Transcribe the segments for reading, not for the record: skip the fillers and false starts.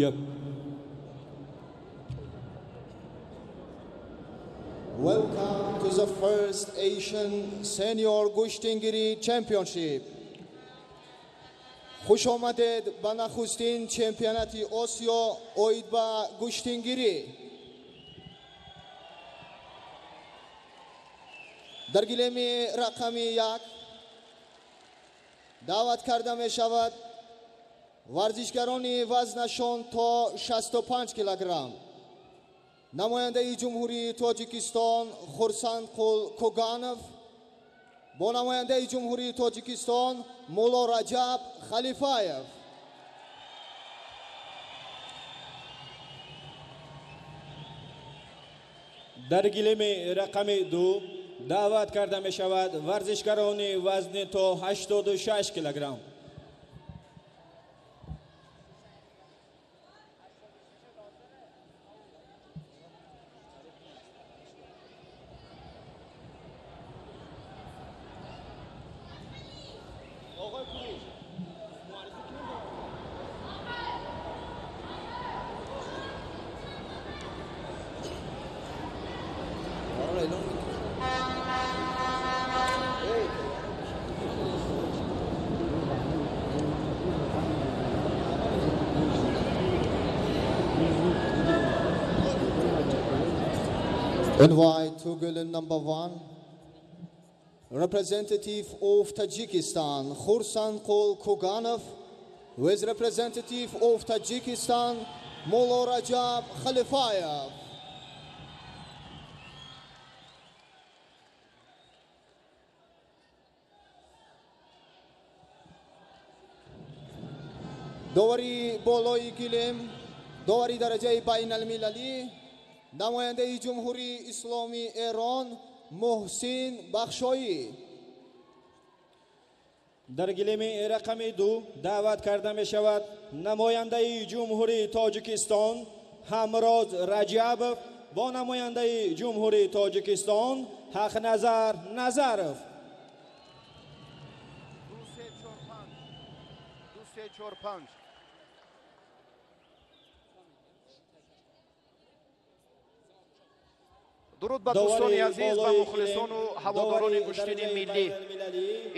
Yep. Welcome to the first Asian Senior Gushtingiri Championship. Хуш омадед ба нахустин чемпионати Осиё оид ба гӯштингирӣ. Дар гилеми рақами 1 даъват карда мешавад варзишгарони вазнашон то 65 килограмм. Намояндаи Ҷумҳурии Тоҷикистон Хурсандқул Куганов бо намояндаи Ҷумҳурии Тоҷикистон Мулло Раҷаб Халифаев. Дар гилеми рақами 2 даъват карда мешавад варзишгарони вазни то 86 килограмм. Invite to Gulen number 1, representative of Tajikistan, Khursanqul Kuganov, with representative of Tajikistan, Mullo Rajab Khalifayev. Довари болои гилем, довари дараҷаи байналмилалӣ, намояндаи Ҷумҳурии Исломии Эрон Муҳсин Бахшоӣ. Дар гилеми рақами 2 даъват карда мешавад намояндаи Ҷумҳурии Тоҷикистон Ҳамроз Раҷабов бо намояндаи Ҷумҳурии Тоҷикистон Ҳақназар Назаров. 2 3 4 5 2 3 4 5. Дуруд ба дӯстони азиз ва мухлисону ҳаводорони гӯштини миллӣ.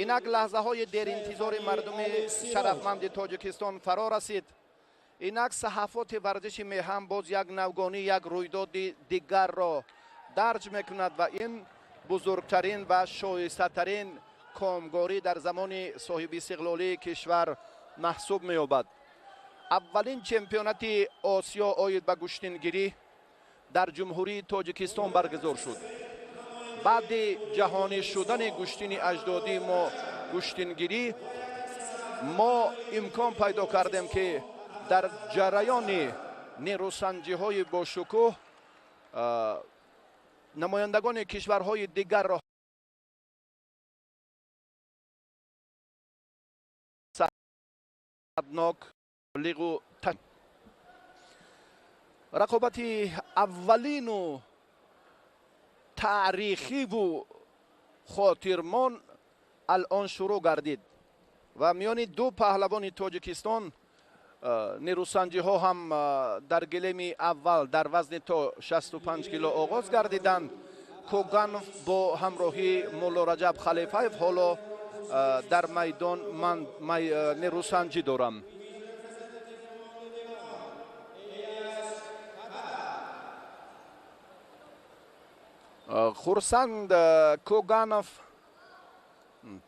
Инак лаҳзаҳои деринтизори мардуми шарафманди Тоҷикистон фаро расид. Инак саҳафоти варзиши меҳан боз як навгонӣ, як рӯйдоди дигарро дарҷ мекунад ва ин бузургтарин ва шоистатарин комгорӣ дар замони соҳибистиқлолии кишвар маҳсуб меёбад. Аввалин чемпионати Осиё оид ба гӯштингирӣ дар Ҷумҳурии Тоҷикистон баргузор шуд. Баъди ҷаҳонӣ шудани гӯштини аҷдодии мо гӯштингирӣ, мо имкон пайдо кардем, ки дар ҷараёни нерӯсанҷиҳои бошукӯҳ намояндагони кишварҳои дигарро саднок лиғу рақобати аввалину таърихиву хотирмон алон шурӯъ гардид ва миёни ду паҳлавони Тоҷикистон нерӯсанҷиҳо ҳам дар гилеми аввал дар вазни то 65 кило оғоз гардиданд. Коганов бо ҳамроҳии Мулло Раҷаб Халифаев ҳоло дар майдон ман нерӯсанҷӣ дорам. Хурсанд Кӯганов,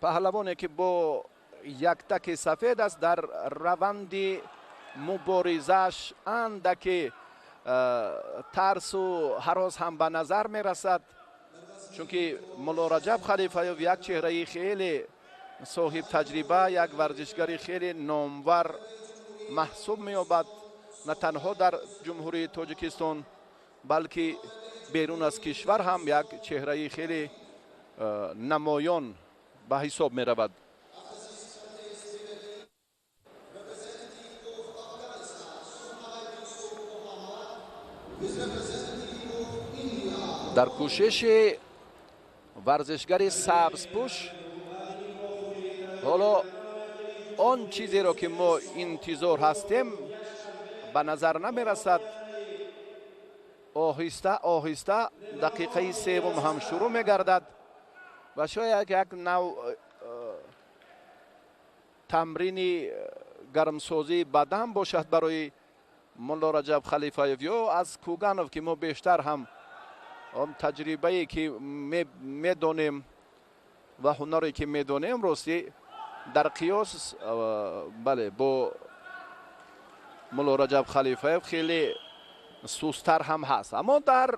паҳлавоне ки бо яктаки сафед аст, дар раванди муборизааш андаке тарсу ҳарос ҳам ба назар мерасад, чунки Мулло Раҷаб Халифаев як чеҳраи хеле соҳиб таҷриба, як варзишгари хеле номвар маҳсуб меёбад на танҳо дар Ҷумҳурии Тоҷикистон, балки берун аз кишвар ҳам як чеҳраи хеле намоён ба ҳисоб меравад. Дар кӯшиши варзишгари сабзпӯш ҳоло он чизеро ки мо интизор ҳастем ба назар намерасад. Оҳиста оҳиста дақиқаи севум ҳам шурӯъ мегардад ва шояд як нав тамрини гармсозии бадан бошад барои Мулло Раҷаб Халифаев ё аз Кӯганов, ки мо бештар ҳам он таҷрибае ки медонем ва ҳунаре ки медонем, ростӣ дар қиёс бале бо Мулло Раҷаб Халифаев хеле сустар ҳам ҳаст. Аммо дар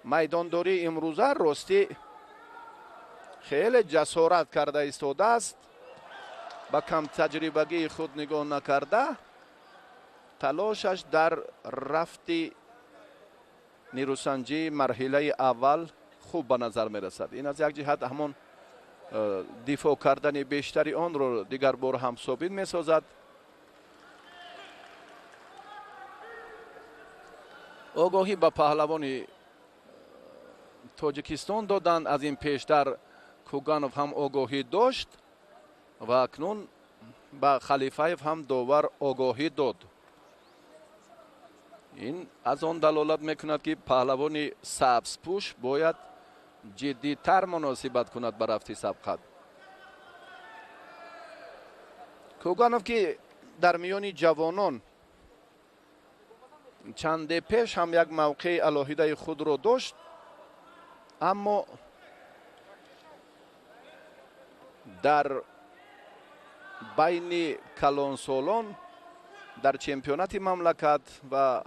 майдондории имрӯза ростӣ хеле ҷасорат карда истодааст, ба камтаҷрибагии худ нигоҳ накарда талошаш дар рафти нерӯсанҷии марҳилаи аввал хуб ба назар мерасад. Ин аз як ҷиҳат ҳамон дифоъ кардани бештари онро дигар бор ҳам собит месозад. Огоҳӣ ба паҳлавони Тоҷикистон доданд. Аз ин пештар Кӯганов ҳам огоҳӣ дошт ва акнун ба Халифаев ҳам довар огоҳӣ дод. Ин аз он далолат мекунад, ки паҳлавони сабзпӯш бояд ҷиддитар муносибат кунад ба рафти сабқат. Кӯганов, ки дар миёни ҷавонон чанде пеш ҳам як мавқеи алоҳидаи худро дошт, аммо дар байни калонсолон дар чемпионати мамлакат ва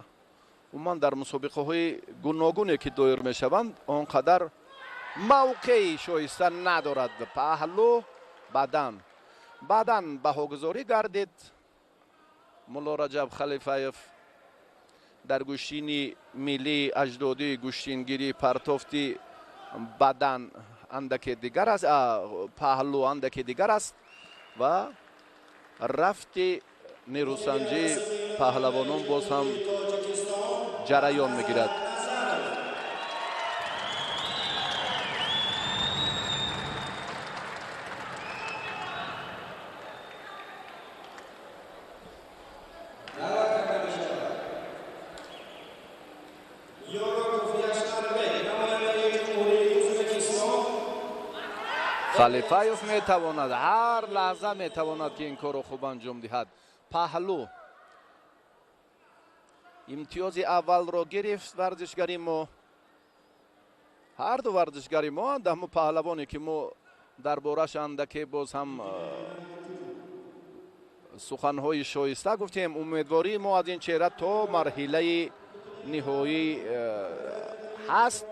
умуман дар мусобиқаҳои гуногуне ки доир мешаванд, он қадар мавқеи шоиста надорад. Паҳлу бадан баъдан баҳогузорӣ гардид. Мулло Раҷаб Халифаев дар гӯштини миллии аҷдодии гӯштингирӣ партофти бадан андаке дигар аст, паҳлу андаке дигар аст ва рафти нерӯсанҷии паҳлавонон боз ҳам ҷараён мегирад. Халифаев метавонад, ҳар лаҳза метавонад ки ин корро хуб анҷом диҳад. Паҳлу имтиёзи аввалро гирифт варзишгари мо. Ҳар ду варзишгари мо, ҳамон паҳлавоне ки мо дар бораш андаке боз ҳам суханҳои шоиста гуфтем, умедвории мо аз ин чеҳра то марҳилаи ниҳоӣ ҳаст.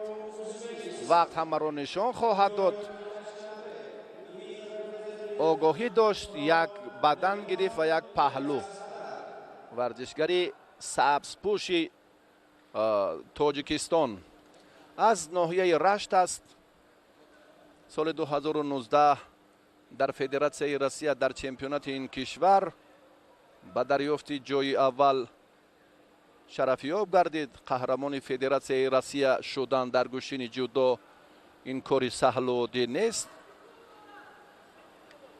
Вақт ҳамаро нишон хоҳад дод. Огоҳӣ дошт, як бадан гирифт ва як паҳлу. Варзишгари сабзпӯши Тоҷикистон аз ноҳияи Рашт аст. Соли 2019 дар Федератсияи Россия дар чемпионати ин кишвар ба дарёфти ҷои аввал шарафёб гардид. Қаҳрамони Федератсияи Россия шудан дар гӯштини ҷудо ин кори саҳлу оддӣ нест.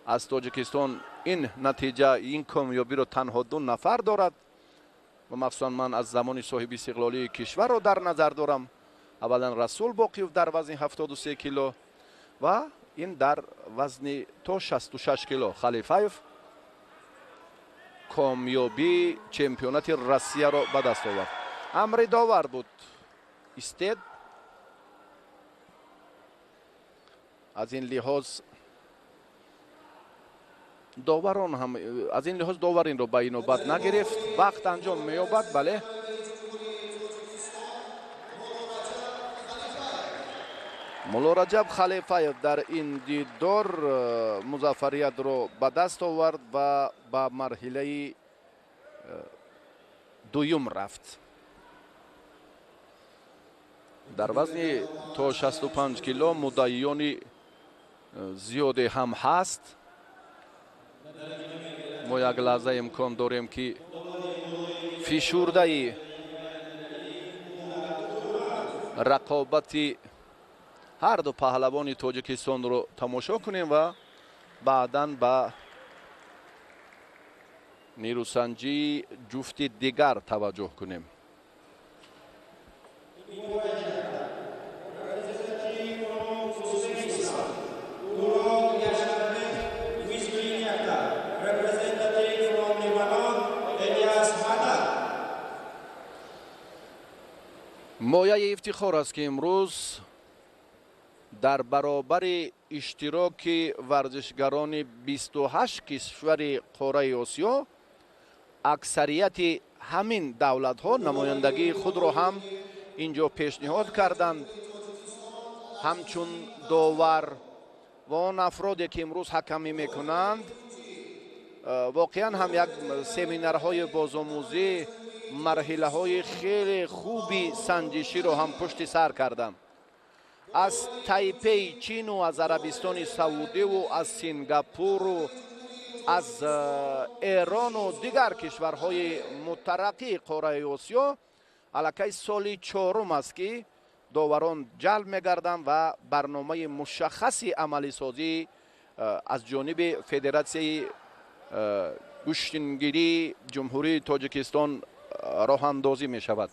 Аз Тоҷикистон ин натиҷа, ин комёбиро танҳо ду нафар дорад ва махсусан ман аз замони соҳиби истиқлолии кишварро дар назар дорам. Аввалан Расул Боқиев дар вазни 73 кило ва ин дар вазни то 66 кило Халифаев комёбии чемпионати Россияро ба даст овард. Амри довар буд. Истед. Аз ин лиҳоз доварон ҳам аз ин лиҳоз довар инро ба инобат нагирифт. Вақт анҷом меёбад, бале. Мулло Раҷаб Халифаев дар ин дидор музаффариятро ба даст овард ва ба марҳилаи дуюм рафт. Дар вазни то 65 кило муддаиёни зиёде ҳам ҳаст. Мо як лаҳза имкон дорем, ки фишурдаи рақобати ҳар ду паҳлавони Тоҷикистонро тамошо кунем ва баъдан ба нерӯсанҷии ҷуфти дигар таваҷҷӯҳ кунем. Мояи ифтихор аст, ки имрӯз дар баробари иштироки варзишгарони 28 кишвари қораи Осиё аксарияти ҳамин давлатҳо намояндагии худро ҳам инҷо пешниҳод карданд. Ҳамчун довар ва он афроде, ки имрӯз ҳакамӣ мекунанд, воқеан ҳам як семинарҳои бозомӯзӣ, марҳилаҳои хеле хуби санҷиширо ҳам пушти сар карданд. Аз Тайпеи Чину, аз Арабистони Саудиву, аз Сингапуру, аз Эрону дигар кишварҳои мутараққии қораи Осиё аллакай соли чорум аст, ки доварон ҷалб мегарданд ва барномаи мушаххаси амалисозӣ аз ҷониби Федератсияи гӯштингирии Ҷумҳурии Тоҷикистон роҳандозӣ мешавад.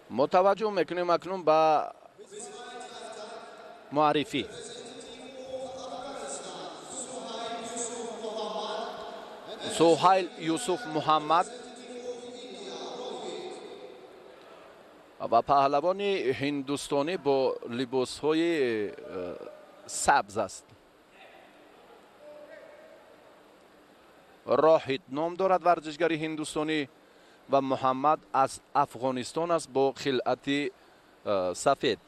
Мо таваҷҷӯҳ мекунем акнун ба муаррифӣ. Суҳайл Юсуф Муҳаммад ва паҳлавони ҳиндустонӣ бо либосҳои сабз аст. Роҳид ном дорад варзишгари ҳиндустонӣ ва Муҳаммад аз Афғонистон аст бо хилъати сафед.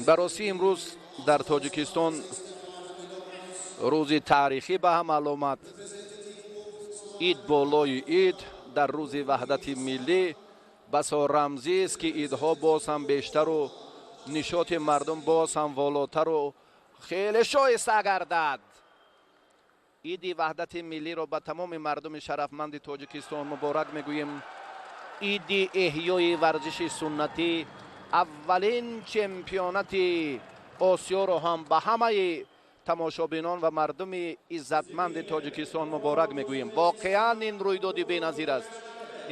Ба ростӣ имрӯз дар Тоҷикистон рӯзи таърихӣ ба ҳам аломат. Ид болои ид дар рӯзи ваҳдати миллӣ басо рамзист, ки идҳо боз ҳам бештару нишоти мардум боз ҳам волотару хеле шоиста гардад. Иди ваҳдати миллиро ба тамоми мардуми шарафманди Тоҷикистон муборак мегӯем. Иди эҳёи варзиши суннатӣ, аввалин чемпионати Осиёро ҳам ба ҳамаи тамошобинон ва мардуми иззатманди Тоҷикистон муборак мегӯем. Воқеан ин рӯйдоди беназир аст.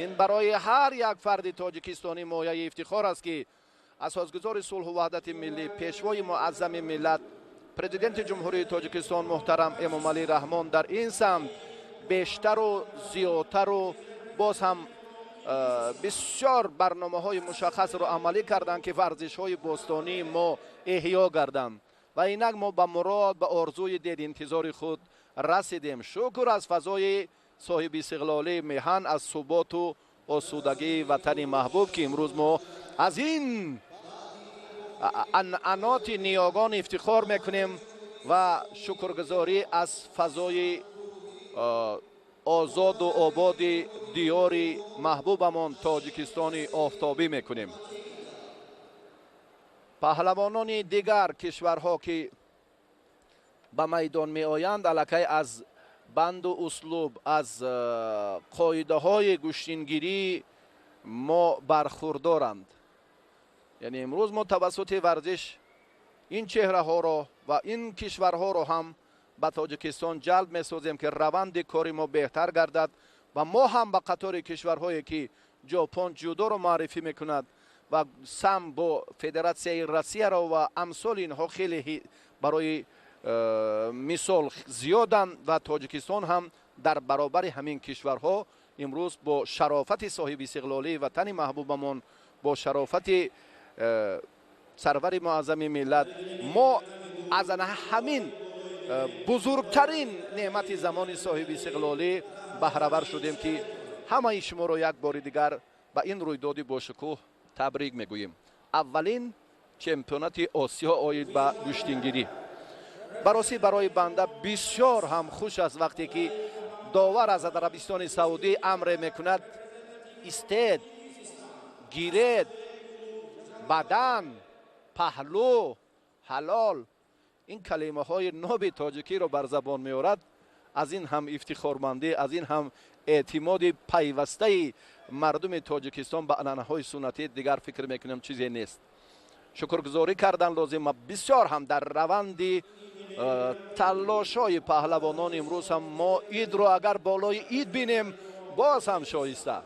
Ин барои ҳар як фарди тоҷикистонӣ мояи ифтихор аст, ки асосгузори сулҳу ваҳдати миллӣ, пешвои муаззами миллат, президенти Ҷумҳурии Тоҷикистон муҳтарам Эмомалӣ Раҳмон дар ин самт бештару зиёдтару боз ҳам бисёр барномаҳои мушаххасро амалӣ карданд, ки варзишҳои бостонии мо эҳё гарданд. Ва инак мо ба мурод, ба орзуи деринтизори худ расидем. Шукр аз фазои соҳиби истиқлолии меҳан, аз суботу осудагии ватани маҳбуб, ки имрӯз мо аз ин анъаноти ниёгон ифтихор мекунем ва шукргузорӣ аз фазои озоду ободи диёри маҳбубамон Тоҷикистони офтобӣ мекунем. Паҳлавонони дигар кишварҳо, ки ба майдон меоянд, аллакай аз банду услуб, аз қоидаҳои гӯштингирии мо бархурдоранд. Яъне имрӯз мо тавассути варзиш ин чеҳраҳоро ва ин кишварҳоро ҳам ба Тоҷикистон ҷалб месозем, ки раванди кори мо беҳтар гардад ва мо ҳам ба қатори кишварҳое, ки Ҷопон ҷудоро муаррифӣ мекунад ва самбо Федератсияи Россияро ва амсоли инҳо, хеле барои Мисол зиёданд ва Тоҷикистон ҳам дар баробари ҳамин кишварҳо имрӯз бо шарофати соҳиби истиқлолии ватани маҳбубамон, бо шарофати сарвари муаззами миллат, мо аз ҳамин бузургтарин неъмати замони соҳиби истиқлолӣ баҳравар шудем, ки ҳамаи шуморо як бори дигар ба ин рӯйдоди бошукӯҳ табрик мегӯем. Аввалин чемпионати Осиё оид ба гӯштингирӣ. Баросӣ барои банда бисёр ҳам хуш аст вақте ки довар аз Арабистони Саудӣ амре мекунад: истед, гиред, бадан, паҳлӯ, ҳалол. Ин калимаҳои ноби тоҷикиро бар забон меорад. Аз ин ҳам ифтихормандӣ, аз ин ҳам эътимоди пайвастаи мардуми Тоҷикистон ба анъанаҳои суннатӣ дигар фикр мекунам чизе нест. Шукргузорӣ кардан лозим. Бисёр ҳам дар раванди талошҳои паҳлавонон имрӯз ҳам мо идро агар болои ид бинем, боз ҳам шоиста.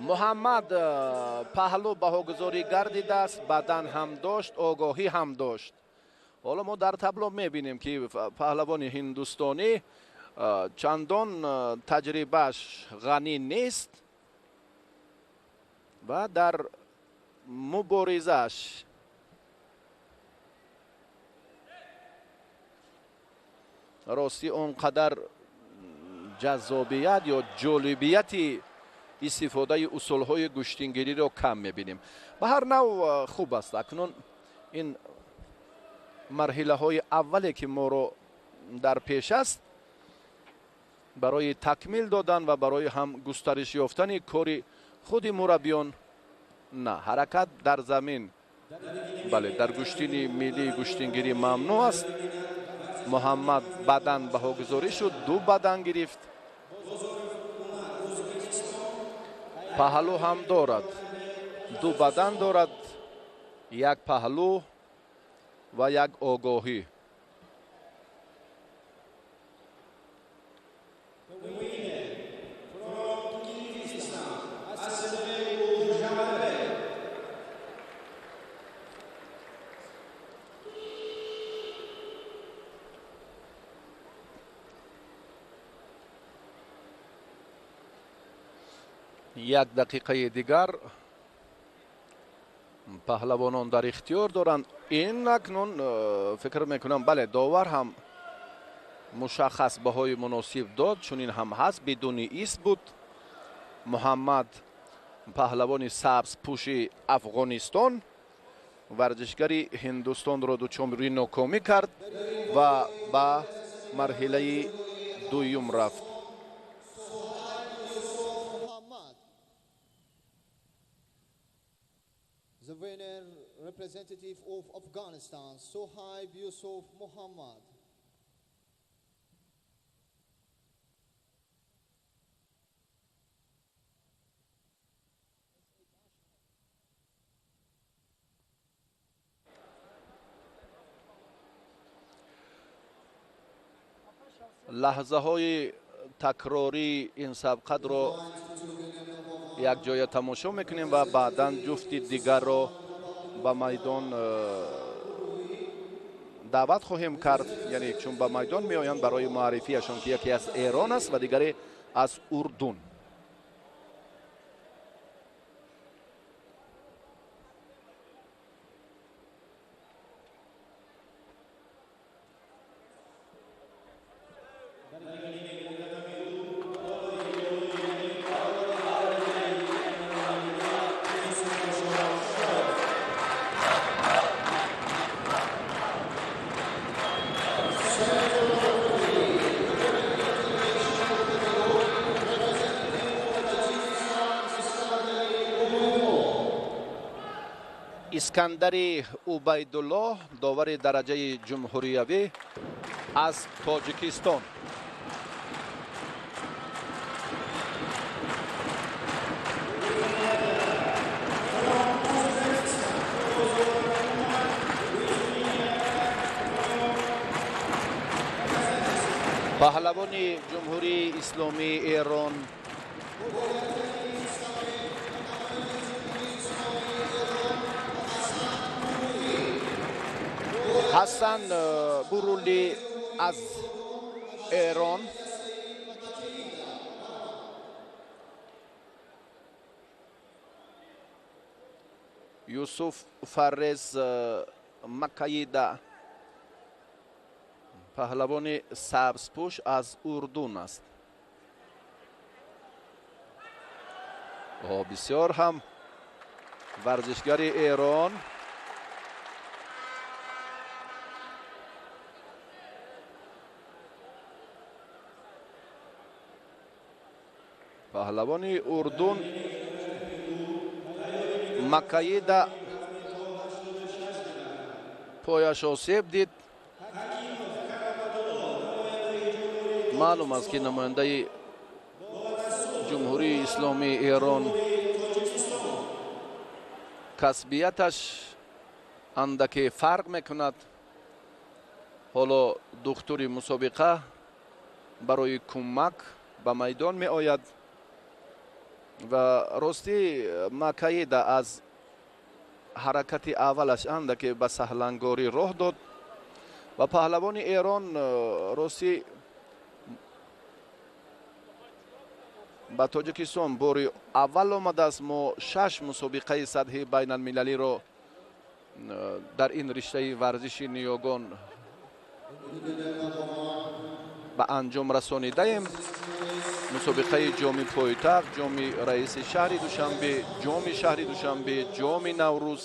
Муҳаммад паҳлӯ баҳогузорӣ гардидааст, бадан ҳам дошт, огоҳӣ ҳам дошт. Ҳоло мо дар табло мебинем, ки паҳлавони ҳиндустонӣ чандон таҷрибааш ғанӣ нест ва дар муборизааш ростӣ он қадар ҷаззобият ё ҷолибияти истифодаи усулҳои гӯштингириро кам мебинем. Ба ҳар нав хуб аст. Акнун ин марҳилаҳои аввале ки моро дар пеш аст барои такмил додан ва барои ҳам густариш ёфтани кори худи мураббиён. На ҳаракат дар замин, бале, дар гӯштини миллии гӯштингирӣ мамнӯъ аст. Муҳаммад бадан баҳогузорӣ шуд, ду бадан гирифт, паҳлӯ ҳам дорад, ду бадан дорад, як паҳлӯ ва як огоҳӣ. Як дақиқаи дигар паҳлавонон дар ихтиёр доранд. Ин акнун фикр мекунам, бале, довар ҳам мушаххас баҳои муносиб дод, чунин ҳам ҳаст, бидуни ист буд. Муҳаммад паҳлавони сабзпӯши Афғонистон варзишгари Ҳиндустонро дучори нокомӣ кард ва ба марҳилаи дуюм рафт. The winner, representative of Afghanistan, Sohaib Yusuf Muhammad. Лаҳзаҳои такрории ин сабқатро якҷоя тамошо мекунем ва баъдан ҷуфти дигарро ба майдон даъват хоҳем кард, яъне чун ба майдон меоянд барои муаррифиашон, ки яке аз Эрон аст ва дигаре аз Урдун. Искандари Убайдуллоҳ, довари дараҷаи ҷумҳуриявӣ аз Тоҷикистон. Паҳлавони Ҷумҳурии Исломии Эрон Ҳасан Бурули аз Эрон, Юсуф Фаррез Макаида паҳлавони сабзпӯш аз Урдун аст. Бисёр ҳам варзишгари Эрон паҳлавони Урдун Макаида пояш осеб дид. Маълум аст, ки намояндаи Ҷумҳурии Исломии Эрон касбияташ андаке фарқ мекунад. Ҳоло духтури мусобиқа барои кӯмак ба майдон меояд ва ростӣ Макаида аз ҳаракати аввалаш андаке ба саҳлангорӣ роҳ дод ва паҳлавони Эрон ростӣ ба Тоҷикистон бори аввал омадааст. Мо 6 мусобиқаи сатҳи байналмилалиро дар ин риштаи варзиши ниёгон ба анҷом расонидаем. Мусобиқаи ҷоми пойтахт, ҷоми раиси шаҳри Душанбе, ҷоми шаҳри Душанбе, ҷоми Наврӯз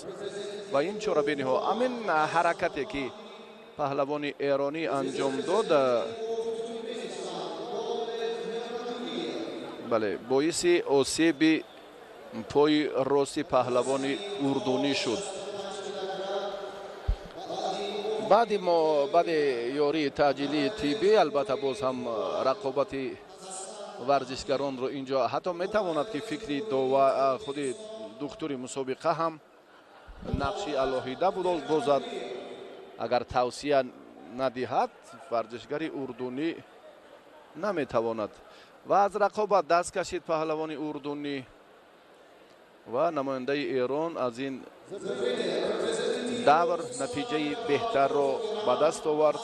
ва ин чорабиниҳо. Ҳамин ҳаракате ки паҳлавони эронӣ анҷом дод, бале, боиси осеби пои рости паҳлавони урдунӣ шуд. Баъди ёрии таъҷилии тиббӣ албатта боз ҳам рақобати варзишгаронро инҷо ҳатто метавонад, ки фикри худи духтури мусобиқа ҳам нақши алоҳида бозад. Агар тавсия надиҳад, варзишгари урдунӣ наметавонад. Ва аз рақобат даст кашид паҳлавони урдунӣ ва намояндаи Эрон аз ин давр натиҷаи беҳтарро ба даст овард.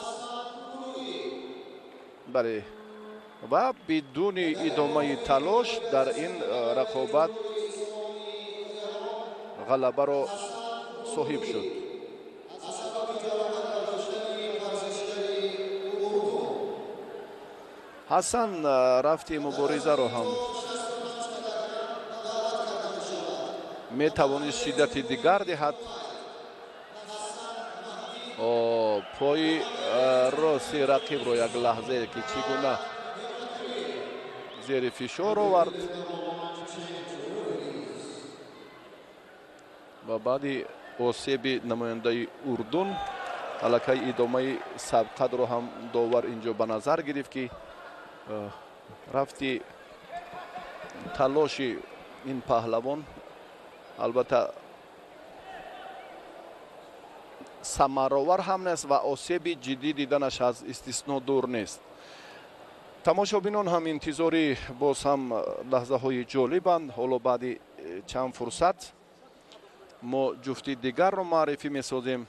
Бале, ва бидуни идомаи талош дар ин рақобат ғалабаро соҳиб шуд. Ҳасан рафти муборизаро ҳам метавонист шиддати дигар диҳад. Пои рости рақибро як лаҳзае ки чӣ гуна зери фишор овард ва баъди осеби намояндаи Урдун аллакай идомаи сабқатро ҳам довар инҷо ба назар гирифт, ки рафти талоши ин паҳлавон албатта самаровар ҳам нест ва осеби ҷиддӣ диданаш аз истисно дур нест. Тамошобинон ҳам интизори боз ҳам лаҳзаҳои ҷолибанд. Ҳоло баъди чанд фурсат мо ҷуфти дигарро маърифӣ месозем.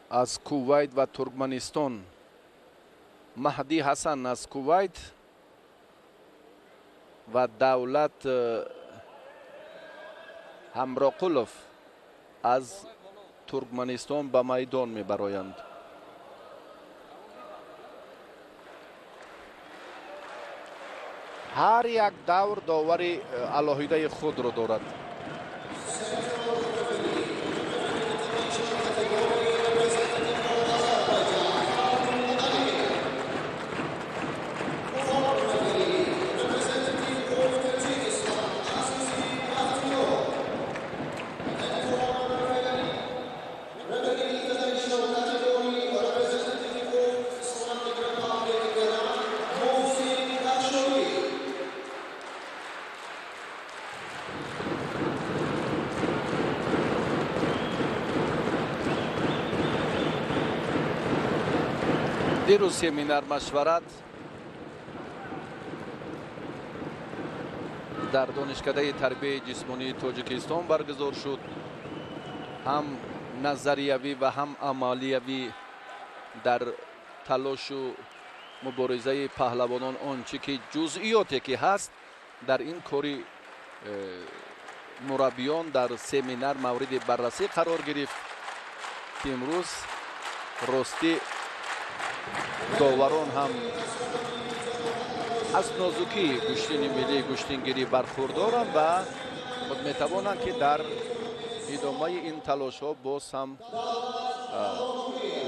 Аз Кувайт ва Туркманистон Маҳдӣ Ҳасан аз Кувайт ва Давлат Ҳамроқулов аз Туркманистон ба майдон мебароянд. Ҳар як давр довари алоҳидаи худро дорад. Дирӯз семинар машварат Дар донишкадаи тарбияи ҷисмонии Тоҷикистон баргузор шуд. Ҳам назариявӣ ва ҳам амалиявӣ дар талошу муборизаи паҳлавонон он чӣ ки ҷузъиёте ки ҳаст дар ин кори мураббиён дар семинар мавриди баррасӣ қарор гирифт, ки имрӯз ростӣ доварон ҳам аз нозукии гӯштини миллии гӯштингирӣ бархурдоранд ва худ метавонанд, ки дар идомаи ин талошҳо боз ҳам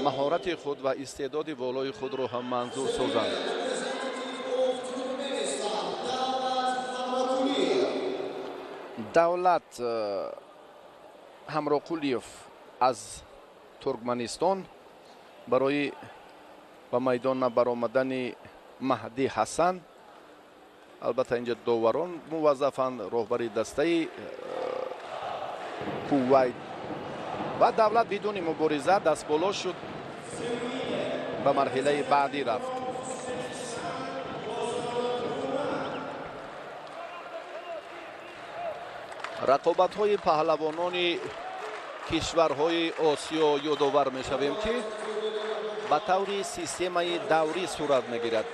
маҳорати худ ва истеъдоди волои худро ҳам манзур созанд. Давлат Ҳамроқулиев аз Туркманистон барои ба майдон набаромадани Маҳдӣ Ҳасан, албатта инҷа доварон муваззафанд, роҳбари дастаи Кувайт ва Давлат бидуни мубориза дастболо шуд, ба марҳилаи баъдӣ рафт. Рақобатҳои паҳлавонони кишварҳои Осиё ёдовар мешавем, ки ба таври системаи даврӣ сурат мегирад.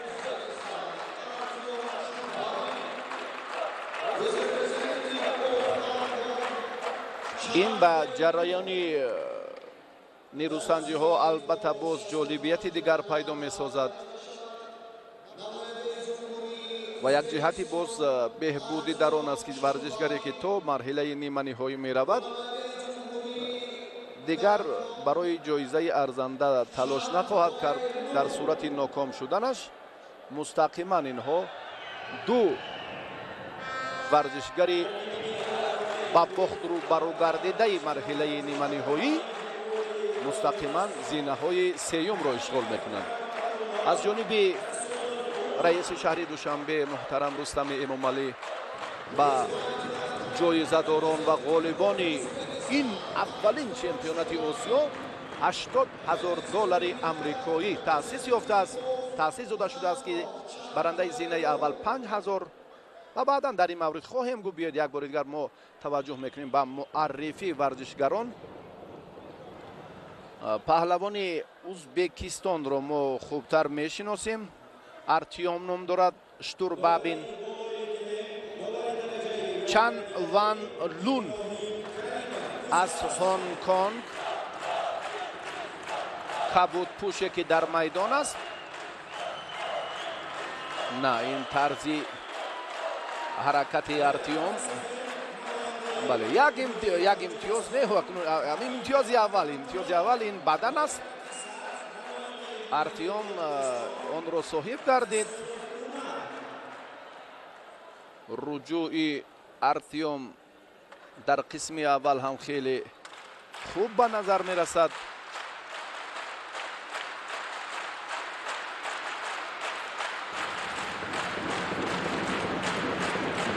Ин ба ҷараёни нерӯсанҷиҳо албатта боз ҷолибияти дигар пайдо месозад ва як ҷиҳати боз беҳбудӣ дар он аст, ки варзишгаре ки то марҳилаи ниманиҳоӣ меравад, дигар барои ҷоизаи арзанда талош нахоҳад кард. Дар сурати ноком шуданаш мустақиман инҳо ду варзишгари ба бохт рӯбарӯ гардидаи марҳилаи ниманиҳоӣ мустақиман зинаҳои сеюмро ишғол мекунанд. Аз ҷониби раиси шаҳри Душанбе муҳтарам Рустами Эмомалӣ ба ҷоизадорон ва ғолибони ин аввалин чемпионати Осиё 80,000 доллари амрикоӣ таъсис ёфтааст, таъсис дода шудааст, ки барандаи зинаи аввал 5,000 ва баъдан дар ин маврид хоҳем гуфт. Биёед як бори дигар мо таваҷҷӯҳ мекунем ба муаррифии варзишгарон. Паҳлавони Узбекистонро мо хубтар мешиносем. Артём ном дорад, Штурбабин. Чан Ван Лун аз Ҳонконг, кабудпӯше ки дар майдон аст. На, ин тарзи ҳаракати Артём. Бале, як имтиёз не, имтиёзи аввал, имтиёзи аввал ин бадан аст. Артём онро соҳиб гардид. Руҷӯи Артём дар қисми аввал ҳам хеле хуб ба назар мерасад.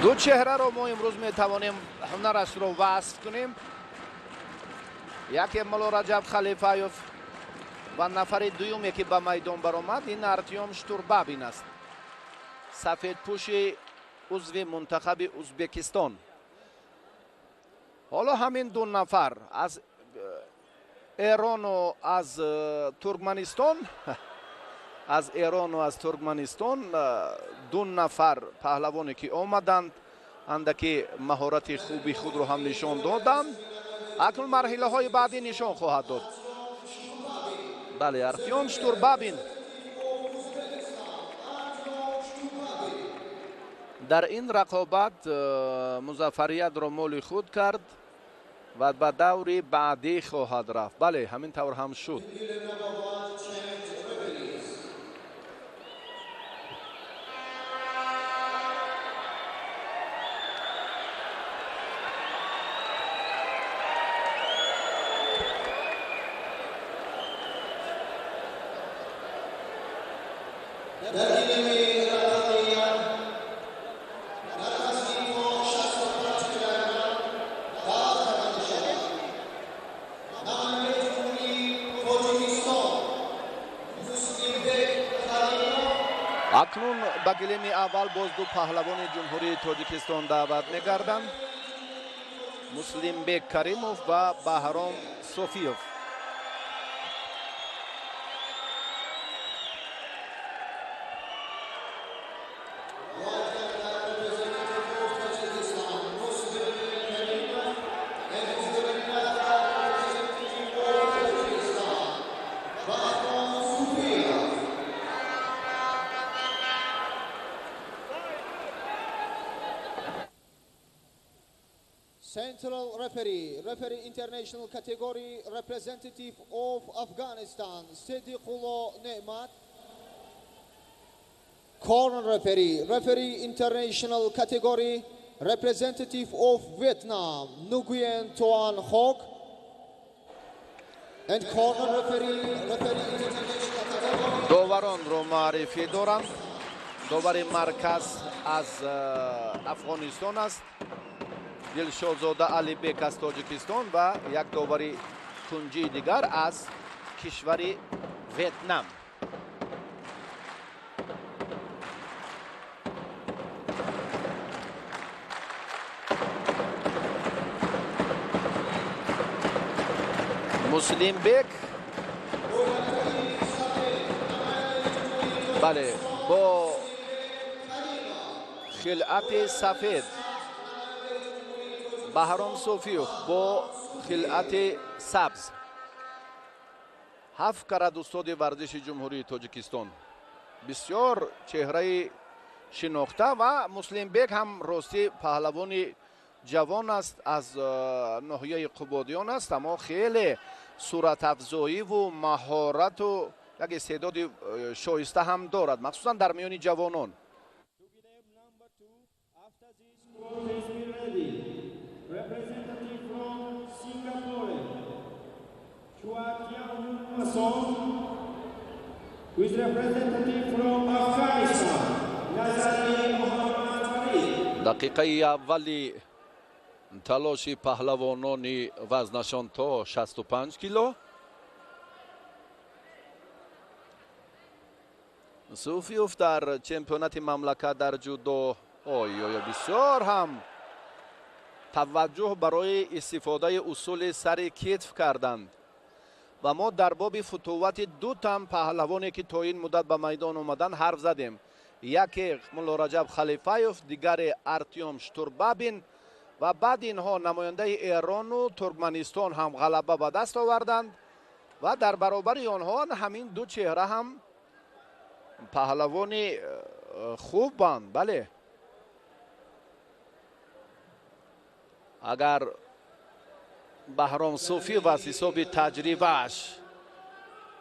Ду чеҳраро мо имрӯз метавонем ҳунарашро васф кунем. Яке Мулло Раҷаб Халифаев ва нафари дуюме ки ба майдон баромад ин Артём Штурбабин аст, сафедпӯши узви мунтахаби Узбекистон. Ҳоло ҳамин ду нафар аз Эрону аз Туркманистон, аз Эрону аз Туркманистон ду нафар паҳлавоне ки омаданд, андаки маҳорати хуби худро ҳам нишон доданд. Акнун марҳилаҳои баъдӣ нишон хоҳад дод. Бале, Артём Штурбабин дар ин рақобат музаффариятро моли худ кард ва ба даври баъдӣ хоҳад рафт. Бале, ҳамин тавр ҳам шуд. Акнун ба гилеми аввал боз ду паҳлавони Ҷумҳурии Тоҷикистон даъват мегарданд: Муслимбек Каримов ва Баҳром Софиев. Central referee, referee international category, representative of Afghanistan, Sediqullo Ne'mat. Corner referee, referee international category, representative of Vietnam, Nguyen Tuan Hoc. And corner referee, referee international category. Доваронро муаррифӣ дорам. Довари марказ аз Афғонистон аст, Дилшодзода Алибек аз Тоҷикистон ва як довари кунҷии дигар аз кишвари Ветнам. Муслимбек, бале, бо хилъати сафед, Баҳром Софиев бо хилъати сабз. 7 карат устоди варзиши Ҷумҳурии Тоҷикистон, бисёр чеҳраи шинохта, ва Муслимбек ҳам ростӣ паҳлавони ҷавон аст, аз ноҳияи Қубодиён аст, аммо хеле суратафзоиву маҳорату як истеъдоди шоиста ҳам дорад, махсусан дар миёни ҷавонон. Representative from Singapore, Chua Tian Mason, who is representative from Afghanistan, Nazari Muhammad Farid. Дақиқаи аввали талоши паҳлавонони вазнашон то 65 кило. Суфиев дар чемпионати мамлакат дар ҷудо ой ой бисёр ҳам таваҷҷӯҳ барои истифодаи усули сари китф карданд ва мо дар боби футувати ду тан паҳлавоне ки то ин муддат ба майдон омаданд ҳарф задем. Яке Муллораҷаб Халифаев, дигаре Артём Штурбабин ва баъд инҳо намояндаи Эрону Туркманистон ҳам ғалаба ба даст оварданд ва дар баробари онҳо ҳамин ду чеҳра ҳам паҳлавони хубанд. Бале, агар Баҳром Суфиев аз ҳисоби таҷрибааш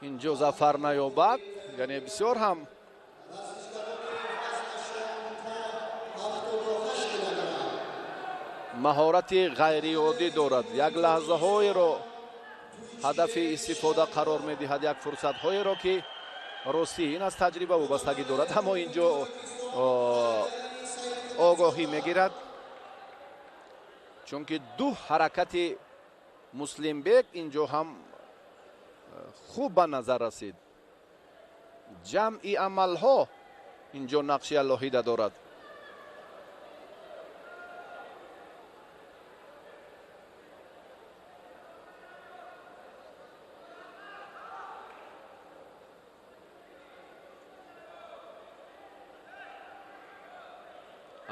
инҷо зафар наёбад, яъне бисёр ҳам маҳорати ғайриоддӣ дорад, як лаҳзаҳоеро ҳадафи истифода қарор медиҳад, як фурсатҳоеро ки ростӣ ин аз таҷриба вобастагӣ дорад, аммо инҷо огоҳӣ мегирад, чунки ду ҳаракати Муслимбек инҷо ҳам хуб ба назар расид. Ҷамъи амалҳо инҷо нақши алоҳида дорад.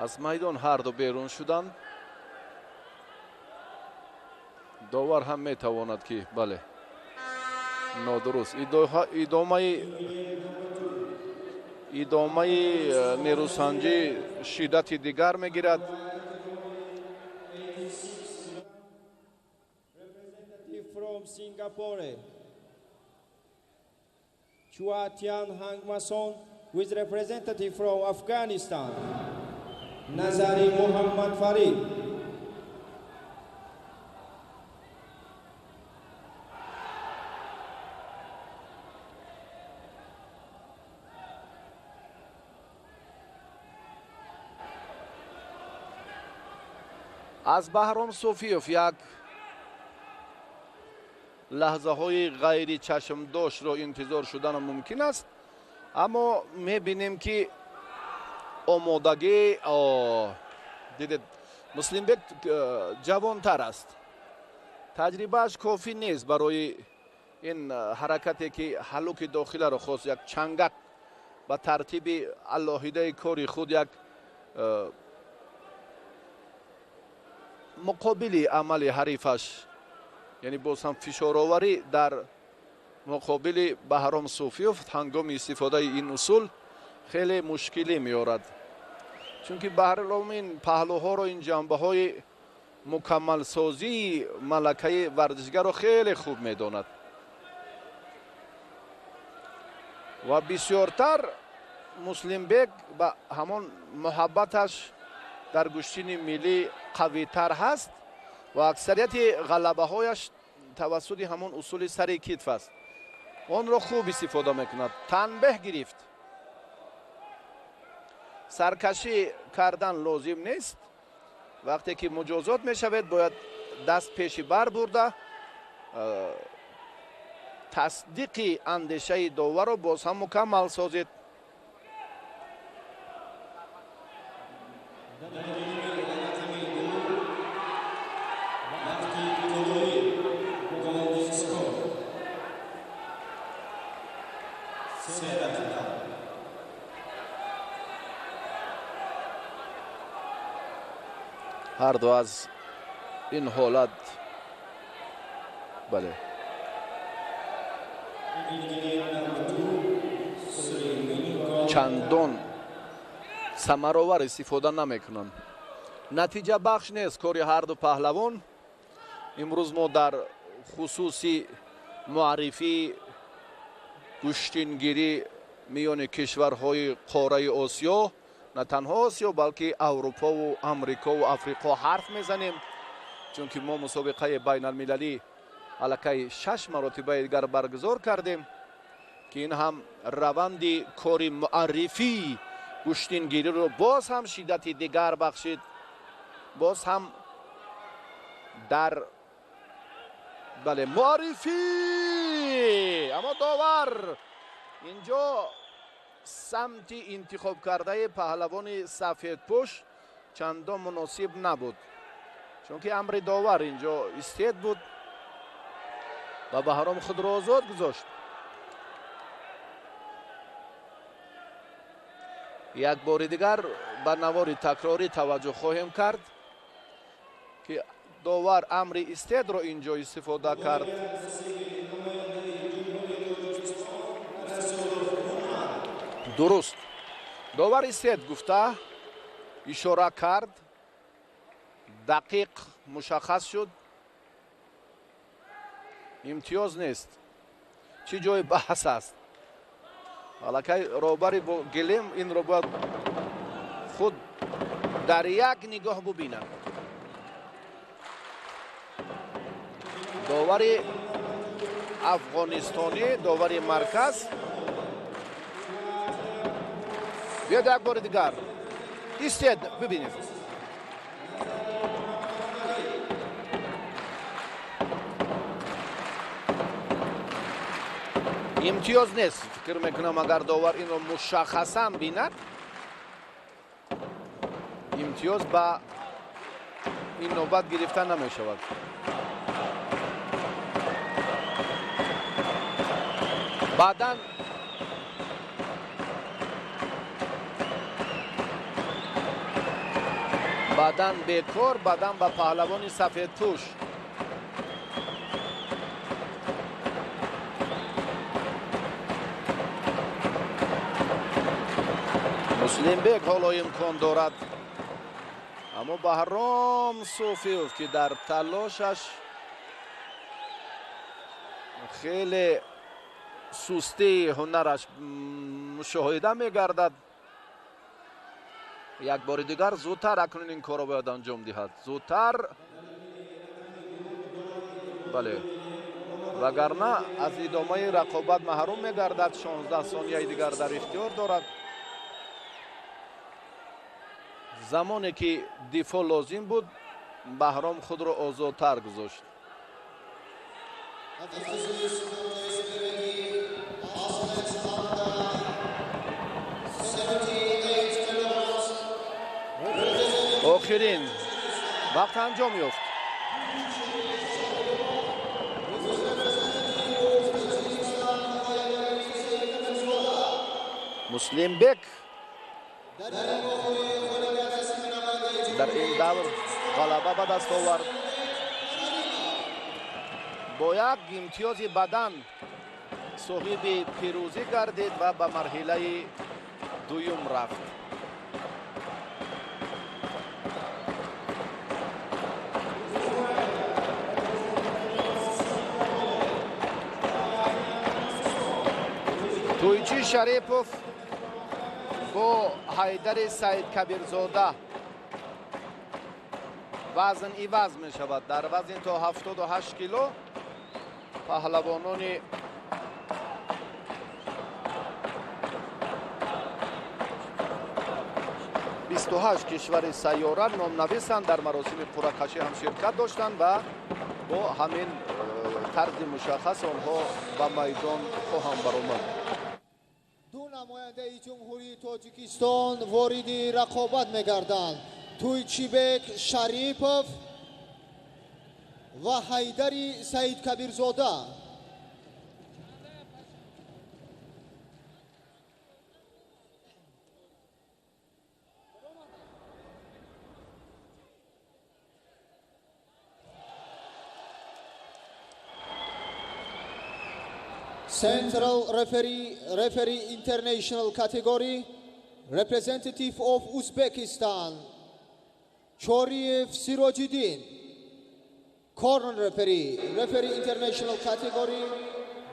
Аз майдон ҳарду берун шуданд. Довар ҳам метавонад ки бале нодуруст идомаи нерӯсанҷӣ шиддати дигар мегирад. From Singapore, Chua Tian Hang Mason with representative from Afghanistan, Nazari Muhammad Farid. Аз Баҳром Суфиев як лаҳзаҳои ғайричашмдоштро интизор шудан мумкин аст, Аммо мебинем, ки омодагӣ, дидед, Муслимбек ҷавонтар аст, таҷрибааш кофӣ нест барои ин ҳаракате, ки ҳалуки дохиларо хост, як чангак ба тартиби алоҳидаи кори худ, як муқобили амали ҳарифаш, яъне боз ҳам фишороварӣ дар муқобили Баҳром Суфиёв ҳангоми истифодаи ин усул хеле мушкилӣ меорад, чунки Баҳром ин паҳлӯҳоро, ин ҷанбаҳои мукаммалсозии малакаи варзишгарро хеле хуб медонад ва бисёртар Муслимбек ба ҳамон муҳаббаташ дар гӯштини миллӣ қавитар ҳаст ва аксарияти ғалабаҳояш тавассути ҳамон усули сари китф аст. Онро хуб истифода мекунад. Танбеҳ гирифт. Саркашӣ кардан лозим нест. Вақте ки муҷозот мешавед, бояд даст пеши бар бурда тасдиқи андешаи доварро боз ҳам мукаммал созед. Ҳар ду аз ин ҳолат, бале, чандон самаровар истифода намекунанд. Натиҷабахш нест кори ҳарду паҳлавон. Имрӯз мо дар хусуси муаррифии гӯштингирӣ миёни кишварҳои қораи Осиё, на танҳо Осиё, балки Аврупову Амрикову Африқо ҳарф мезанем, чунки мо мусобиқаи байналмилалӣ аллакай 6 маротибаи дигар баргузор кардем, ки ин ҳам раванди кори муаррифии гӯштингириро боз ҳам шиддати дигар бахшид, боз ҳам дар, бале, муаррифӣ. Аммо довар инҷо самти интихобкардаи паҳлавони сафедпӯш чандон муносиб набуд, чунки амри довар инҷо истед буд ва Баҳром худро озод гузошт. Як бори дигар ба навори такрорӣ таваҷҷӯҳ хоҳем кард, ки довар амри истедро инҷо истифода кард. Дуруст, довар истед гуфта ишора кард, дақиқ мушаххас шуд, имтиёз нест. Чӣ ҷои баҳс аст? Аллакай роҳбари бо гилем инро бояд худ дар як нигоҳ бубинад. Довари афғонистонӣ, довари марказ. Биёд як бори дигар истед, бибинед. Имтиёз нест. Фикр мекунам, агар довар инро мушаххасан бинад, имтиёз ба ин навбат гирифта намешавад. Баъдан бекор, баъдан ба паҳлавони сафедпӯш. Муслимбек ҳоло имкон дорад, аммо Баҳром Суфиёв, ки дар талошаш хеле сустии ҳунараш мушоҳида мегардад, як бори дигар зудтар акнун ин корро бояд анҷом диҳад, зудтар, бале, вагарна аз идомаи рақобат маҳрум мегардад. 16 сонияи дигар дар ихтиёр дорад. Замоне ки дифоъ лозим буд, Баҳром худро озодтар гузошт. Охирин вақт анҷом ёфт. Муслимбек дар ин давр ғалаба ба даст овард. Бо як имтиёзи бадан соҳиби пирӯзӣ гардид ва ба марҳилаи дуюм рафт. Тӯйчӣ Шарипов бо Ҳайдари Саидкабирзода вазн иваз мешавад. Дар вазни то 78 кило паҳлавонони 28 кишвари сайёра номнависанд, дар маросими қуръакашӣ ҳам ширкат доштанд ва бо ҳамин тарзи мушаххас онҳо ба майдон хоҳанд баромад. Ду намояндаи Ҷумҳурии Тоҷикистон вориди рақобат мегарданд: Тӯйчибек Шарипов ва Ҳайдари Саидкабирзода. Central referee, referee international category, representative of Uzbekistan, Choriev Sirojiddin. Corner referee, referee international category,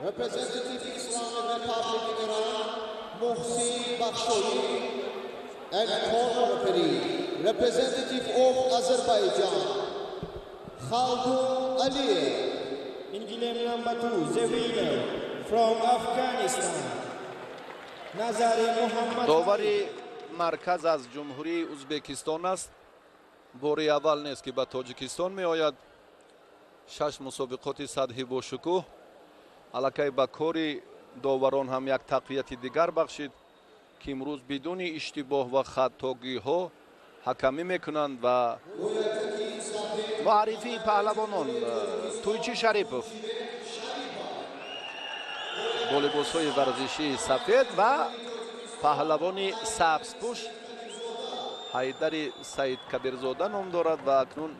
representative Islamic Republic Iran, Mohsin Bakhshoyi. And corner referee, representative of Azerbaijan, Khaldun Aliyev. In gilem number 2, the winner from Afghanistan, Nazari Muhammad. Довари марказ аз Ҷумҳурии Узбекистон аст. Бори аввал нест ки ба Тоҷикистон меояд. 6 мусобиқоти сатҳи бошукӯҳ аллакай ба кори доварон ҳам як тақвияти дигар бахшид, ки имрӯз бидуни иштибоҳ ва хатогиҳо ҳакамӣ мекунанд. Ва муаррифии паҳлавонон: Тӯйчӣ Шарипов бо либосҳои варзишии сафед ва паҳлавони сабзпӯш Ҳайдари Саидкабирзода ном дорад ва акнун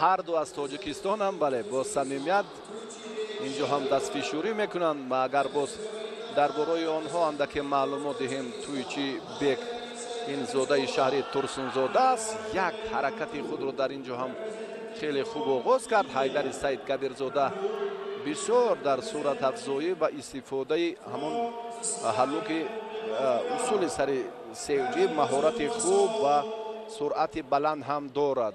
ҳарду аз Тоҷикистонам, бале, бо самимият инҷо ҳам дастфишурӣ мекунанд. Ва агар боз дар бораи онҳо андаке маълумот диҳем, Тӯйчӣ Бек ин зодаи шаҳри Турсунзода аст. Як ҳаракати худро дар инҷо ҳам хеле хуб оғоз кард. Ҳайдари Саидкабирзода бисёр дар суратафзоӣ ва истифодаи ҳамон ҳаллуки усули сари севҷӣ маҳорати хуб ва суръати баланд ҳам дорад.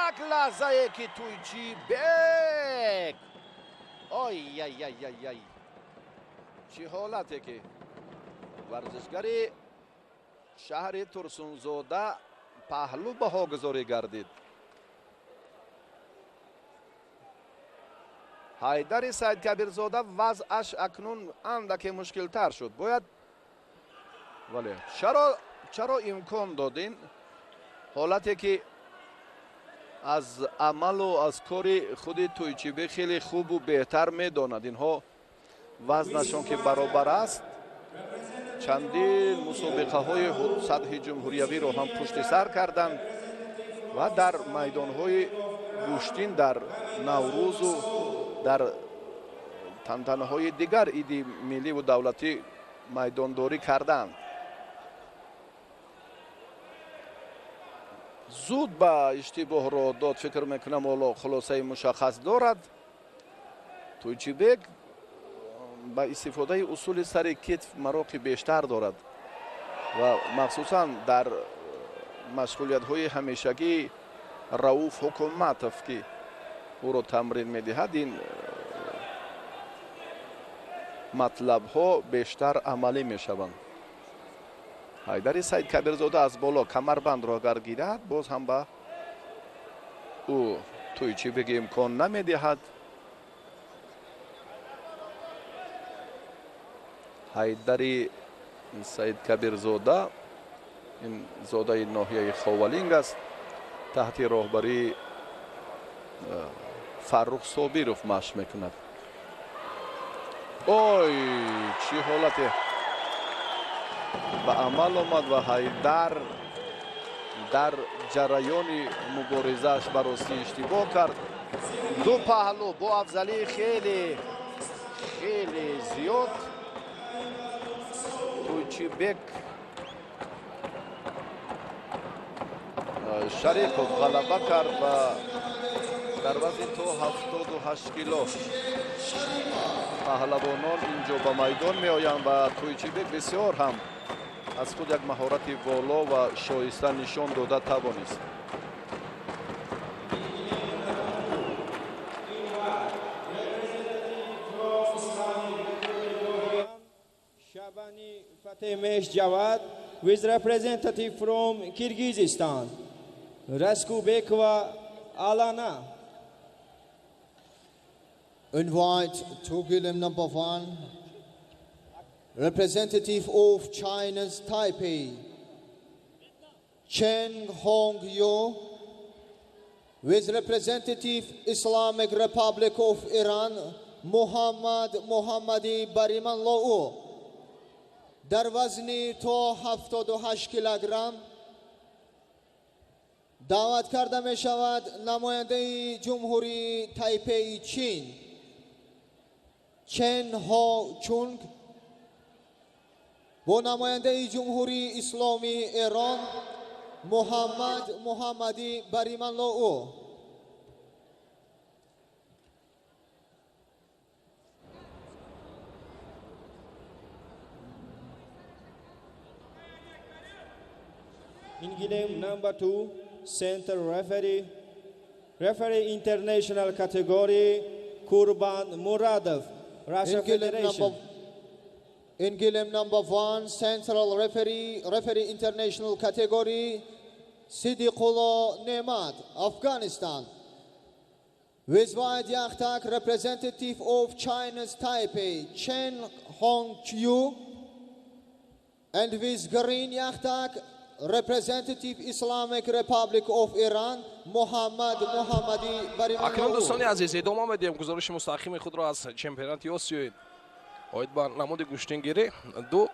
Як лаҳзае ки Тӯйчӣ Бек, ой-яй-яй-яй, чӣ ҳолате ки варзишгари шаҳри Турсунзода паҳлӯ баҳогузорӣ гардид. Ҳайдари Саидкабирзода вазъаш акнун андаке мушкилтар шуд. Бояд, вале чаро имкон додин ҳолате ки аз амалу аз кори худи Тӯйчибек хеле хубу беҳтар медонад. Инҳо вазнашон ки баробар аст, чандин мусобиқаҳои сатҳи ҷумҳуриявиро ҳам пушти сар карданд ва дар майдонҳои гӯштин, дар Наврӯзу дар тантанаҳои дигар иди милливу давлатӣ майдондорӣ карданд. Зуд ба иштибоҳ роҳ дод, фикр мекунам ҳоло хулосаи мушаххас дорад. Тӯйчибек ба истифодаи усули сари китф мароқи бештар дорад ва махсусан дар машғулиятҳои ҳамешагии Рауф Ҳукуматов, ки ӯро тамрин медиҳад, ин матлабҳо бештар амалӣ мешаванд. Ҳайдари Саидкабирзода аз боло камарбандро агар гирад, боз ҳам ба ӯ Тӯйчибек имкон намедиҳад. Ҳайдари Саид Кабирзода, ин зодаи ноҳияи Ховалинг аст, таҳти роҳбарии Фаррух Собиров машқ мекунад. Ой, чӣ ҳолате ба амал омад ва Ҳайдар дар ҷараёни муборизааш ба ростӣ иштибоҳ кард. Ду паҳлӯ бо афзалии хеле хеле зиёд Тӯйчибек Шарипов ғалаба кард ва дар вазни то 78 кило паҳлавонон инҷо ба майдон меоянд ва Тӯйчибек бисёр ҳам аз худ як маҳорати воло ва шоиста нишон дода тавонист. Shabani Fatemesh Javad with representative from Kyrgyzstan, Raskubekova Alana. Invite to Gilim number 1, representative of China's Taipei, Chen Hong Yu, with representative Islamic Republic of Iran, Muhammad Mohammadi Barimanlou. Дар вазни то 78 килограмм даъват карда мешавад намояндаи ҷумҳурии Тайпеи Чин Чен Хо Чунг бо намояндаи ҷумҳурии Исломии Эрон Муҳаммад Муҳаммадӣ Бариманлоу. In Gilim number 2, center referee, referee international category, Kurban Muradov, Russia Federation. In Gilim number 1, central referee, referee international category, Sidiqullo Nemat, Afghanistan. With white Yakhtak, representative of China's Taipei, Chen Hong-Yu, and with green Yakhtak, representative Islamic Republic of Iran, Muhammad Mohammadi Barimanlou. Акнун дӯстони азиз, идома медиҳем гузориши мустақими худро аз чемпионати Осиёи оид ба намуди гӯштингирӣ. Ду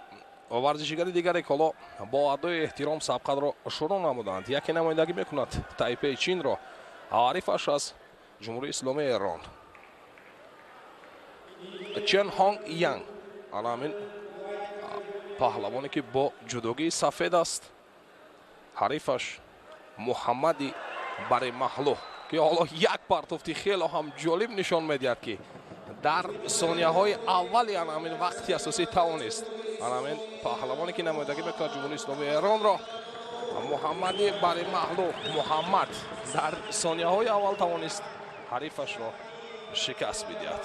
варзишгари дигаре ки ҳоло бо адои эҳтиром сабқатро шурӯъ намуданд, яке намояндагӣ мекунад Тайпеи Чинро, ҳарифаш аз Ҷумҳурии Исломии Эрон, Чен Ҳонг Янг, ана ҳамин паҳлавоне ки бо ҷудогии сафед аст, ҳарифаш Муҳаммади Баримаҳлу, ки ҳоло як партофти хело ҳам ҷолиб нишон медиҳад, ки дар сонияҳои аввали ана ҳамин вақти асосӣ тавонист ана ҳамин паҳлавоне ки намояндагӣ мекунад Ҷумҳурии Исломии Эронро, Муҳаммади Баримаҳлу Муҳаммад, дар сонияҳои аввал тавонист ҳарифашро шикаст бидиҳад.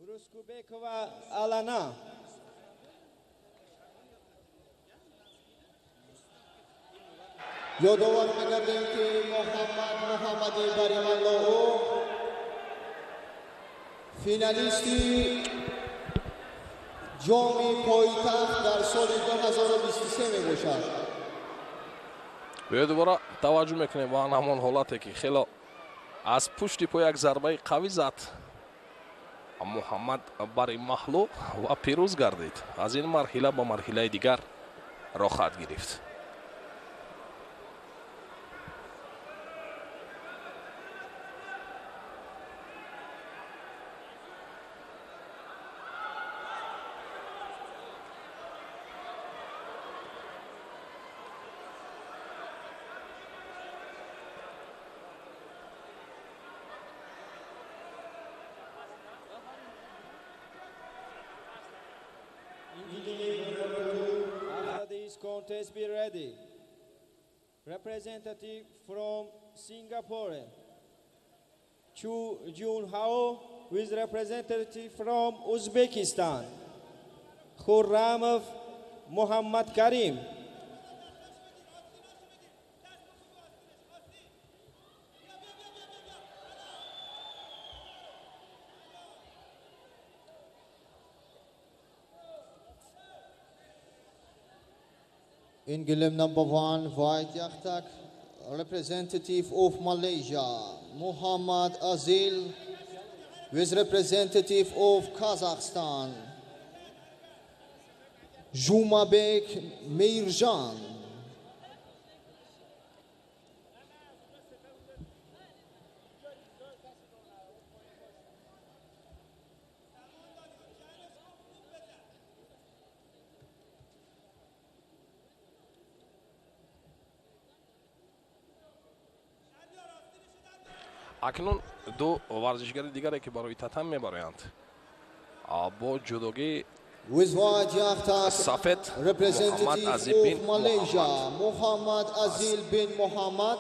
Рускубекова Алана. Ёдовар мегардем, ки Муҳаммад Муҳаммади Бариманлоу финалисти ҷоми пойтахт дар соли 2023 мебошад. Биё дубора таваҷҷӯҳ мекунем ба ҳамон ҳолате, ки хело аз пушти по як зарбаи қавӣ зад Муҳаммад Баримаҳлу ва пирӯз гардид. Аз ин марҳила ба марҳилаи дигар роҳат гирифт. Contest be ready. Representative from Singapore, Chu Jun Hao, with representative from Uzbekistan, Khurramov Muhammad Karim. In Gilim number 1, white Yakhtak, representative of Malaysia, Muhammad Azil, with representative of Kazakhstan, Jumabek Meirjan. Акнун ду варзишгари дигаре ки барои татам мебароянд бо ҷудогии сафед Муҳаммад Азил бин Muhammad Azil bin Muhammad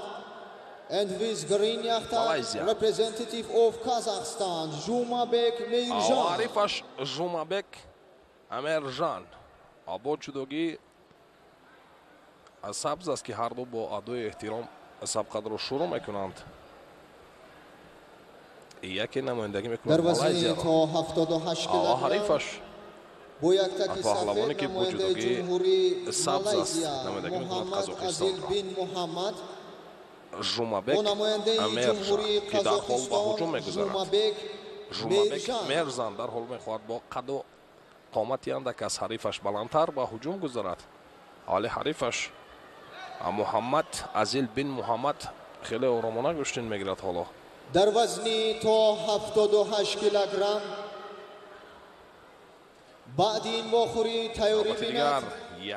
and with green Yakhtak representative of Kazakhstan Jumabek Meirjan. Ҳарифаш Жумабек Мержан бо ҷудогии сабз аст, ки ҳарду бо адои эҳтиром сабқатро шурӯъ мекунанд. Яке намояндагӣ мекунад дар вазни то 78 килограмм, ҳарифаш бо як таки паҳлавоне сафед ки бо намояндаи ҷудогии ҷумҳурии сабз аст, Малайзия намояндагӣ мекунад Муҳаммад Азил Қазоқистонро. бин Муҳаммад Жумабек бо намояндаи Мержан, ҷумҳурии ки дарҳол ба ҳуҷум Қазоқистон мегузарад. Жумабек Жумабек Мержан. Мерзан дарҳол мехоҳад бо қаду қомати андак аз ҳарифаш баландтар ба ҳуҷум гузарад, вале ҳарифаш Муҳаммад Азил бин Муҳаммад хеле оромона гӯштин мегирад ҳоло. Дар вазни то 78 килограмм баъди ин вохӯрӣ тайёрӣ Навбати бинад дигар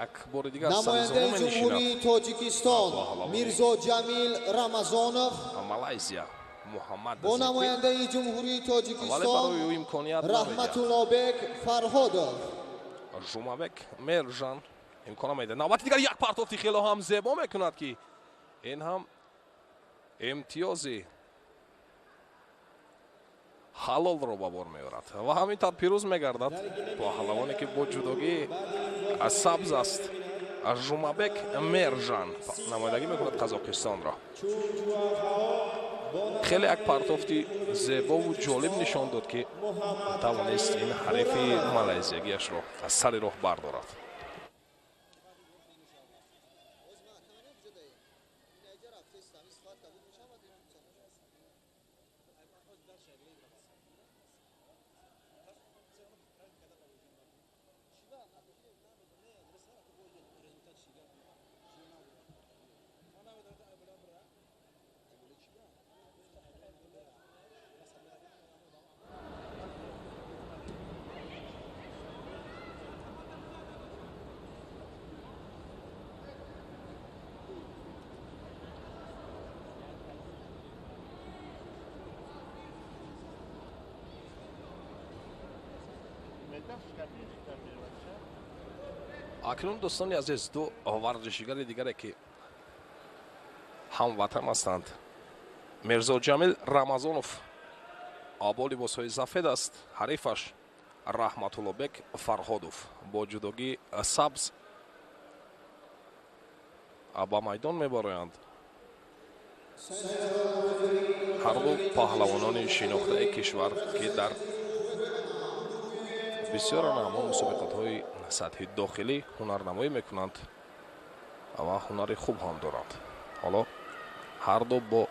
як бори дигар сари намояндаи зону менишинад ҷумҳурии Тоҷикистон Паҳлавони Мирзо Ҷамил Рамазонов Малайзия Муҳаммад бо Азил бин, намояндаи ҷумҳурии вале Тоҷикистон барои ӯ имконият намедиҳад. Раҳматуллобек Фарҳодов. Жумабек Мержан имкон намедиҳад. Навбати дигар як партофти хело ҳам зебо мекунад, ки ин ҳам имтиёзи ҳалолро ба бор меорад ва ҳамин тавр пирӯз мегардад паҳлавоне ки бо ҷудогӣ сабз аст. Жумабек Мержан намояндагӣ мекунад Қазоқистонро. Хеле як партофти зебову ҷолиб нишон дод, ки тавонист ин ҳарифи малайзиягиашро аз сари роҳ бардорад. Акнун дӯстони азиз, ду варзишгари дигаре ки ҳамватан ҳастанд, Мирзо Ҷамил Рамазонов бо либосҳои сафед аст, ҳарифаш Раҳматуллобек Фарҳодов бо ҷудогии сабз ба майдон мебароянд. Ҳарду паҳлавонони шинохтаи кишвар, ки дар бисёр ҳамон мусобиқатҳои сатҳи дохилӣ ҳунарнамоӣ мекунанд ва ҳунари хуб ҳам доранд. Ҳоло ҳарду бо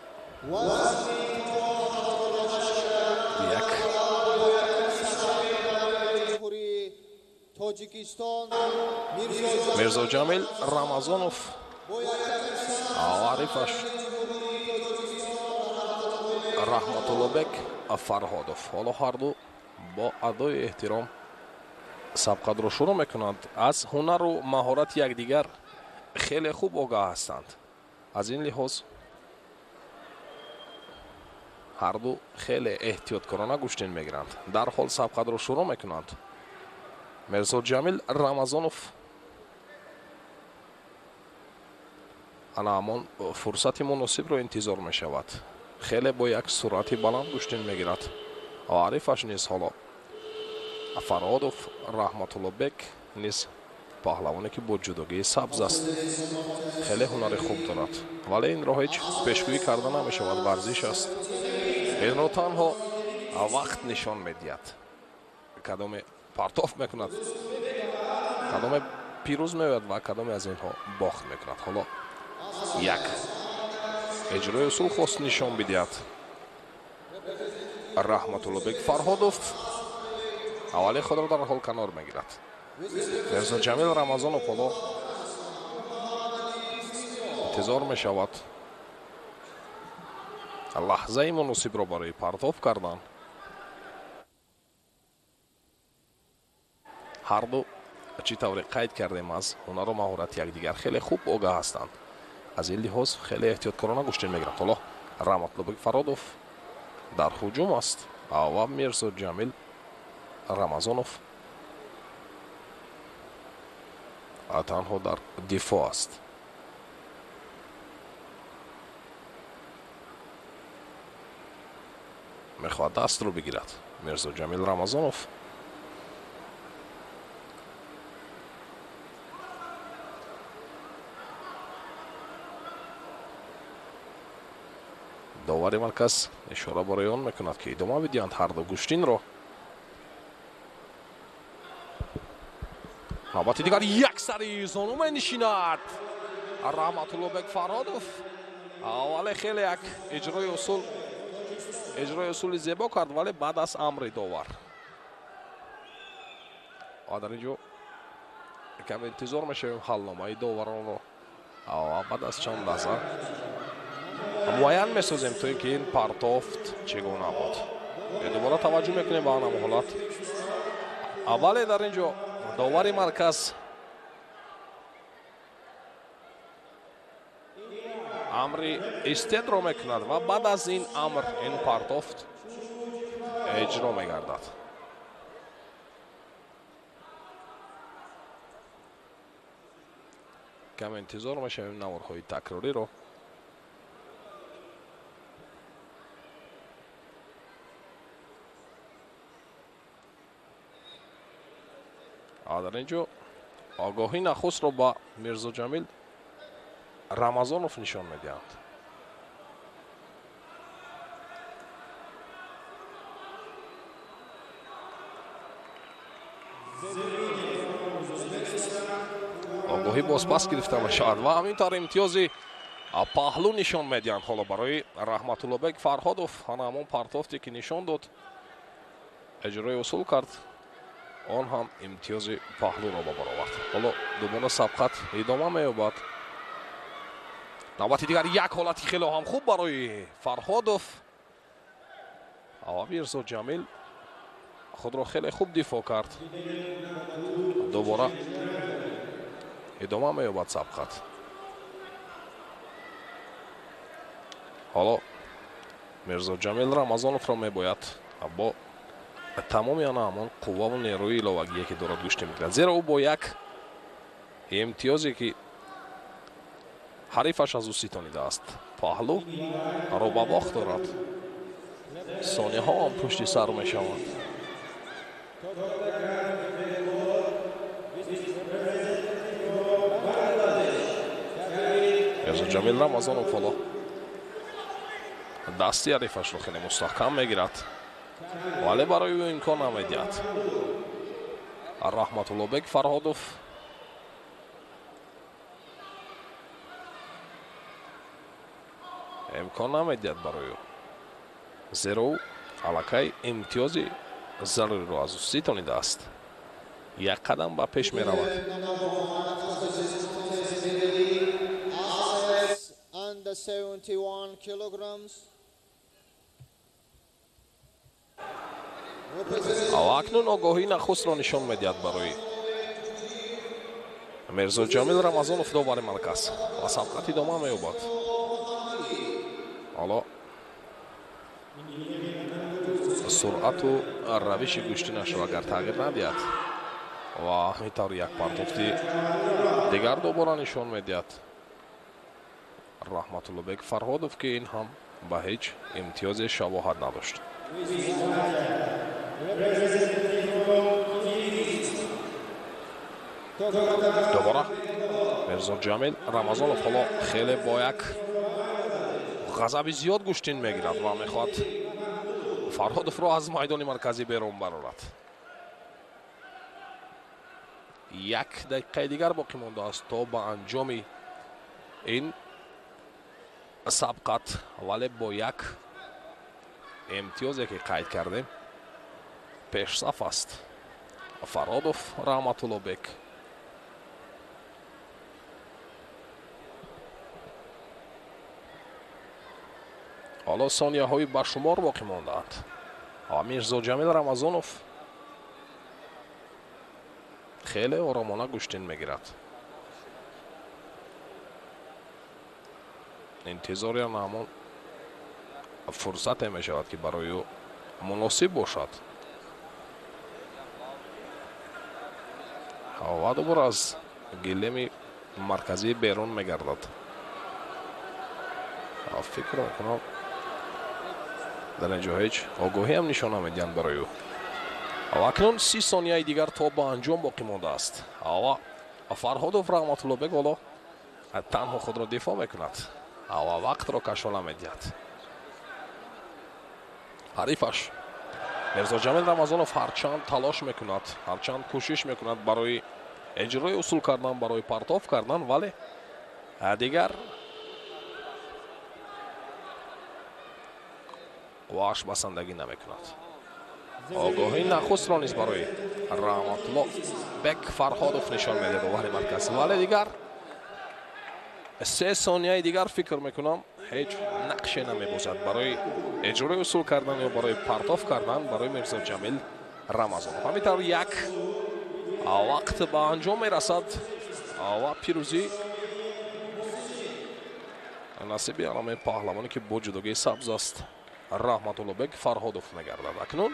як Мирзо Ҷамил Рамазонов ҳарифаш Раҳматуллобек Фарҳодов. Ҳоло ҳарду бо адои эҳтиром сабқатро шурӯъ мекунанд. Аз ҳунару маҳорати якдигар хеле хуб огаҳ ҳастанд. Аз ин лиҳоз ҳарду хеле эҳтиёткорона гӯштин мегиранд. Дарҳол сабқатро шурӯъ мекунанд. Мирзо Ҷамил Рамазонов ана ҳамон фурсати муносибро интизор мешавад. Хеле бо як суръати баланд гӯштин мегирад. Ҳарифаш низ ҳоло Фарҳодов Раҳматуллобек низ паҳлавоне ки бо ҷудогии сабз аст, хеле ҳунари хуб дорад, вале инро ҳеҷ пешгӯӣ карда намешавад, варзиш аст. Инро танҳо вақт нишон медиҳад, кадоме партоф мекунад, кадоме пирӯз меояд ва кадоме аз инҳо бохт мекунад. Ҳоло як иҷрои усул хост нишон бидиҳад Раҳматуллобек Фарҳодов, аввали худро дар ҳол канор мегирад. Мирзоҷамил Рамазонов ҳоло интизор мешавад лаҳзаи муносибро барои партоф кардан. Ҳарду чӣ тавре қайд кардем, аз ҳунару маҳорати якдигар хеле хуб огаҳ ҳастанд. Аз ин лиҳоз хеле эҳтиёткорона гӯштин мегиранд. Ҳоло Раҳматуллобек Фарҳодов дар ҳуҷум аст ва Мирзоҷамил Рамазонов танҳо дар дифоъ аст. Мехоҳад дастро бигирад Мирзоҷамил Рамазонов. Довари марказ ишора барои он мекунад, ки идома бидиҳанд ҳарду гӯштинро. Навбати дигар як сари зону менишинад Раҳматуллобек Фарҳодов, вале хеле як иҷрои усули зебо кард, вале баъд аз амри довар. Ва дар ин ҷо каме интизор мешавем ҳалномаи доваронро ва баъд аз чанд лаҳза муайян месозем, то ин ки ин партофт чӣ гуна буд. Дубора таваҷҷӯҳ мекунем ба ҳамон ҳолат. Аввале дар ин ҷо довари марказ амри истедро мекунад ва баъд аз ин амр ин партофт иҷро мегардад. Каме интизор мешавем наворҳои такрориро. Дар ин ҷо огоҳӣ нахустро ба Мирзоҷамил Рамазонов нишон медиҳанд. Огоҳӣ бозпас гирифта мешавад ва ҳамин тавр имтиёзи паҳлӯ нишон медиҳанд ҳоло барои Раҳматуллобек Фарҳодов. Ҳана ҳамон партофте ки нишон дод, иҷрои усул кард, он ҳам имтиёзи паҳлӯро ба бар овард. Ҳоло дубора сабқат идома меёбад. Навбати дигар як ҳолати хеле ҳам хуб барои Фарҳодов. Ва Мирзоҷамил худро хеле хуб дифоъ кард. Дубора идома меёбад сабқат. Ҳоло Мирзоҷамил Рамазоновро мебояд бо тамоми ана ҳамон қувваву нерӯи иловагие ки дорад гӯшти мегирад, зеро ӯ бо як имтиёзе ки ҳарифаш аз ӯ ситонидааст паҳлӯ ро ба бохт дорад. Сонияҳо ҳам пушти сар мешаванд. Мирзоҷамил Рамазонов ҳоло дасти ҳарифашро хеле мустаҳкам мегирад, вале барои ӯ имкон намедиҳад. Раҳматуллобек Фарҳодов имкон намедиҳад барои ӯ, зеро ӯ аллакай имтиёзи заруриро аз ӯ ситонидааст. Як қадам ба пеш меравад. Under 71 kilograms. Ва акнун огоҳии нахустро нишон медиҳад барои Мирзоҷамил Рамазонов довари марказ ва сабқат идома меёбад. Ҳоло суръату равиши гӯштинашро агар тағйир надиҳад ва ҳамин тавр як партофти дигар дубора нишон медиҳад Раҳматуллобек Фарҳодов, ки ин ҳам ба ҳеҷ имтиёзе шабоҳат надошт. Дубора Мирзоҷамил Рамазонов ҳоло хеле бо як ғазаби зиёд гӯштин мегирад ва мехоҳад Фарҳодовро аз майдони марказӣ берун барорад. Як дақиқаи дигар боқӣ мондааст то ба анҷоми ин сабқат, вале бо як имтиёзе ки қайд кардем пешсаф аст Фарҳодов Раҳматуллобек. Ҳоло сонияҳои баршумор боқӣ мондаанд. Мирзоҷамил Рамазонов хеле оромона гӯштин мегирад. Интизори ҳамон фурсате мешавад, ки барои ӯ муносиб бошад. Ва дубора аз гилеми марказӣ берун мегардад. Фикр мекунам, дар ин ҷо ҳеҷ огоҳиам нишон намедиҳанд барои ӯ. Ва акнун 30 сонияи дигар то ба анҷом боқӣ мондааст. Ва Фарҳодов Раҳматуллобек ҳоло танҳо худро дифоъ мекунад ва вақтро кашола медиҳад. Ҳарифаш Мирзоҷамил Рамазонов ҳарчанд талош мекунад, ҳарчанд кӯшиш мекунад барои иҷрои усул кардан, барои партоф кардан, вале дигар қуввааш басандагӣ намекунад. Огоҳии нахустро низ барои Раҳматуллобек Фарҳодов нишон медиҳад овари марказ, вале дигар 3 сонияи дигар фикр мекунам ҳеҷ нақше намебозад барои иҷрои усул кардан ё барои партоф кардан барои Мирзоҷамил Рамазонов. Ҳамин тавр як вақт ба анҷом мерасад ва пирӯзӣ насиби ҳамин паҳлавоне, ки бо ҷудогии сабз аст, Раҳматуллобек Фарҳодов мегардад. Акнун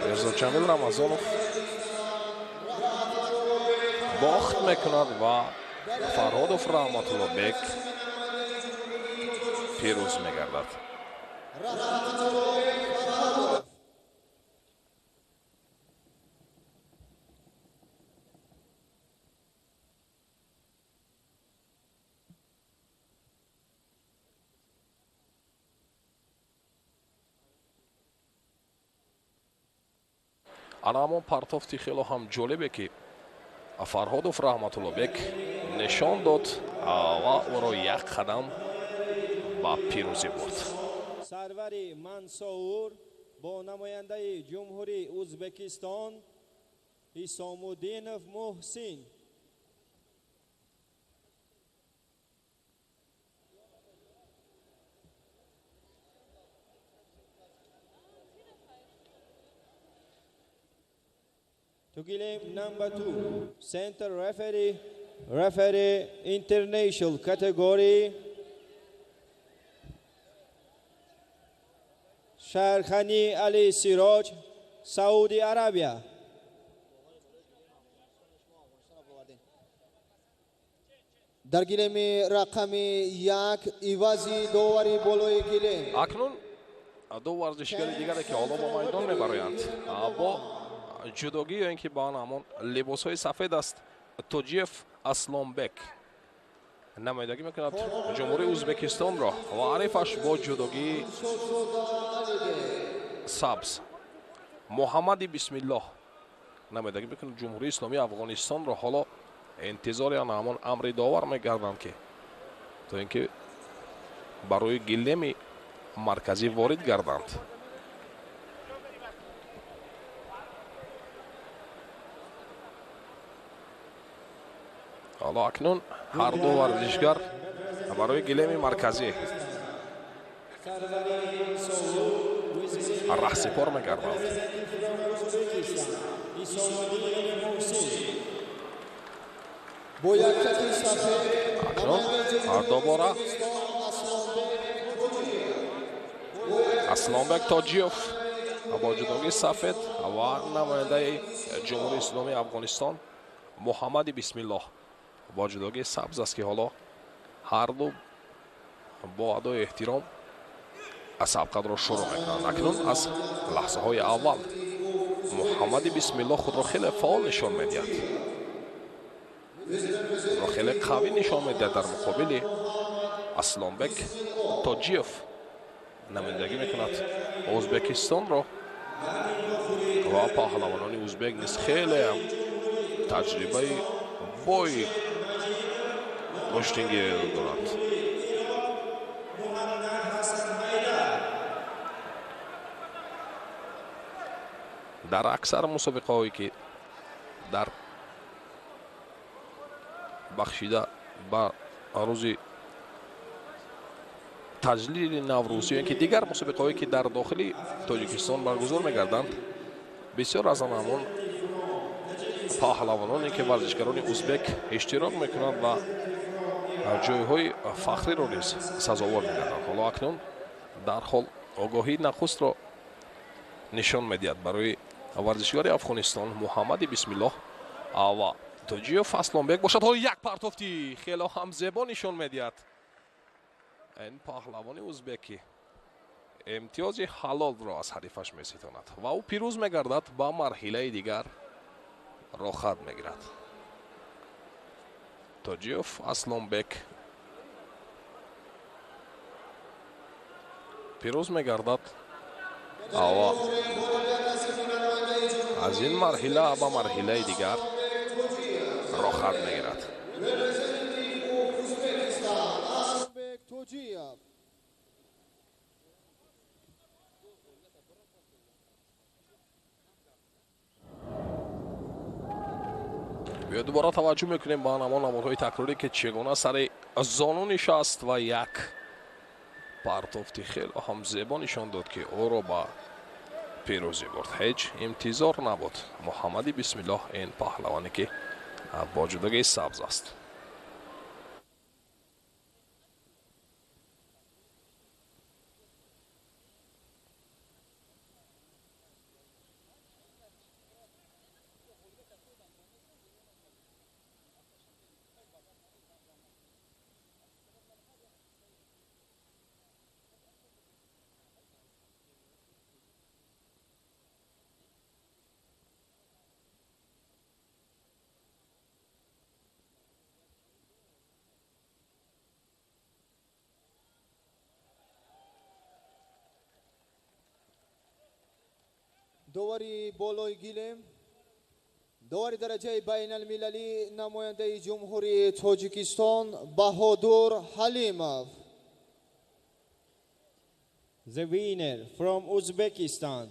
Мирзоҷамил Рамазонов бохт мекунад ва Фарҳодов Раҳматуллобек пирӯз мегардад. Ана ҳамон партофти хело ҳам ҷолибе, ки Фарҳодов Раҳматуллобек нишон дод ва ӯро як қадам ба пирӯзӣ бурд. Сарвари Мансур бо намояндаи Ҷумҳурии Ӯзбекистон Исомуддинов Муҳсин. To gilem number 2, center referee, referee international category, Sharkhani Ali Siroj, Saudi Arabia. Дар гилеми рақами 1 ивази довари болои гилем. Акнун ду варзишгари дигаре, ки ҳоло ба майдон мебароянд, бо ҷудогӣ ё ин ки ба ҳамон либосҳои сафед аст, Тоҷиев Аслонбек намояндагӣ мекунад Ҷумҳурии Ӯзбекистонро ва ҳарифаш бо ҷудогии сабз Муҳаммади Бисмиллоҳ намояндагӣ мекунад Ҷумҳурии Исломии Афғонистонро. Ҳоло интизори ҳамон амри довар мегарданд, ки то ин ки барои гилеми марказӣ ворид гарданд. Ҳоло акнун ҳар ду варзишгар барои гилеми марказӣ раҳсипор мегарданд. Акнун дубора Аслонбек Тоҷиев бо ҷудогии сафед ва намояндаи Ҷумҳурии Исломии Афғонистон Муҳаммади Бисмиллоҳ бо ҷудогии сабз аст, ки ҳоло ҳар ду бо адои эҳтиром сабқатро шурӯъ мекунанд. Акнун аз лаҳзаҳои аввал Муҳаммади Бисмиллоҳ худро хеле фаъол нишон медиҳад, худро хеле қавӣ нишон медиҳад. Дар муқобили Аслонбек Тоҷиев намояндагӣ мекунад Ӯзбекистонро ва паҳлавонони ӯзбек низ хеле Таҷрибаи бои гӯштингириро дорад. Дар аксар мусобиқаҳое ки дар бахшида ба рӯзи таҷлили Наврӯз ё ин ки дигар мусобиқаҳое ки дар дохили Тоҷикистон баргузор мегарданд, бисёр аз ҳамон паҳлавононе ки варзишгарони узбек иштирок мекунанд ва ҷойҳои фахриро низ сазовор мегарданд. Ҳоло акнун дарҳол огоҳии нахустро нишон медиҳад барои варзишгари Афғонистон Муҳаммади Бисмиллоҳ ва Тоҷиёв Аслонбек бошад. Ҳоло як партофти хело ҳам зебо нишон медиҳад ин паҳлавони узбекӣ, имтиёзи ҳалолро аз ҳарифаш меситонад ва ӯ пирӯз мегардад, ба марҳилаи дигар роҳхат мегирад. Тоҷиёв Аслонбек пирӯз мегардад ва аз ин марҳила ба марҳилаи дигар роҳхат мегирад. Биё дубора таваҷҷӯҳ мекунем ба ҳамон наворҳои такрорӣ, ки чӣ гуна сари зону нишаст ва як партофти хело ҳам зебо нишон дод, ки ӯро ба пирӯзӣ бурд. Ҳеҷ интизор набуд Муҳаммади Бисмиллоҳ, ин паҳлавоне ки бо ҷудогии сабз аст. Довари болои гилем, довари дараҷаи байналмилалӣ, намояндаи Ҷумҳурии Тоҷикистон Баҳодур Ҳалимов. The winner from Uzbekistan,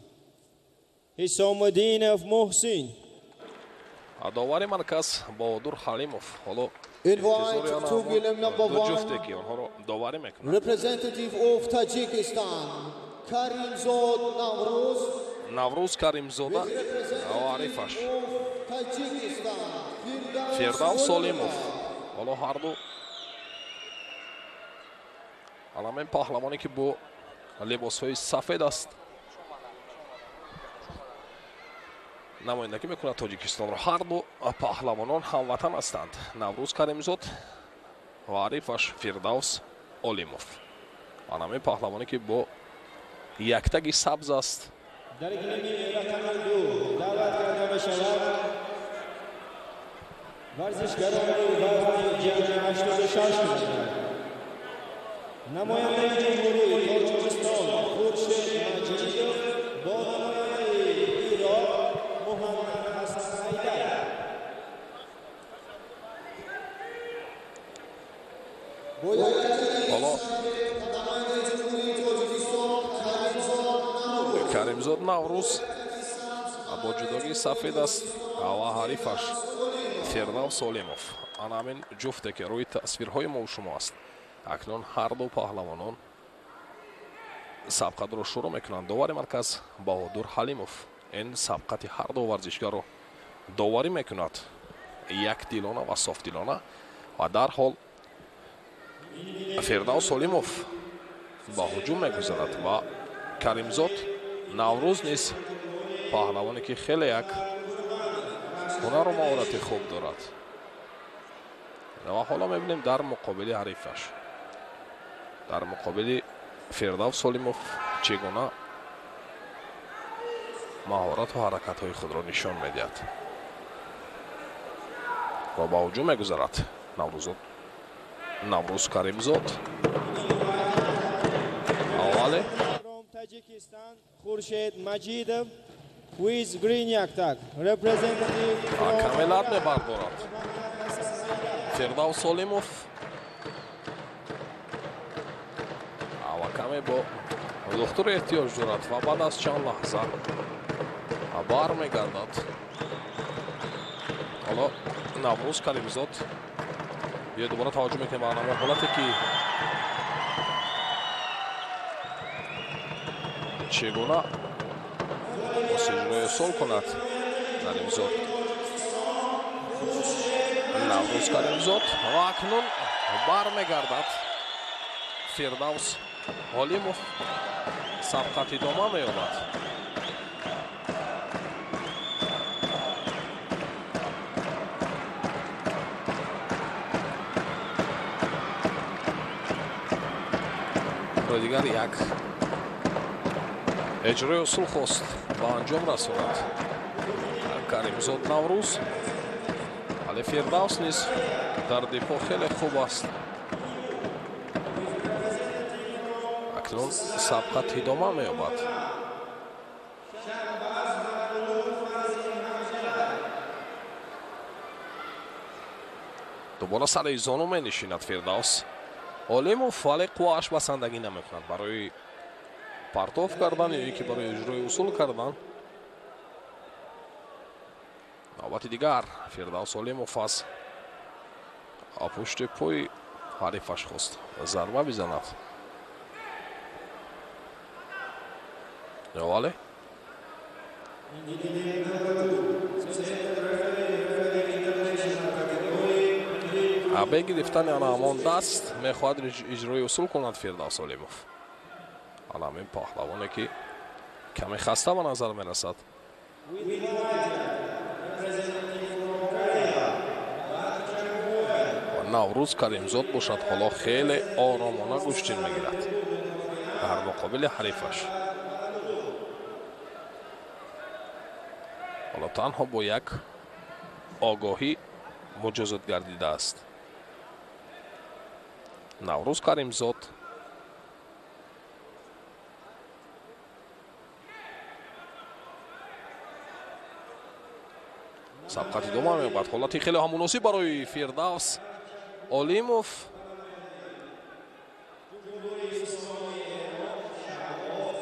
Ҳисомиддинов Муҳсин. Довари марказ Баҳодур Ҳалимов ҳоло Invite to гилем number ду ҷуфте 1, ки онҳоро доварӣ мекунад. representative of Tajikistan, Karimzod Navruz. Наврӯз Каримзода ва ҳарифаш Фирдавс Солимов. Ҳоло ҳарду аламин паҳлавоне ки бо либосҳои сафед аст намояндагӣ мекунад Тоҷикистонро. Ҳарду паҳлавонон ҳамватан ҳастанд, Наврӯз Каримзод ва ҳарифаш Фирдавс Олимов. Аламин паҳлавоне ки бо яктаги сабз аст. Дар гилеми рақами 2 даъват карда мешавад варзишгарони вазни ҷамъи 86 килограмм, намояндаи Ҷумҳурии Тоҷикистон Хуршед Маҷидов бо намояндаи Ироқ Муҳаммад Ҳасан Ҳайдар. Ҳоло Каримзод Наврӯз бо ҷудогии сафед аст ва ҳарифаш Фирдавс Олимов. Ана ҳамин ҷуфте ки рӯи тасвирҳои мо шумо аст. Акнун ҳарду паҳлавонон сабқатро шурӯъ мекунанд. Довари марказ Баҳодур Ҳалимов ин сабқати ҳарду варзишгарро доварӣ мекунад якдилона ва софдилона ва дарҳол Фирдавс Олимов ба ҳуҷум мегузарад ва Каримзод Наврӯз низ паҳлавоне ки хеле як ҳунару маҳорати хуб дорад ва ҳоло мебинем дар муқобили ҳарифаш, дар муқобили Фирдавс Солимов чӣ гуна маҳорату ҳаракатҳои худро нишон медиҳад ва ба ҳуҷум мегузарад Наврӯз Каримзод. Аввале Tajikistan Хуршед Маҷидов With green yaktag, representative from Камелат мебардорад Фирдавс Олимов ва каме бо духтур эҳтиёҷ дорад ва баъд аз чанд лаҳза бармегардад. Ҳоло Наврӯз Каримзод биё дубора таваҷҷӯҳ мекунем ба ҳамон ҳолате ки чӣ гуна иҷрои усул кунад Каримзод. Наврӯз Каримзод ва акнун бармегардад Фирдавс Олимов. Сабқат идома меёбад. Дигар як иҷрои усул хост ба анҷом расонад Каримзод Наврӯз, вале Фирдавс низ дар дифоъ хеле хуб аст. Акнун сабқат идома меёбад. Дубора сари зону менишинад Фирдавс Олимов, вале қуввааш басандагӣ намекунад барои партоф кардан ё ин ки барои иҷрои усул кардан. Навбати дигар Фирдавс Олимов аз пушти пои ҳарифаш хост зарба бизанад, вале бе гирифтани ана ҳамон даст мехоҳад иҷрои усул кунад Фирдавс Олимов. Ана ҳамин паҳлавоне ки каме хаста ба назар мерасад. Ва Наврӯз Каримзод бошад ҳоло хеле оромона гӯштин мегирад дар муқобили ҳарифаш. Ҳоло танҳо бо як огоҳӣ муҷозот гардидааст Наврӯз Каримзод. Сабқат идома меёбад. Ҳолати хеле ҳам муносиб барои Фирдавс Олимов.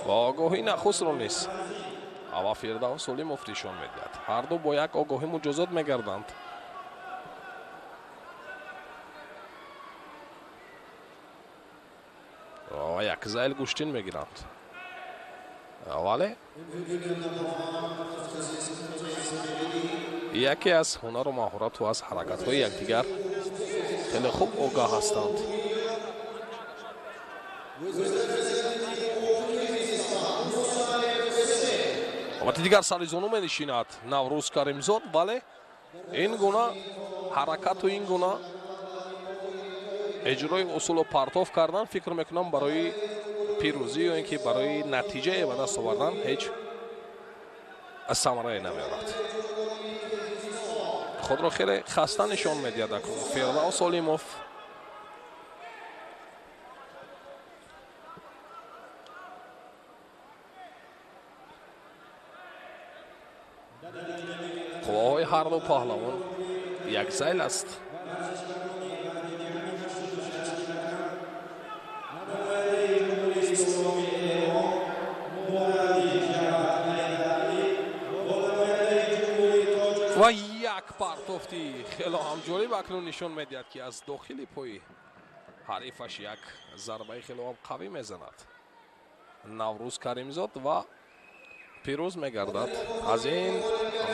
Ва огоҳӣ нахустро низ ава Фирдавс Олимов нишон медиҳад. Ҳар ду бо як огоҳӣ муҷозот мегарданд. Ва як зайл гӯштин мегиранд, вале яке аз ҳунару маҳорату аз ҳаракатҳои якдигар хеле хуб огаҳ ҳастанд. Албатта дигар сари зону менишинад Наврӯз Каримзод, вале ин гуна ҳаракату ин гуна иҷрои усулу партоф кардан фикр мекунам барои пирӯзӣ ё ин ки барои натиҷае ба даст овардан ҳеҷ самарае намеорад. Худро хеле хаста нишон медиҳад акнун Фирдавс Олимов. Қувваҳои ҳар ду паҳлавон якзайл аст. Ва як партофти хело ҳам ҷолиб акнун нишон медиҳад ки аз дохили пои ҳарифаш як зарбаи хело ҳам қавӣ мезанад Наврӯз Каримзод ва пирӯз мегардад. Аз ин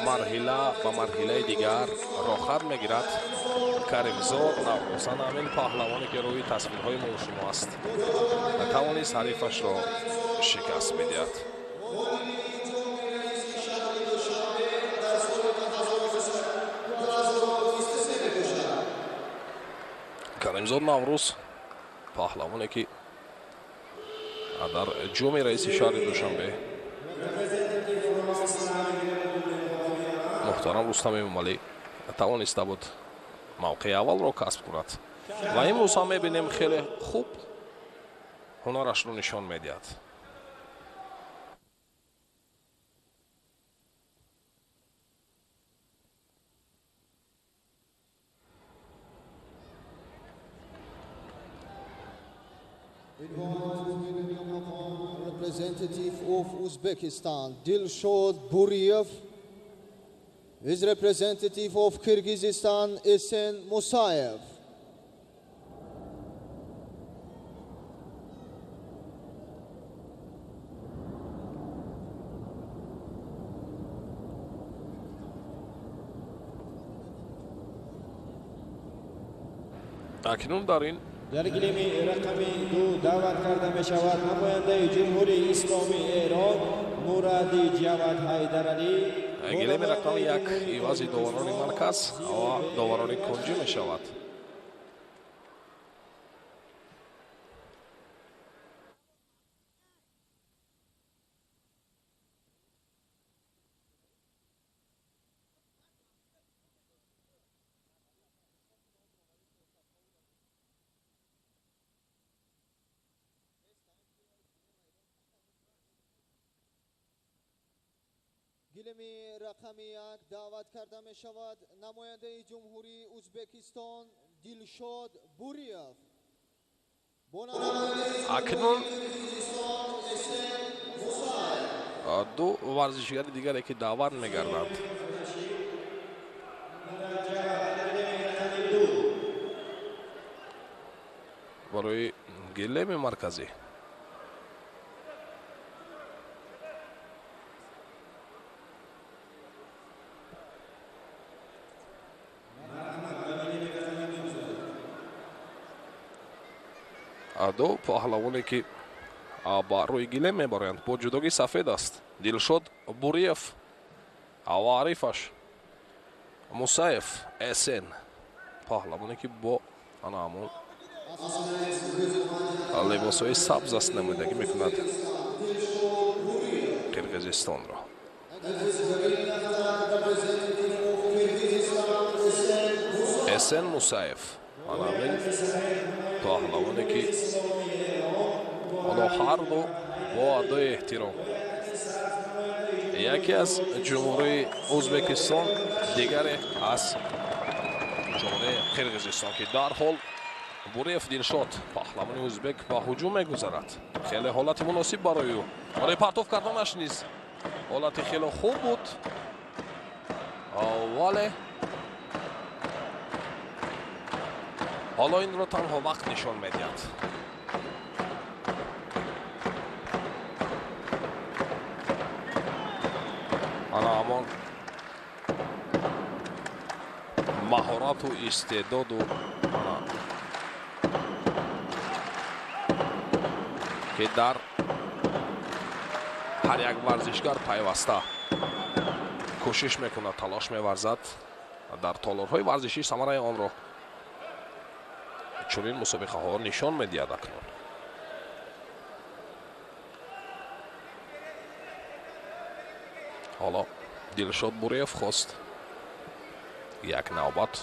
марҳила ба марҳилаи дигар роҳхат мегирад Каримзод Наврӯз. Ана ҳамин паҳлавоне ки рӯи тасвирҳои мо шумо аст тавонист ҳарифашро шикаст медиҳад. Каримзод Наврӯз паҳлавоне ки дар ҷоми раиси шаҳри Душанбе муҳтарам Рустам Эмомалӣ тавониста буд мавқеи аввалро касб кунад ва имрӯз ҳам мебинем хеле хуб ҳунарашро нишон медиҳад. Representative of Uzbekistan, Dilshod Buriev, is representative of Kyrgyzstan, Esen Musayev. Акнун дар ин дар гилеми рақами 2 даъват карда мешавад намояндаи Ҷумҳурии Исломии Эрон Муради Ҷавад Ҳайдаралӣ. Гилеми рақами 1 ивази доварони марказ ва доварони кунҷӣ мешавад. Гилеми рақами 1 даъват карда мешавад намояндаи Ҷумҳурии Узбекистон Дилшод Буриев. Акнун ду варзишгари дигаре ки даъват мегарданд. Барои гилеми марказӣ ду паҳлавоне ки ба рӯи гилем мебароянд бо ҷудогии сафед аст. Дилшод Буриев ва ҳарифаш Мусаев Эсен, паҳлавоне ки бо ана ҳамон либосҳои сабз аст намояндагӣ мекунад Қирғизистонро. Эсен Мусаев ана ҳамин паҳлавоне ки ҳоло ҳарду бо адои эҳтиром яке аз Ҷумҳурии Узбекистон, дигаре аз Ҷумҳурии Қирғизистон, ки дарҳол Буриев Дилшод паҳлавони узбек ба ҳуҷум мегузарад. Хеле ҳолати муносиб барои ӯ, барои партоф карданаш низ ҳолати хеле хуб буд, вале ҳоло инро танҳо вақт нишон медиҳад. Ана ҳамон маҳорату истеъдоду ана ки дар ҳар як варзишгар пайваста кӯшиш мекунад, талош меварзад дар толорҳои варзишӣ самараи онро чунин мусобиқаҳо нишон медиҳад. Акнун ҳоло Дилшод Буриев хост як навбат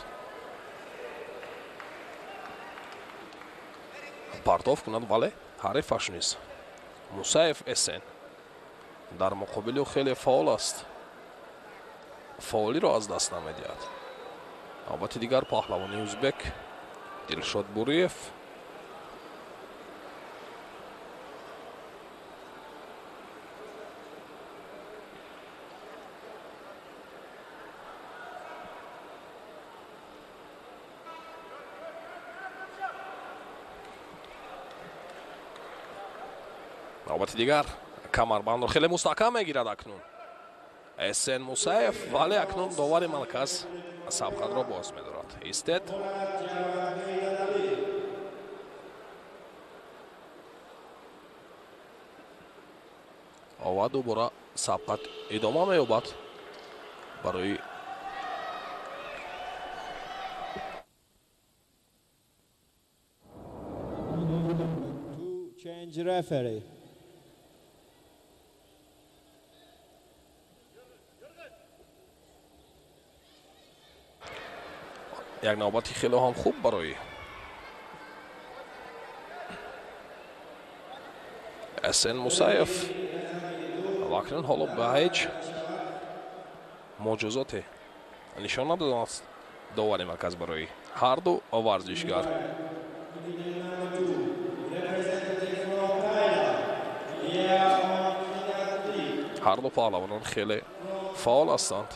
партоф кунад, вале ҳарифаш низ Мусаев Эсен дар муқобили ӯ хеле фаъол аст, фаъолиро аз даст намедиҳад. Навбати дигар паҳлавони узбек Дилшод Буриев навбати дигар камарбандро хеле мустаҳкам мегирад акнун Эсен Мусаев, вале акнун довари марказ сабқатро боз медорад. Истед. Ова дубора сабқат идома меёбад барои Change referee. Як навбати хеле ҳам хуб барои Эсен Мусаев. Ва акнун ҳоло ба ҳеҷ муҷозоте нишон надодааст довари марказ барои ҳарду варзишгар. Ҳар ду паҳлавонон хеле фаъол ҳастанд.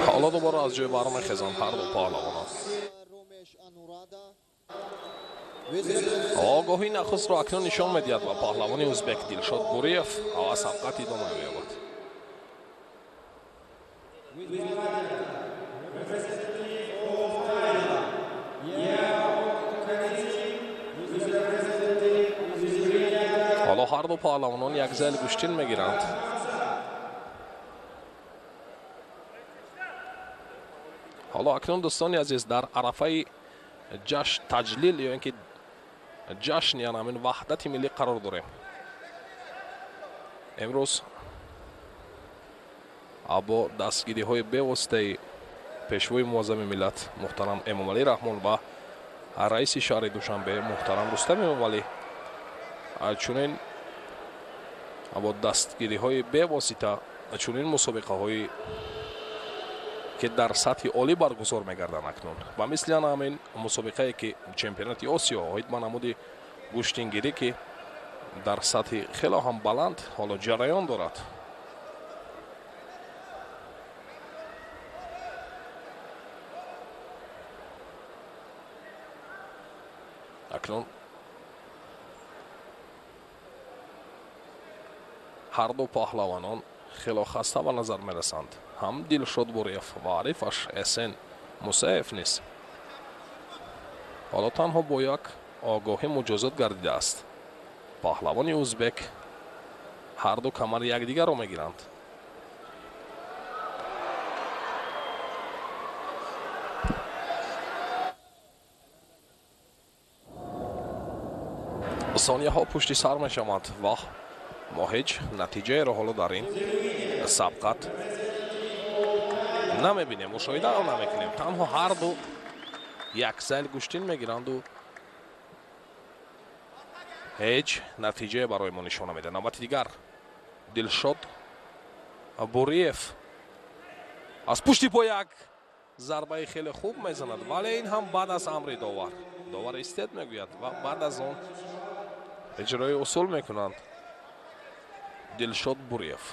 Ҳоло дубора аз ҷой бармехезанд ҳар ду паҳлавонон. Огоҳии нахустро акнун нишон медиҳад ба паҳлавони ӯзбек Дилшод Буриев ва сабқат идома меёбад. Ҳоло ҳар ду паҳлавонон як зел гӯштин мегиранд. Ҳоло акнун дӯстони азиз дар арафаи ҷашн таҷлил ё ин ки ҷашни ҳамин ваҳдати миллӣ қарор дорем. Имрӯз бо дастгириҳои бевоситаи пешвои муаззами миллат муҳтарам Эмомалӣ Раҳмон ва раиси шаҳри Душанбе муҳтарам Рустам Эмомалӣ чунин бо дастгириҳои бевосита чунин мусобиқаҳои ки дар сатҳи олӣ баргузор мегарданд акнун ба мисли ҳамин мусобиқае ки чемпионати Осиё оид ба намуди гӯштингирӣ ки дар сатҳи хело ҳам баланд ҳоло ҷараён дорад. Акнун ҳар ду паҳлавонон хело хаста ба назар мерасанд. Ҳам Дилшод Буриев ва ҳарифаш Эсен Мусаев низ ҳоло танҳо бо як огоҳӣ муҷозот гардидааст. Паҳлавони ӯзбек ҳар ду камари якдигарро мегиранд. Сонияҳо пушти сар мешаванд ва мо ҳеҷ натиҷаеро ҳоло дар ин сабқат намебинем, мушоҳидаро намекунем. Танҳо ҳар ду як зел гӯштин мегиранду ҳеҷ натиҷае барои мо нишон намедиҳад. Навбати дигар Дилшод Буриев аз пушти по як зарбаи хеле хуб мезанад, вале ин ҳам баъд аз амри довар. Довар истед мегӯяд ва баъд аз он иҷрои усул мекунанд Дилшод Буриев.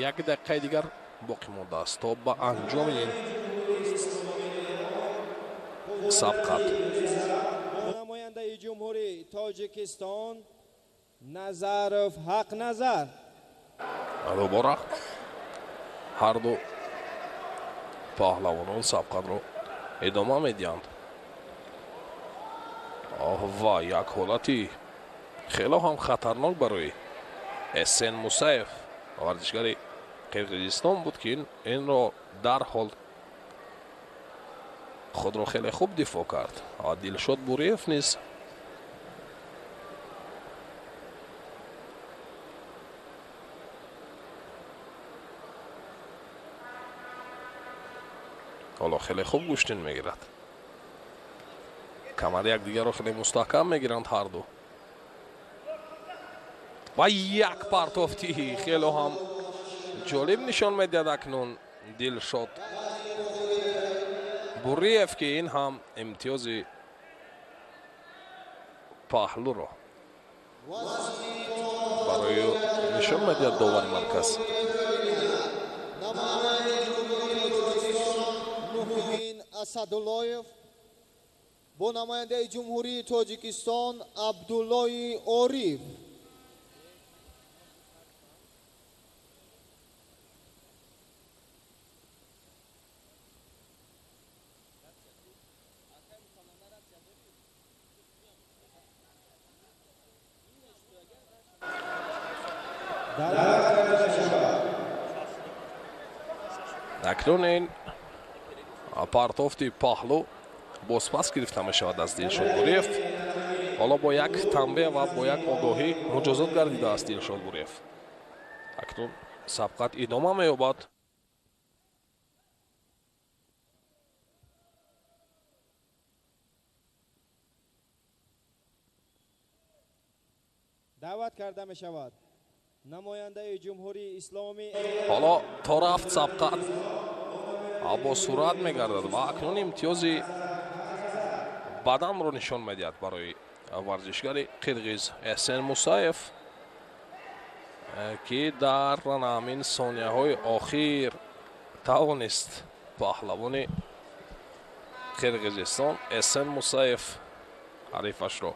Як дақиқаи дигар боқӣ мондааст то ба анҷоми ин сабқат. Намояндаи ҷумҳурии Тоҷикистон Назаров Ҳақназар. Дубора ҳар ду паҳлавонон сабқатро идома медиҳанд ва як ҳолати хело ҳам хатарнок барои Эсен Мусаев варзишгари Қирғизистон буд ки инро дарҳол худро хеле хуб дифоъ кард. Дилшод Буриев низ ҳоло хеле хуб гӯштин мегирад. Камари якдигарро хеле мустаҳкам мегиранд ҳар ду ва як партофти хело ҳам ҷолиб нишон медиҳад акнун Дилшод Буриев ки ин ҳам имтиёзи паҳлӯро барои нишон медиҳад довари марказ. Асадуллоев бо намояндаи ҷумҳурии Тоҷикистон Абдуллои Ориф. Акнун ин партофти паҳлӯ бозпас гирифта мешавад аз Дилшод Буриев. Ҳоло бо як танбеҳ ва бо як огоҳӣ муҷозот гардидааст Дилшод Буриев. Акнун сабқат идома меёбад. Даъват карда мешавад намояндаи Ҷумҳурии Исломӣ. Ҳоло то рафт сабқат бо суръат мегардад ва акнун имтиёзи баданро нишон медиҳад барои варзишгари қирғиз Эҳсен Мусаев, ки дар ҳамин сонияҳои охир тавонист паҳлавони Қирғизистон Эҳсен Мусаев ҳарифашро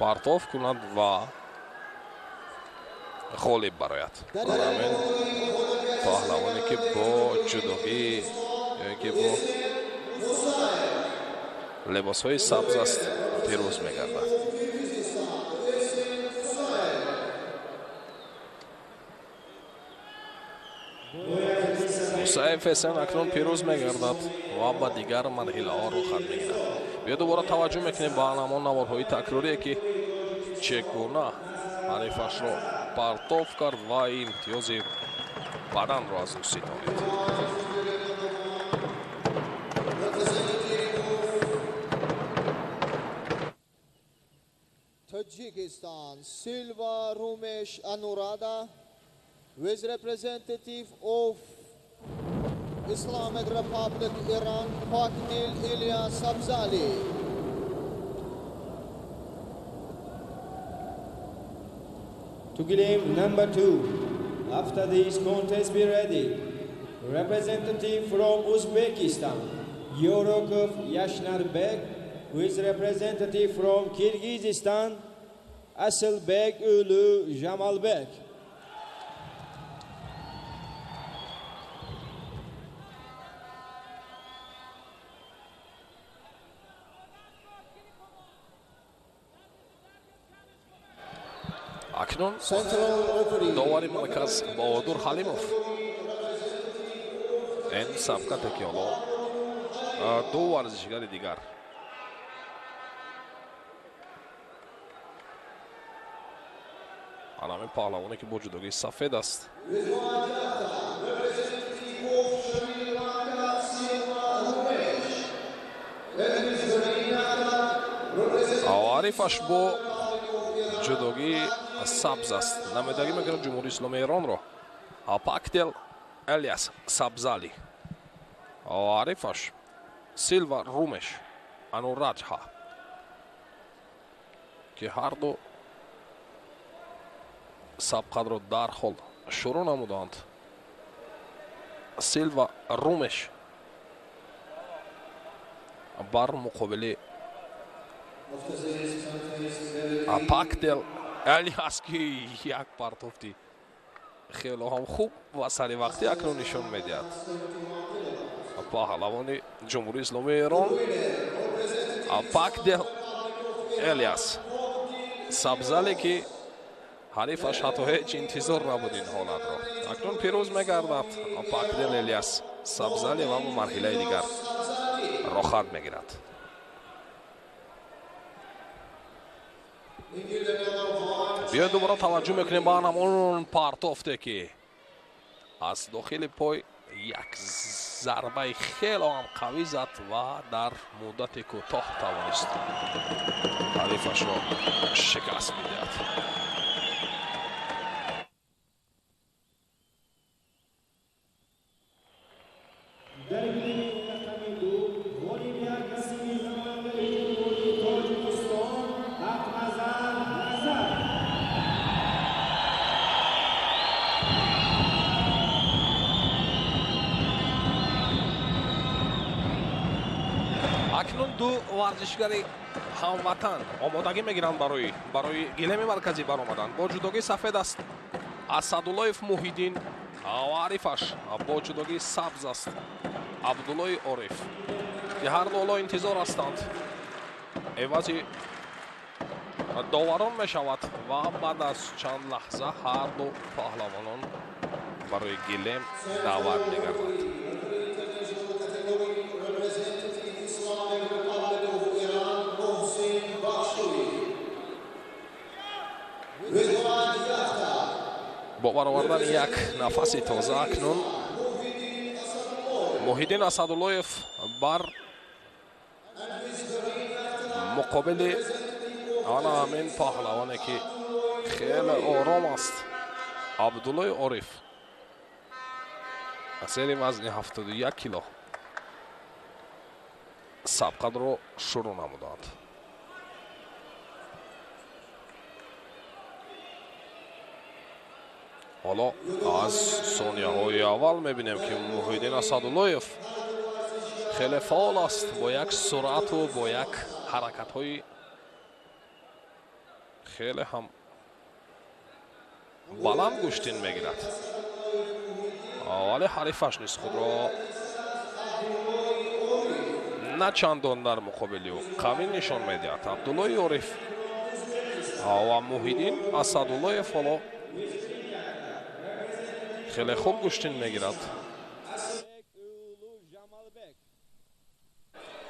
партоф кунад ва ғолиб барояд. Ҳамин паҳлавоне ки бо ҷудогӣ ё ки бо либосҳои сабз аст, пирӯз мегардад. Мусаев Эҳсен акнун пирӯз мегардад ва ба дигар марҳилаҳо рухат мегирад. Биё дубора таваҷҷӯҳ мекунем ба ҳамон наворҳои такрорие, ки чӣ гуна ҳарифашро партоф кард ва имтиёзи баданро аз ӯ ситонид. Tajikistan, Silva Rumesh Anurada, with representative of Islamic Republic Iran, Pakdil Ilya Sabzali. To claim number 2, after this contest be ready, representative from Uzbekistan, Yorokov Yashnarbek, with representative from Kyrgyzstan, Asilbek Ulu Jamalbek. Акнун довари марказ Баҳодур Ҳалимов ин сабқате ки ҳоло ду варзишгари дигар ҳамин паҳлавоне ки бо ҷудогии сафед аст, ҳарифаш бо ҷудогии сабз аст, намояндагӣ мекунад Ҷумҳурии Исломии Эронро, Пакдел Элиас Сабзали. Ҳарифаш Силва Румеш Анураҷҳа, ки ҳарду сабқатро дарҳол шурӯъ намуданд. Силва Румеш бар муқобили Пакдел Элиас, ки як партофти хело ҳам хуб ва саривақтӣ акнун нишон медиҳад. Паҳлавони Ҷумҳурии Исломии Эрон Пакдел Элиас Сабзале, ки ҳарифаш ҳатто ҳеҷ интизор набуд ин ҳолатро. Акнун пирӯз мегардад Пакдел Элиас Сабзале ва ба марҳилаи дигар рохат мегирад. Биёед дубора таваҷҷӯҳ мекунем ба ҳамон партофте, ки аз дохили пой як зарбаи хело ҳам қавӣ зад ва дар муддати кӯтоҳ тавонист ҳарифашро шикаст бидиҳад. Акнун ду варзишгари ҳамватан омодагӣ мегиранд барои гилеми марказӣ баромадан. Бо ҷудогии сафед аст Асадуллоев Муҳиддин ва ҳарифаш бо ҷудогии сабз аст Абдуллои Ориф, ки ҳар ду ҳоло интизор ҳастанд. Эвази доварон мешавад ва баъд аз чанд лаҳза ҳар ду паҳлавонон барои гилем даъват мегарданд. Бо баровардани як нафаси тоза акнун Муҳиддин Асадуллоев бар муқобили Ана ҳамин паҳлавоне ки хеле ором аст, Абдуллои Ориф, зери вазни 71 кило сабқатро шурӯъ намуданд. Ҳоло аз сонияҳои аввал мебинем ки Муҳиддин Асадуллоев хеле фаъол аст, бо як суръату бо як ҳаракатҳои хеле ҳам баланд гӯштин мегирад, вале ҳарифаш низ худро на чандон дар муқобили ӯ қавӣ нишон медиҳад. Абдуллои Ориф ва Муҳиддин Асадуллоев ҳоло хеле хуб гӯштин мегирад.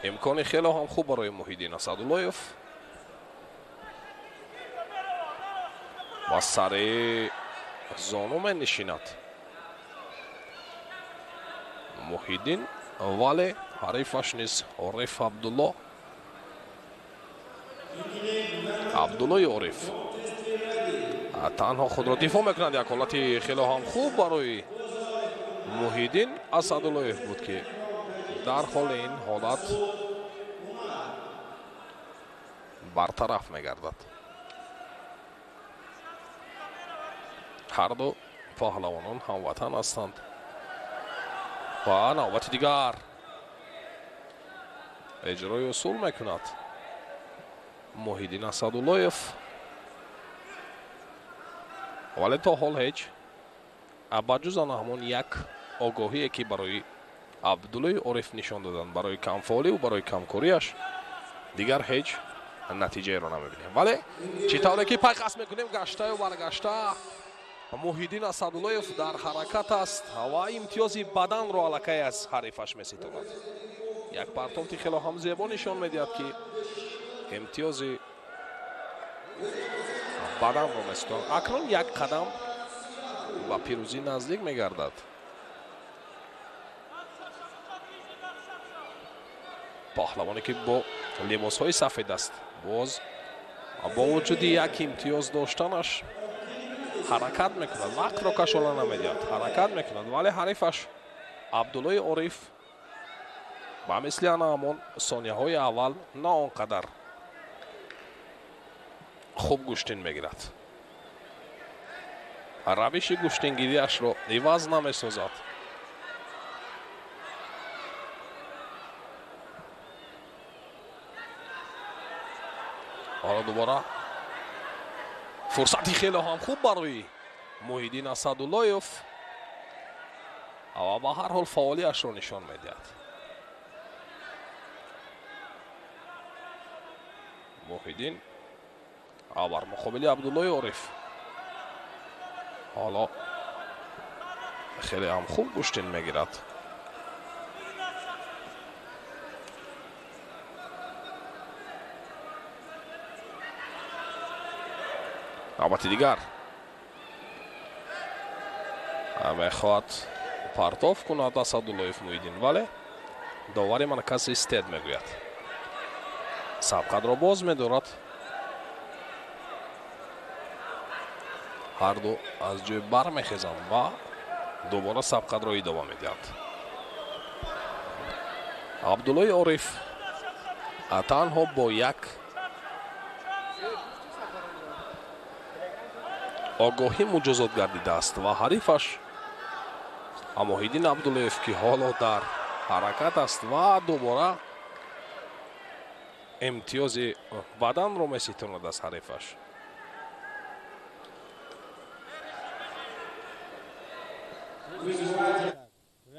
Имкони хеле ҳам хуб барои Муҳиддин Асадуллоев ва сари зону менишинад Муҳиддин, вале ҳарифаш низ Ориф Абдулло, Абдуллои Ориф танҳо худро дифоъ мекунад. Як ҳолати хеле ҳам хуб барои Муҳиддин Асадуллоев буд ки дар ҳоли ин ҳолат бартараф мегардад. Ҳарду паҳлавонон ҳамватан ҳастанд ва навбати дигар иҷрои усул мекунад Муҳиддин Асадуллоев, вале то ҳол ҳеҷ ба ҷуз ана ҳамон як огоҳие ки барои Абдуллои Ориф нишон доданд барои камфаъоливу барои камкориаш, дигар ҳеҷ натиҷаеро намебинем. Вале чӣ тавре ки пайхас мекунем, гаштаю баргашта Муҳиддин Асадуллоев дар ҳаракат аст ва имтиёзи баданро аллакай аз ҳарифаш меситонад. Як партофти хело ҳам зебо нишон медиҳад ки имтиёзи баданро меситонад. Акнун як қадам ба пирӯзӣ наздик мегардад. Паҳлавоне ки бо либосҳои сафед аст, боз бо вуҷуди як имтиёз доштанаш ҳаракат мекунад, вақтро кашола намедиҳад, ҳаракат мекунад, вале ҳарифаш Абдуллои Ориф ба мисли ана ҳамон сонияҳои аввал на он қадар хуб гӯштин мегирад. Равиши гӯштингириашро иваз намесозад. Ҳоло дубора фурсати хеле ҳам хуб барои Муҳиддин Асадуллоев ва ба ҳар ҳол фаъолиашро нишон медиҳад. Муҳиддин бар муқобили Абдуллои Ориф ҳоло хеле ҳам хуб гӯштин мегирад. Навбати дигар мехоҳад партоф кунад Асадуллоев Муҳиддин, вале довари маркази истед мегӯяд. Сабқатро боз медорад. Ҳарду аз ҷой бармехезанд ва дубора сабқатро идома медиҳанд. Абдуллои Ориф танҳо бо як огоҳӣ муҷозот гардидааст ва ҳарифаш Муҳиддин Абдуллоев ки ҳоло дар ҳаракат аст ва дубора имтиёзи баданро меситонад аз ҳарифаш.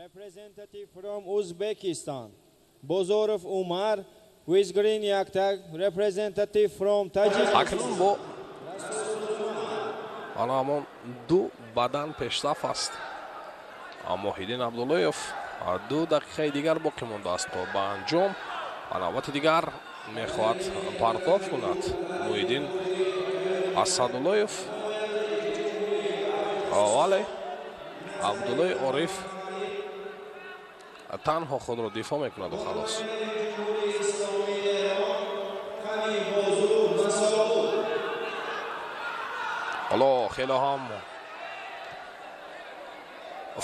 Representative from Uzbekistan, Bozorov Umar, with green yaktag, representative from Tajikistan. Акнун бо ана ҳамон ду бадан пешсаф аст. Муҳиддин Абдуллоев 2 дақиқаи дигар боқӣ мондааст то ба анҷом. Ва навбати дигар мехоҳад партоф кунад Муҳиддин Асадуллоев, вале Абдуллои Ориф танҳо худро дифоъ мекунаду халос. Ҳоло хеле ҳам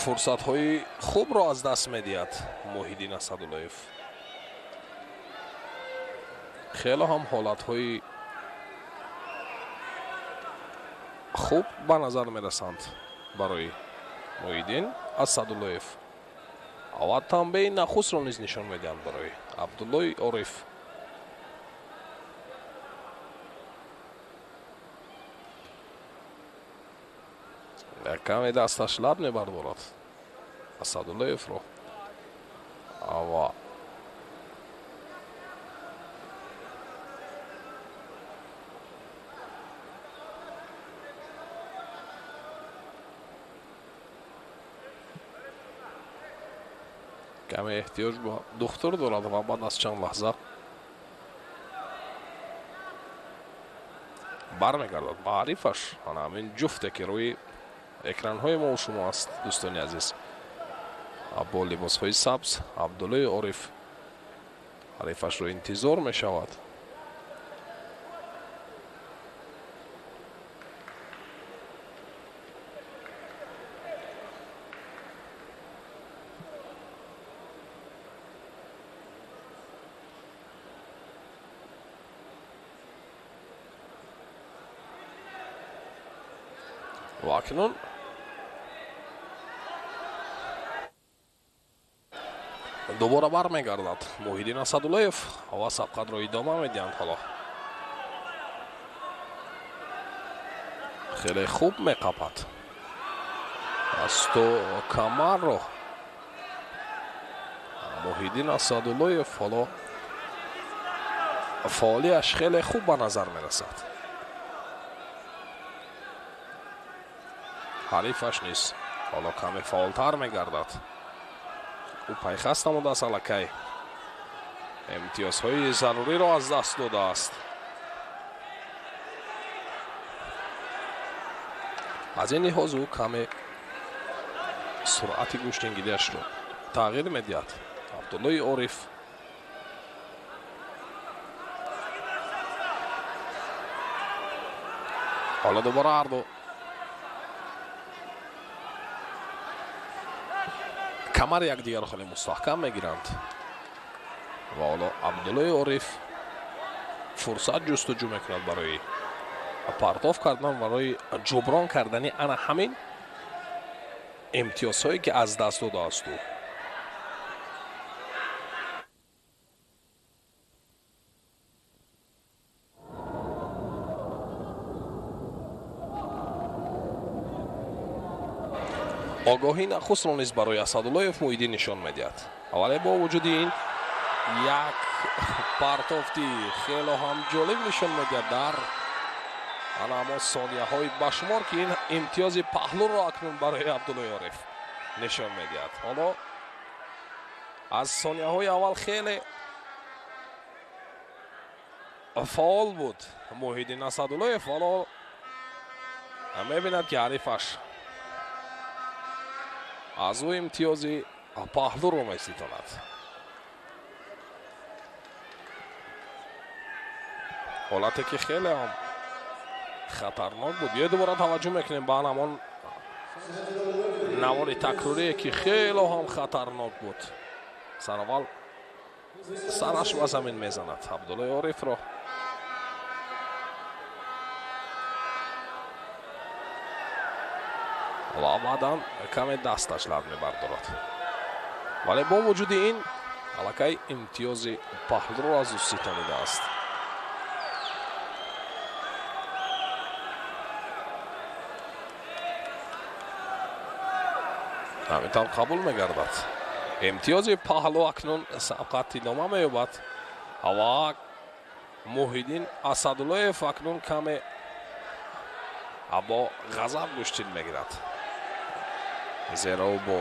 фурсатҳои хубро аз даст медиҳад Муҳиддин Асадуллоев. Хеле ҳам ҳолатҳои хуб ба назар мерасанд барои Муҳиддин Асадуллоев. Ва танбеҳи нахустро низ нишон медиҳанд барои Абдуллои Ориф. Каме дасташ лаб мебардорад Асадуллоевро ва каме эҳтиёҷ ба духтур дорад ва баъд аз чанд лаҳза бармегардад ба ҳарифаш. Ана ҳамин ҷуфте ки рӯи экранҳои мо шумо аст, дӯстони азиз, бо либосҳои сабз Абдуллои Ориф ҳарифашро интизор мешавад. Ва акнун дубора бармегардад Муҳиддин Асадуллоев ва сабқатро идома медиҳанд. Ҳоло хеле хуб меқапад асту камарро Муҳиддин Асадуллоев. Ҳоло фаъолияш хеле хуб ба назар мерасад. Ҳарифаш низ ҳоло каме фаъолтар мегардад. Ӯ пайхаст намудааст, аллакай имтиёзҳои заруриро аз даст додааст. Аз ин лиҳоз ӯ каме суръати гӯштингириашро тағйир медиҳад. Абдуллои Ориф ҳоло дубора ҳарду камари якдигарро хеле мустаҳкам мегиранд ва ҳоло Абдуллои Ориф фурсат ҷустуҷӯ мекунад барои партоф кардан, барои ҷуброн кардани ана ҳамин имтиёзҳое ки аз даст додааст ӯ. Огоҳӣ нахустро низ барои Асадуллоев Муҳиддин нишон медиҳад. Вале бо вуҷуди ин як партофти хело ҳам ҷолиб нишон медиҳад дар ана ҳамон сонияҳои башумор, ки ин имтиёзи паҳлӯро акнун барои Абдуллои Ориф нишон медиҳад. Ҳоло аз сонияҳои аввал хеле фаъол буд Муҳиддин Асадуллоев. Ҳоло мебинад ки ҳарифаш аз ӯ имтиёзи паҳлӯро меситонад. Ҳолате ки хеле ҳам хатарнок буд. Ё дубора таваҷҷӯҳ мекунем ба ҳамон навори такрорие ки хело ҳам хатарнок буд. Сараввал сараш ба замин мезанад Абдуллои Орифро. Ва баъдан каме дасташ лаб мебардорад. Вале бо вуҷуди ин аллакай имтиёзи паҳлӯро аз ӯ ситонидааст. Ҳамин тавр қабул мегардад. Имтиёзи паҳлӯ акнун сабқат идома меёбад ва Муҳиддин Асадуллоев акнун каме бо ғазаб гӯштин мегирад, зеро ӯ бо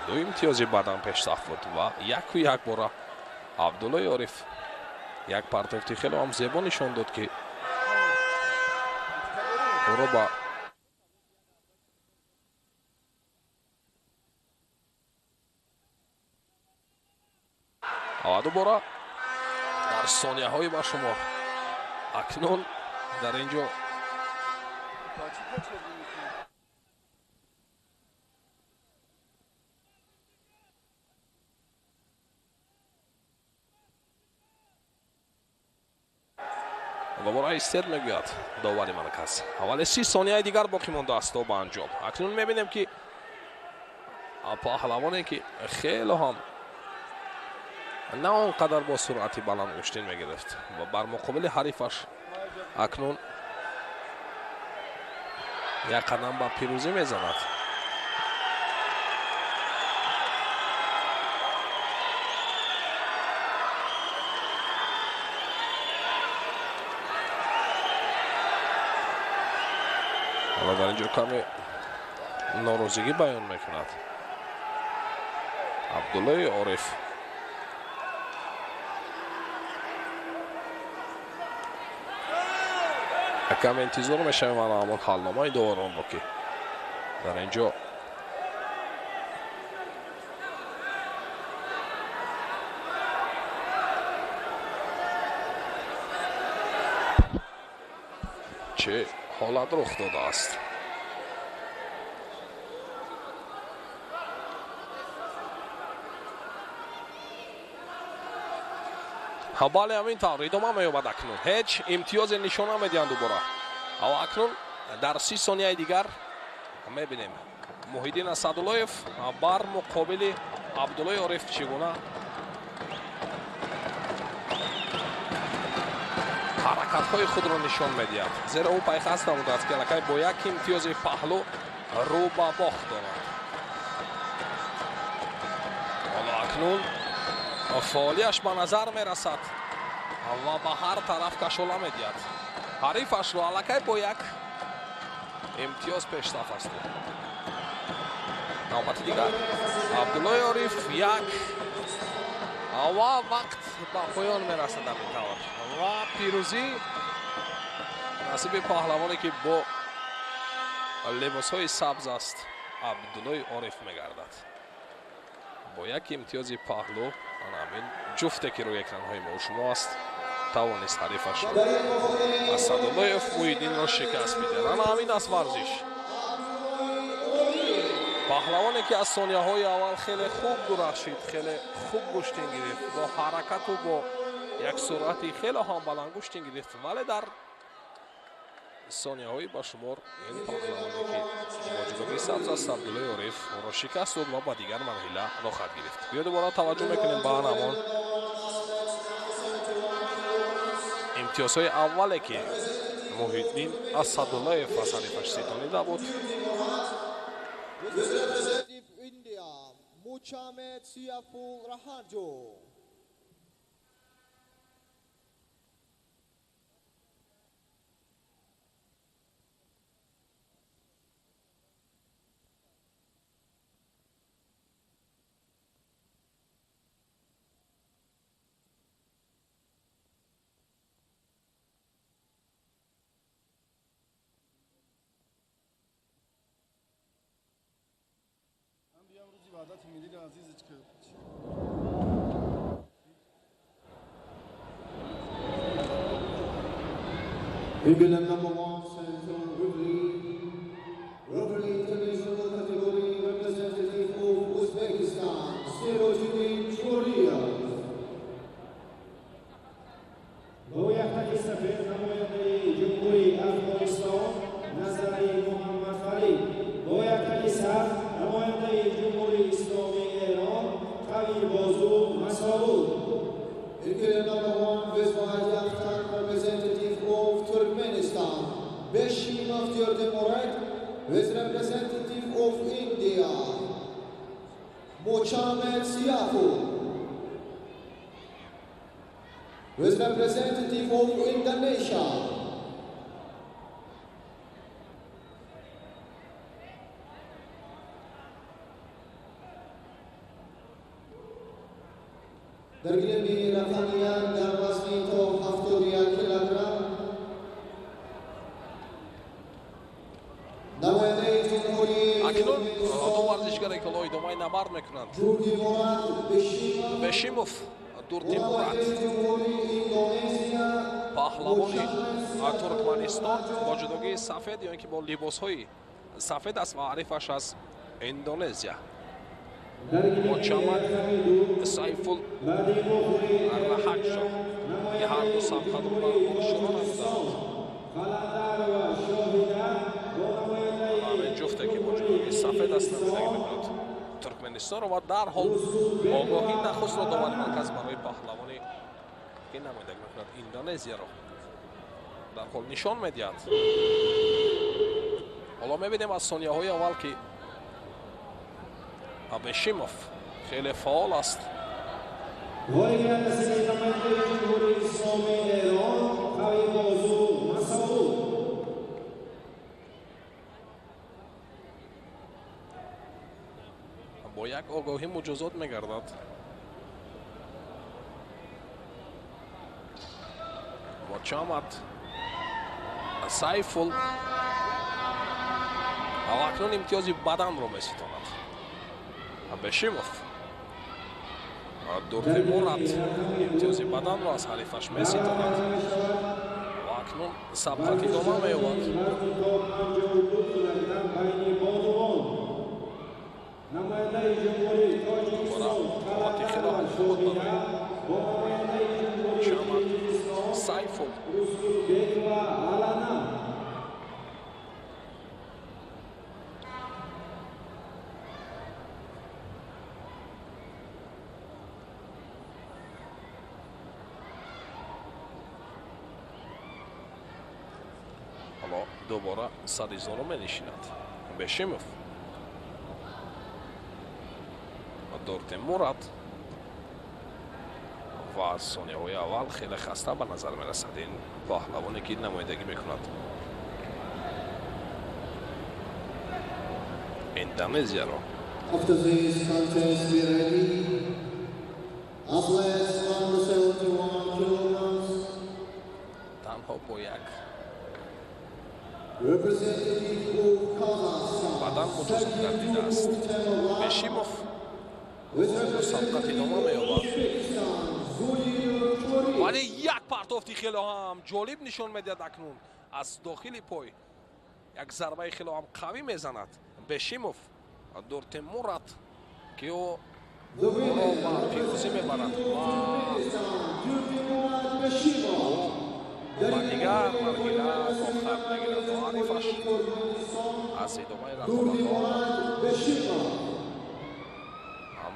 ду имтиёзи баъдан пешсаф буд ва яку як бора Абдуллои Ориф як партофти хеле ҳам зебо нишон дод, ки ӯро ба ва дубора дар сонияҳои ба шумо акнун дар ин ҷо Дубора истед мегӯяд довари марказ. Вале 30 сонияи дигар боқӣ мондааст то ба анҷом. Акнун мебинем ки паҳлавоне ки хеле ҳам на он қадар бо суръати баланд гӯштин мегирифт ва бар муқобили ҳарифаш акнун як қадам ба пирӯзӣ мезанад. Ҳоло дар инҷо каме норозигӣ баён мекунад Абдуллои Ориф. Каме интизор мешавем ана ҳамон ҳалномаи доваронро ки дар инҷо чӣ ҳолат рух додааст. Бале, ҳамин тавр идома меёбад. Акнун ҳеҷ имтиёзе нишон намедиҳанд дубора. Ва акнун дар 30 сонияи дигар мебинем Муҳиддин Асадуллоев бар муқобили Абдуллои Ориф чӣ гуна ҳаракатҳои худро нишон медиҳад, зеро ӯ пайхаст намудааст ки аллакай бо як имтиёзи паҳлӯ рӯ ба бохт дорад. Ҳоло акнун фаъолияш ба назар мерасад ва ба ҳар тараф кашола медиҳад. Ҳарифашро аллакай бо як имтиёз пешсаф аст. Навбати дигар Абдуллои Ориф як ва вақт ба поён мерасад ҳамин тавр ва пирӯзӣ насиби паҳлавоне ки бо либосҳои сабз аст Абдуллои Ориф мегардад. Бо як имтиёзи паҳлӯ ана ҳамин ҷуфте ки рӯи экранҳои мо шумо аст тавонист ҳарифашро Асадуллоев Муҳиддинро шикаст бидиҳад. Ана ҳамин аст варзиш. Паҳлавоне ки аз сонияҳои аввал хеле хуб дурахшид, хеле хуб гӯштин гирифт, бо ҳаракату бо як суръати хеле ҳам баланд гӯштин гирифт, вале дар сонияҳои ба шумор ин паҳлавоне ки бо ҷудогии сабз аст Абдуллои Ориф ӯро шикаст дод ва ба дигар марҳила роҳат гирифт. Биё дубора таваҷҷӯҳ мекунем ба ҳамон имтиёзҳои аввале ки Муҳиддин Асадуллоев аз ҳарифаш ситонида буд. Regular number 1, Central Referee International category representative of Uzbekistan, Sirojiddin Choriev. Бо яктаки сафед намояндаи Ҷумҳурии Афғонистон Назари Муҳаммад Фарид, бо яктаки сабз намояндаи Ҷумҳурии Исломии Эрон Қавӣ Бозу Масоуд. Regular number 1, with Yakhtan representative of Turkmenistan, Beshimov Turdimurad, with representative of India, Mochamed Siafu, with representative of Indonesia, дар гиреми рақами 1 дар вазни то 71 килограмм намояндаи ҷумҳурии Акнун ду варзишгаре ки ҳоло идомаи набард мекунанд Турдимурад Бешимов Дурдимурад, ҷумҳурии Индонезия. Паҳлавони Туркманистон бо ҷудогии сафед ё ин ки бо либосҳои сафед аст ва ҳарифаш аз Индонезия Мочамад Сайфул Раҳаҷшоҳ, ки ҳарду сабқатро бар шурӯъ намуданд. Ҳамин ҷуфте ки бо ҷудогии сафед аст намояндагӣ мекунад Туркманистонро ва дарҳол огоҳии нахустро довари марказ барои паҳлавоне ки намояндагӣ мекунад Индонезияро дарҳол нишон медиҳад. Ҳоло мебинем аз сонияҳои аввал ки Бешимов хеле фаъол аст. Бо як огоҳӣ муҷозот мегардад. Мочамад Сайфул ва акнун имтиёзи баданро меситонад. Бешимов Дуртимурат имтиёзи баданро аз ҳарифаш меситонад ва акнун сабқат идома меёбад. Қуввати хеле ҳам хуб буд барои Мочамад Сайфул. Дубора сари зону менишинад Бешимов. Дуртимурат ва аз сонияҳои аввал хеле хаста ба назар мерасад ин паҳлавоне ки намояндагӣ мекунад Индонезияро. After this contest be ready. Athletes under 71 kilograms. Танҳо бо як бадан муҷозот гардидааст. Бешимов сабқат идома меёбад, вале як партофти хеле ҳам ҷолиб нишон медиҳад. Акнун аз дохили пой як зарбаи хеле ҳам қавӣ мезанад Бешимов. Дуртимурат ки ӯ ӯро ба пирӯзӣ мебарад ва дигар марҳила охар мегирад ва ҳарифаш аз идомаи рақобатҳо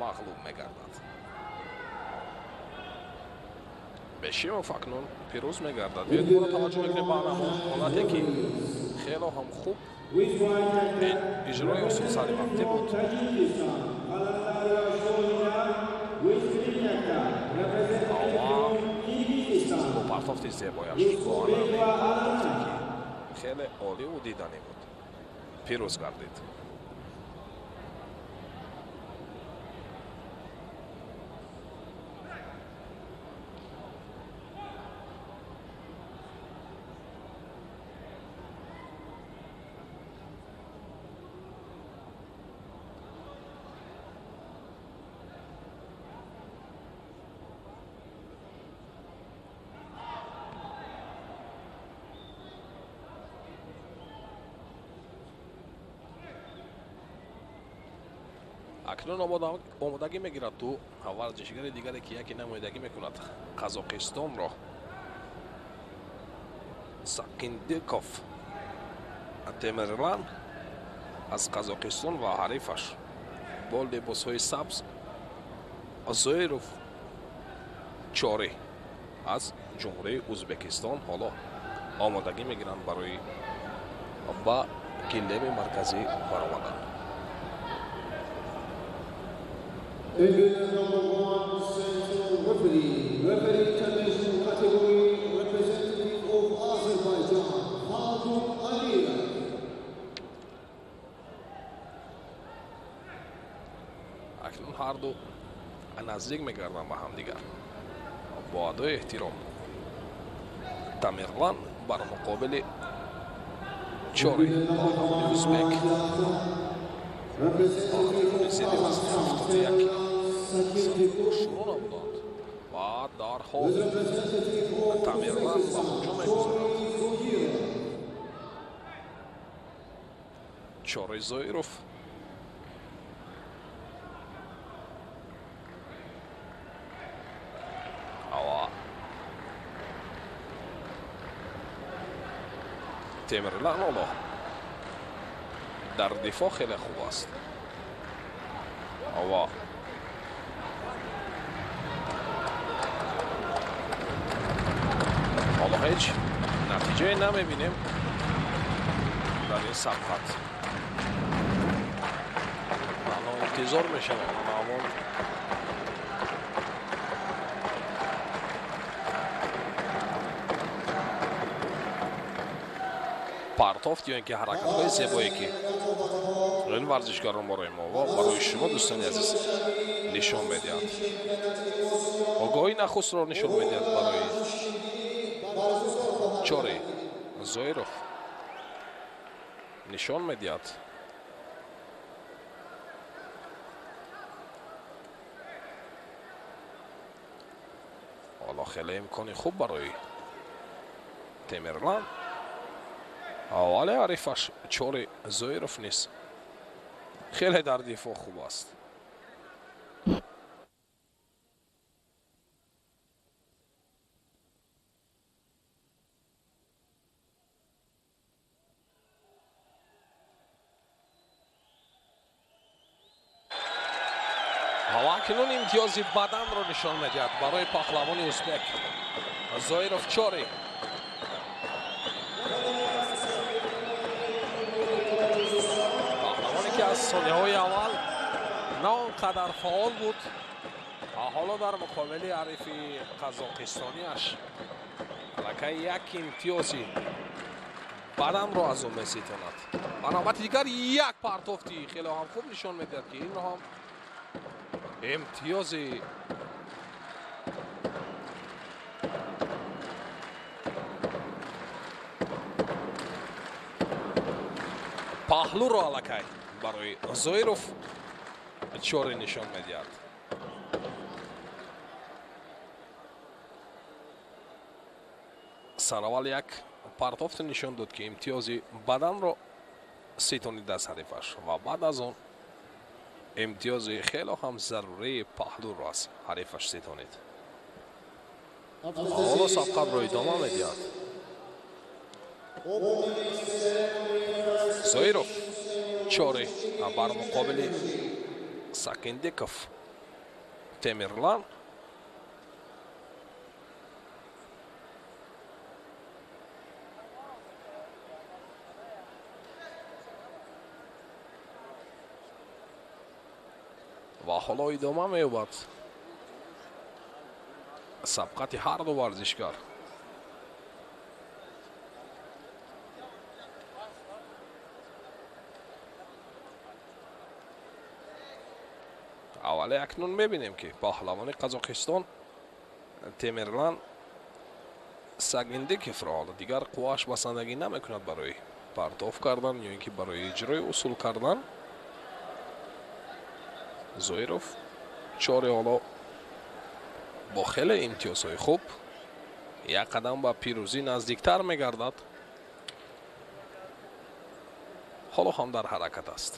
мағлуб мегардад. Бешимов акнун пирӯз мегардад. Биёед боро таваҷҷӯҳ мекунем ба ҳамон ҳолате ки хело ҳам хуб ин иҷрои осун саривақтӣ буд. Бо партофти зебояш, бо анами партофте ки хеле оливу диданӣ буд, пирӯз гардид. Акнун омодагӣ мегирад ду варзишгари дигаре ки яке намояндагӣ мекунад Қазоқистонро, Сақиндиков Темирлан аз Қазоқистон ва ҳарифаш бо либосҳои сабз Зоиров Чорӣ аз Ҷумҳурии Ӯзбекистон ҳоло омодагӣ мегиранд барои ба гилеми марказӣ баромадан. Winner number 1, central referee, referee international category, representative of Azerbaijan, Khaldun Aliyev. Акнун ҳарду наздик мегарданд ба ҳамдигар бо адои эҳтиром. Тамерлан бар муқобили Чори паҳлавони ӯзбек паҳлавони зери вазни 71 кило шурӯъ намуданд ва дарҳол Тамерлан ба ҳуҷум мегузорад. Чори Зоиров Темирлан ҳоло дар дифоъ хеле хуб аст. Ва ҳоло ҳеҷ натиҷае намебинем дар ин сабқат. Ҳоло интизор мешавем ҳамон партофт ё ин ки ҳаракатҳои зебое ки ин варзишгарон барои мо ва барои шумо дӯстони азиз нишон медиҳанд. Огоҳии нахустро нишон медиҳад барои Чори Зоиров нишон медиҳад. Ҳоло хеле имкони хуб барои Темирлан. Вале ҳарифаш Чори Зоиров низ хеле дар дифоъ хуб аст. Ва акнун имтиёзи баданро нишон медиҳад барои паҳлавони узбек Зоиров Чори. Паҳлавоне ки аз сонияҳои аввал на он қадар фаъол буд, ҳоло дар муқобили ҳарифи қазоқистониаш аллакай як имтиёзи баданро аз ӯ меситонад. Ба навбати дигар як партофти хеле ҳам хуб нишон медиҳад ки инро ҳам имтиёзи паҳлӯро аллакай барои Зоиров Чори нишон медиҳад. Сараввал як партофт нишон дод ки имтиёзи баданро ситонид аз ҳарифаш ва баъд аз он имтиёзи хело ҳам зарурии паҳлӯро аз ҳарифаш ситонид. Ҳоло сабқатро идома медиҳад. Зоиров Чори бар муқобили Сакиндиков Темирлан. Ва ҳоло идома меёбад сабқати ҳар ду варзишгар. Аввале акнун мебинем ки паҳлавони Қазоқистон Темирлан Сагиндиковро ҳоло дигар қуввааш басандагӣ намекунад барои партоф кардан ё ин ки барои иҷрои усул кардан. Зоиров Чори ҳоло бо хеле имтиёзҳои хуб як қадам ба пирӯзӣ наздиктар мегардад. Ҳоло ҳам дар ҳаракат аст.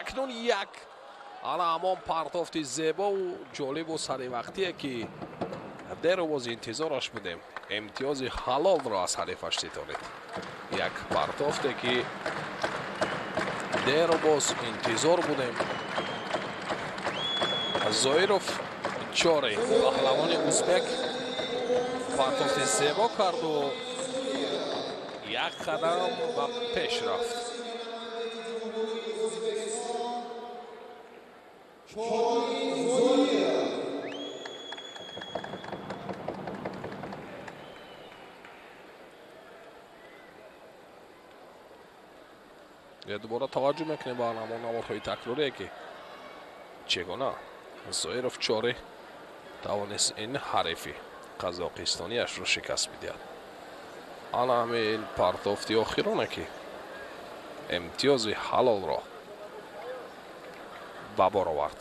Акнун як ана ҳамон партофти зебову ҷолибу саривақтие ки деру боз интизораш будем. Имтиёзи ҳалолро аз ҳарифаш ситонид. Як партофте ки деру боз интизор будем. Зоиров Чори паҳлавони узбек партофти зебо карду як қадам ба пеш рафт. Дубора таваҷҷӯҳ мекунем ба ҳамон наворҳои такрорие ки чӣ гуна Зоиров Чори тавонист ин ҳарифи қазоқистониашро шикаст бидиҳад. Ана ҳамин партофти охироне, ки имтиёзи ҳалолро ба бор овард.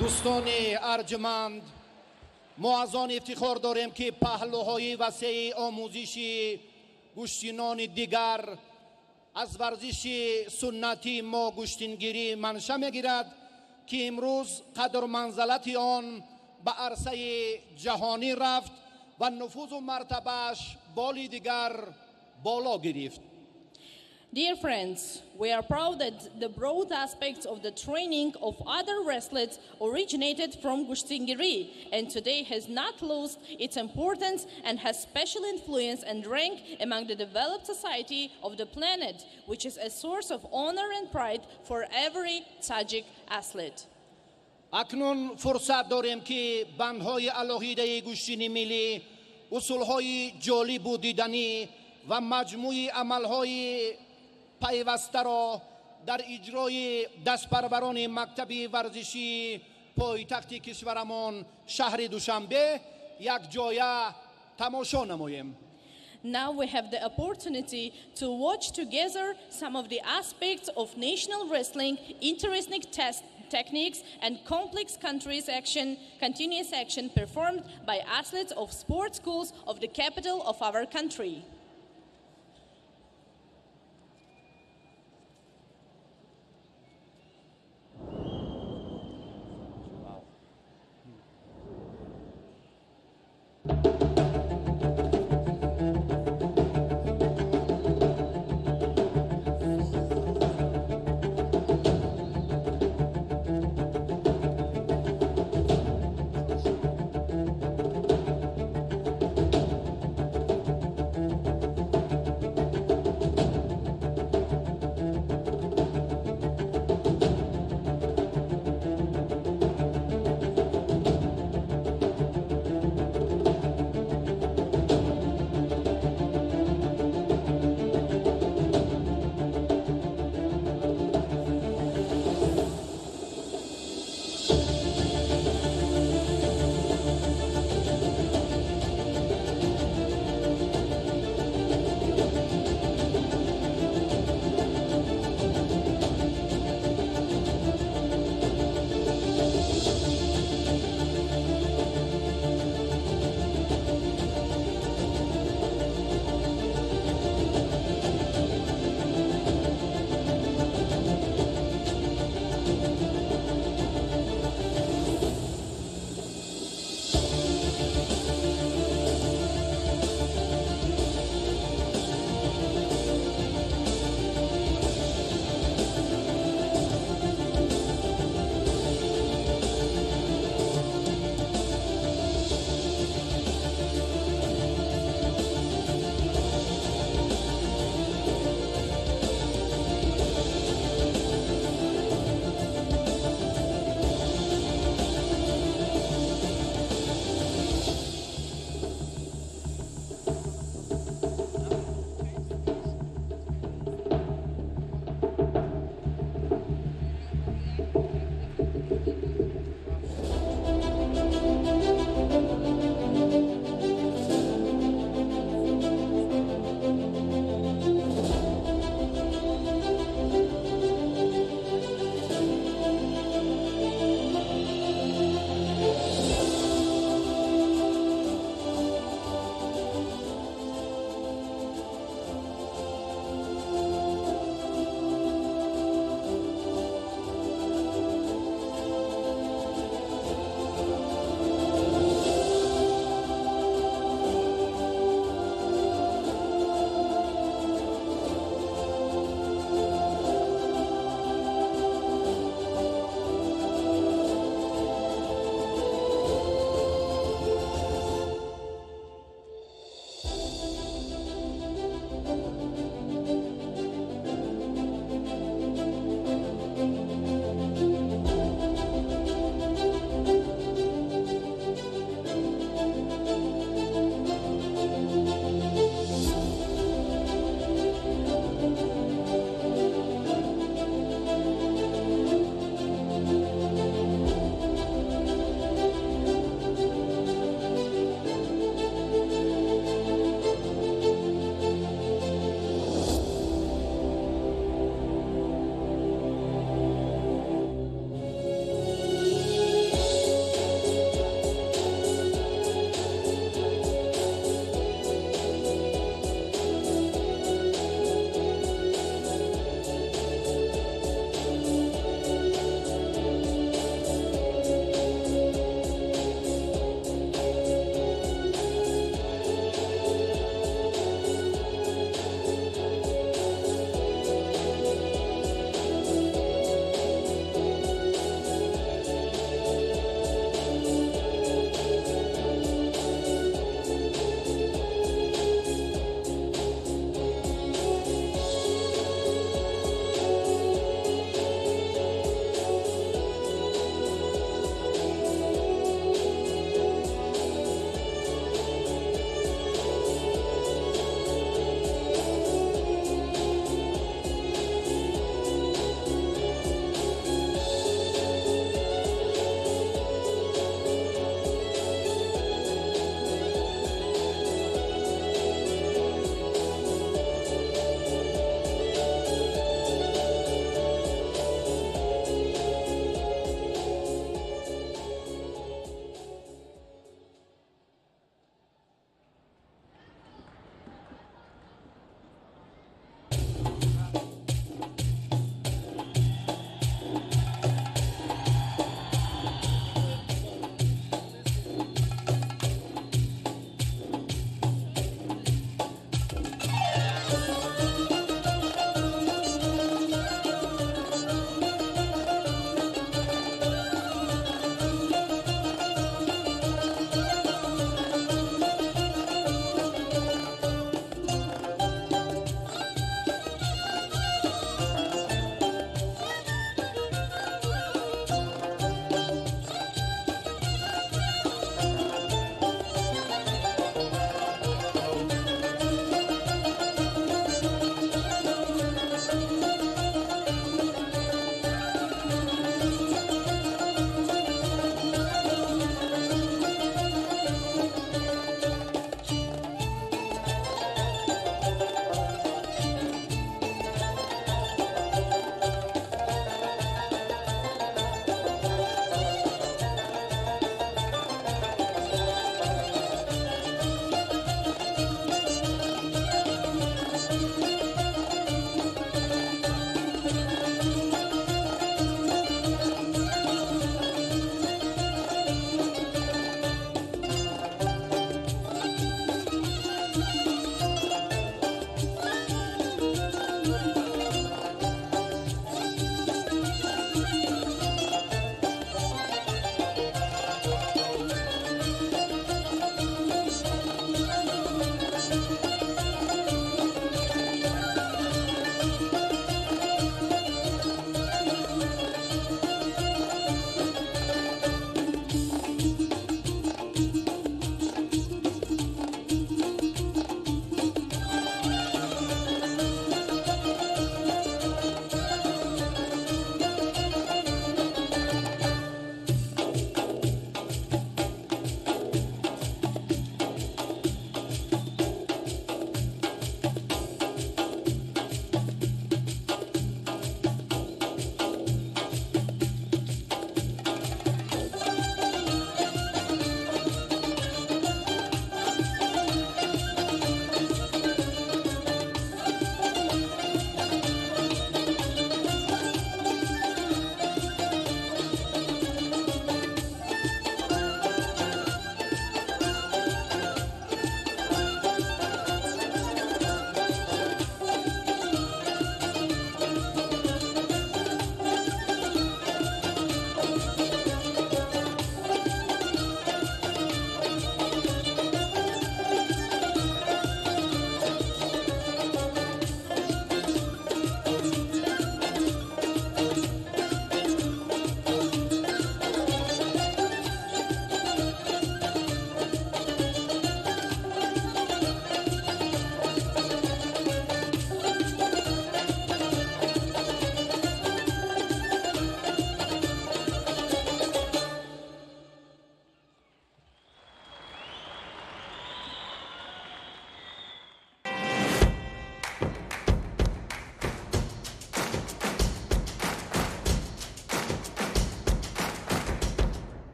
Дӯстони арҷманд, мо аз он ифтихор дорем, ки паҳлӯҳои васеи омӯзиши гӯштинони дигар аз варзиши суннатии мо гӯштингирӣ манша мегирад, ки имрӯз қадру манзалати он ба арсаи ҷаҳонӣ рафт ва нуфузу мартабааш боли дигар боло гирифт. Dear friends, we are proud that the broad aspects of the training of other wrestlers originated from Gushtingiri and today has not lost its importance and has special influence and rank among the developed society of the planet, which is a source of honor and pride for every Tajik athlete. Акнун фурсат дорем, ки бандҳои алоҳидаи гӯштини миллӣ, усулҳои ҷолибу диданӣ ва маҷмӯи амалҳои пайвастаро дар иҷрои дастпарварони мактаби варзишии пойтахти кишварамон, шаҳри Душанбе, якҷоя тамошо намоем. Now we have the opportunity to watch together some of the aspects of national wrestling, interesting test techniques and complex countries action, continuous action performed by athletes of sports schools of the capital of our country.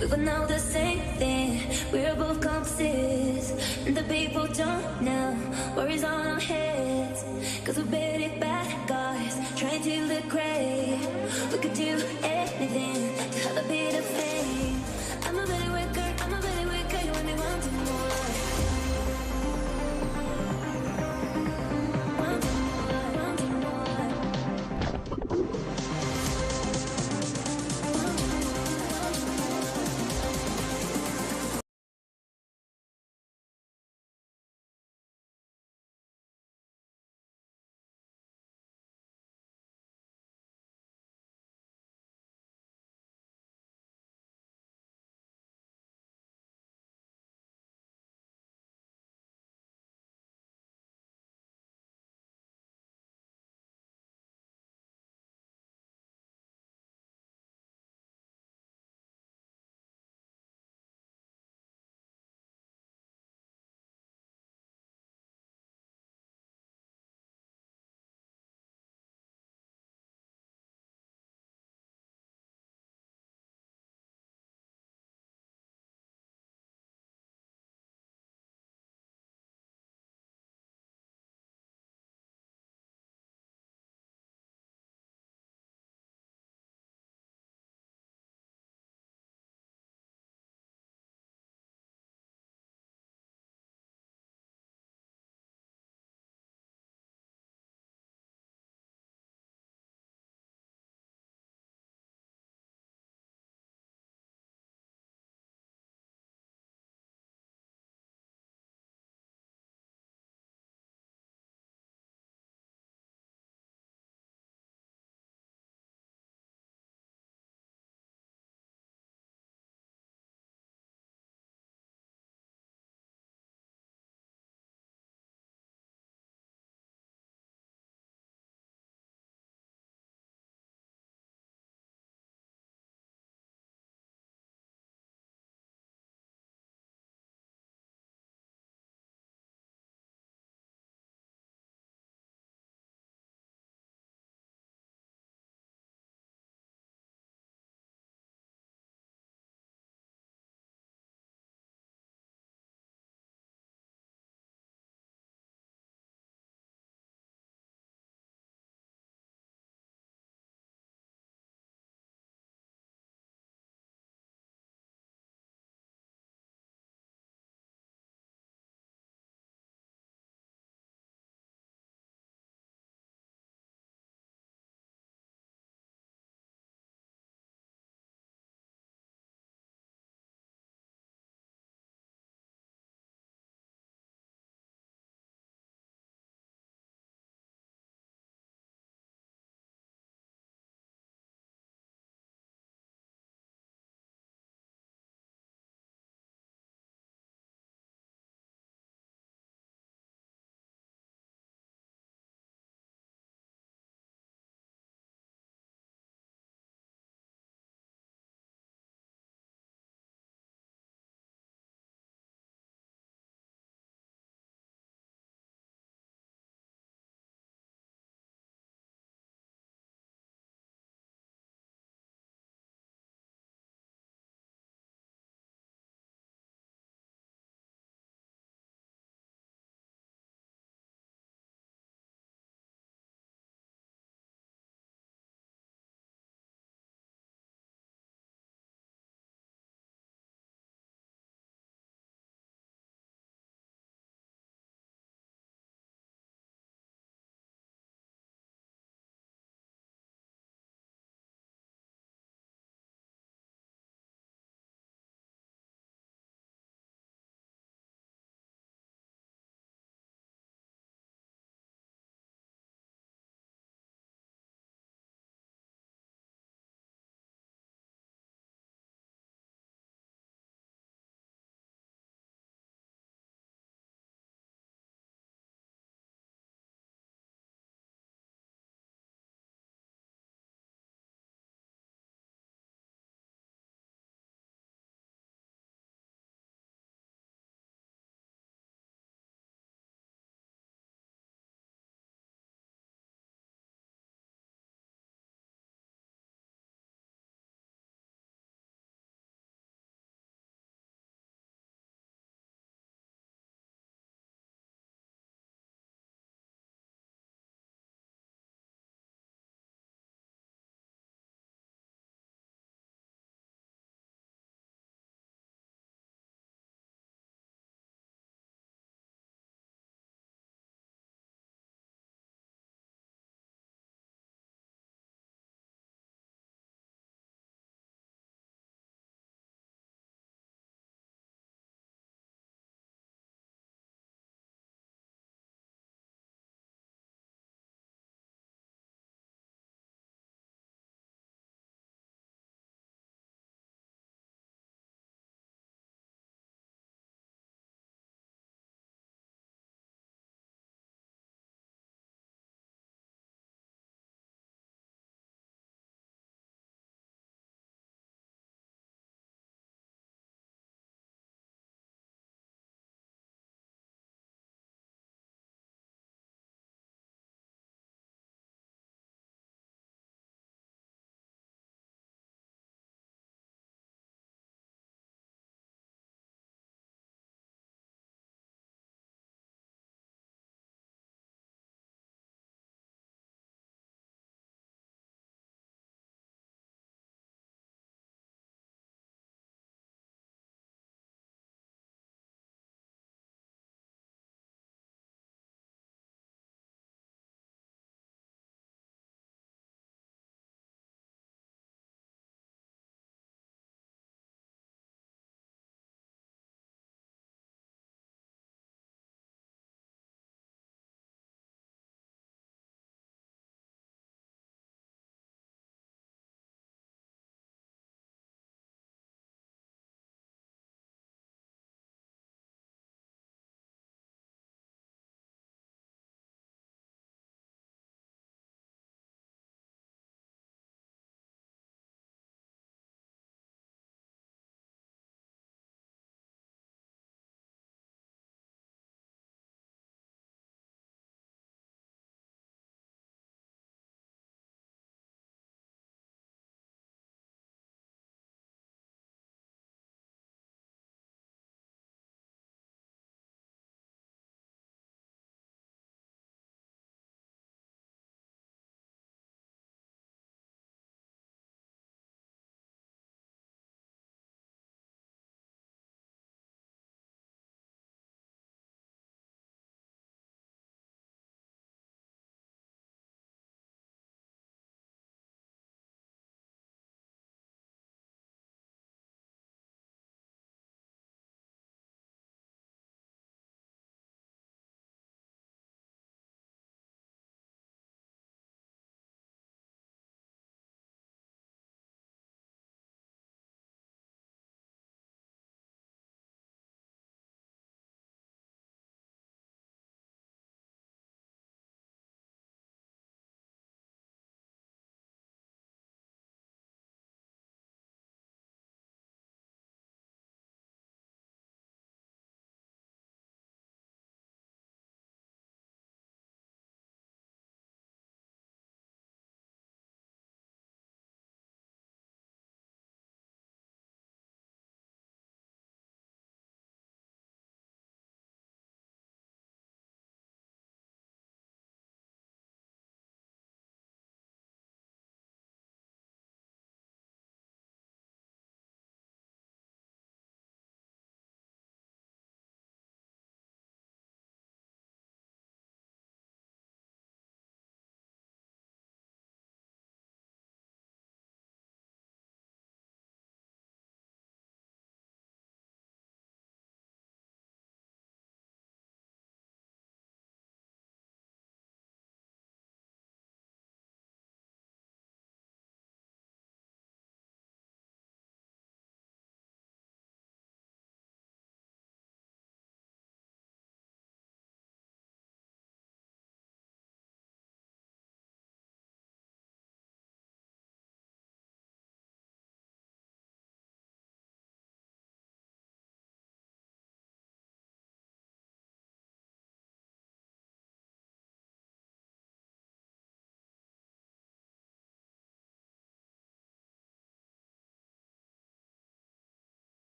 We would know the same thing. We're both compasses, and the people don't know worries on our heads. 'Cause we're pretty bad guys, trying to look great. We could do anything to have a bit of fame. I'm a belly worker, I'm a belly worker. You only want more. Want more, want more.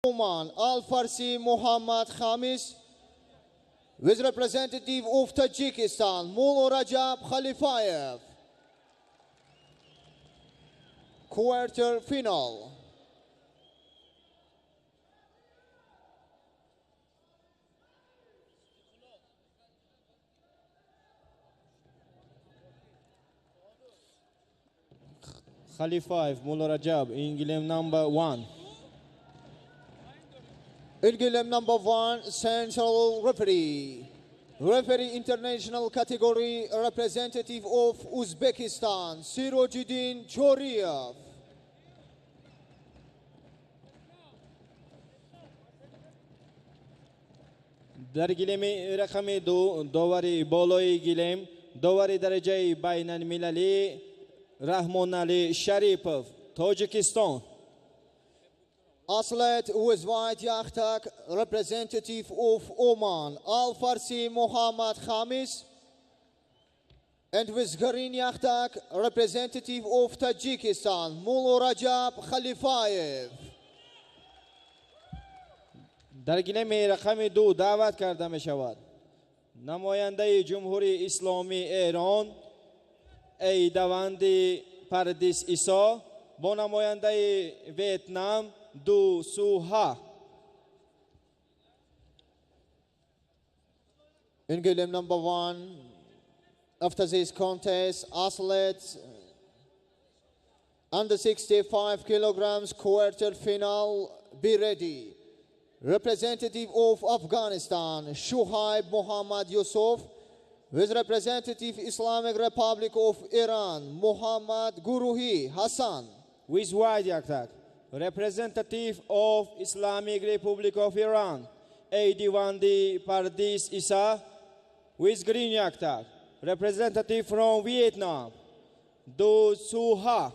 Oman, Al-Farsi Muhammad Khamis, with representative of Tajikistan, Mullo Rajab Khalifayev. Quarter final. Khalifayev Mullo Rajab in Gilem number 1. In Gilem number 1, central referee. Referee international category representative of Uzbekistan, Sirojiddin Choriev. Дар гилеми рақами 2 довари болои гилем, довари дараҷаи байналмилалӣ Раҳмонали Шарипов, Тоҷикистон. Athlete with white yachtak, representative of Oman, Al-Farsi Muhammad Khamis, and with green yachtak, representative of Tajikistan, Mullo Rajab Khalifayev. Дар гилеми рақами 2 даъват карда мешавад намояндаи Ҷумҳурии Исломии Эрон Эйдаванди Пардис Исо бо намояндаи Ветнам Ду Суха. In Gilem number 1, after this contest, athletes under 65 kilograms quarter final, be ready. Representative of Afghanistan, Shuhaib Muhammad Yusuf, with representative Islamic Republic of Iran, Muhammad Guruhi Hassan. With white yaktak, representative of Islamic Republic of Iran, Eidivandi Pardis Isa, with green yaktak, representative from Vietnam, Do Suha.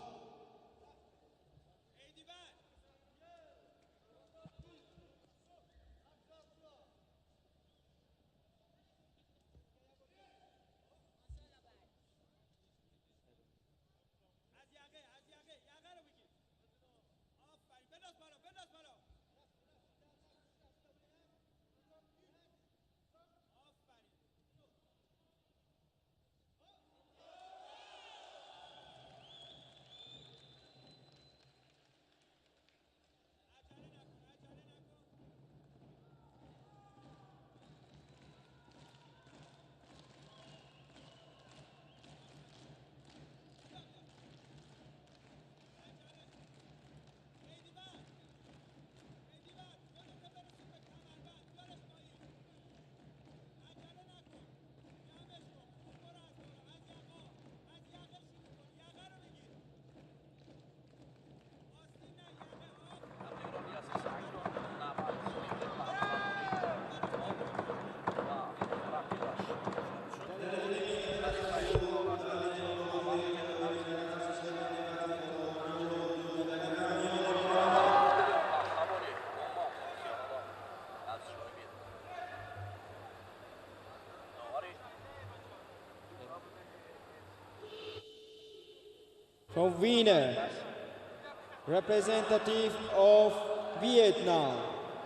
From winner, representative of Vietnam,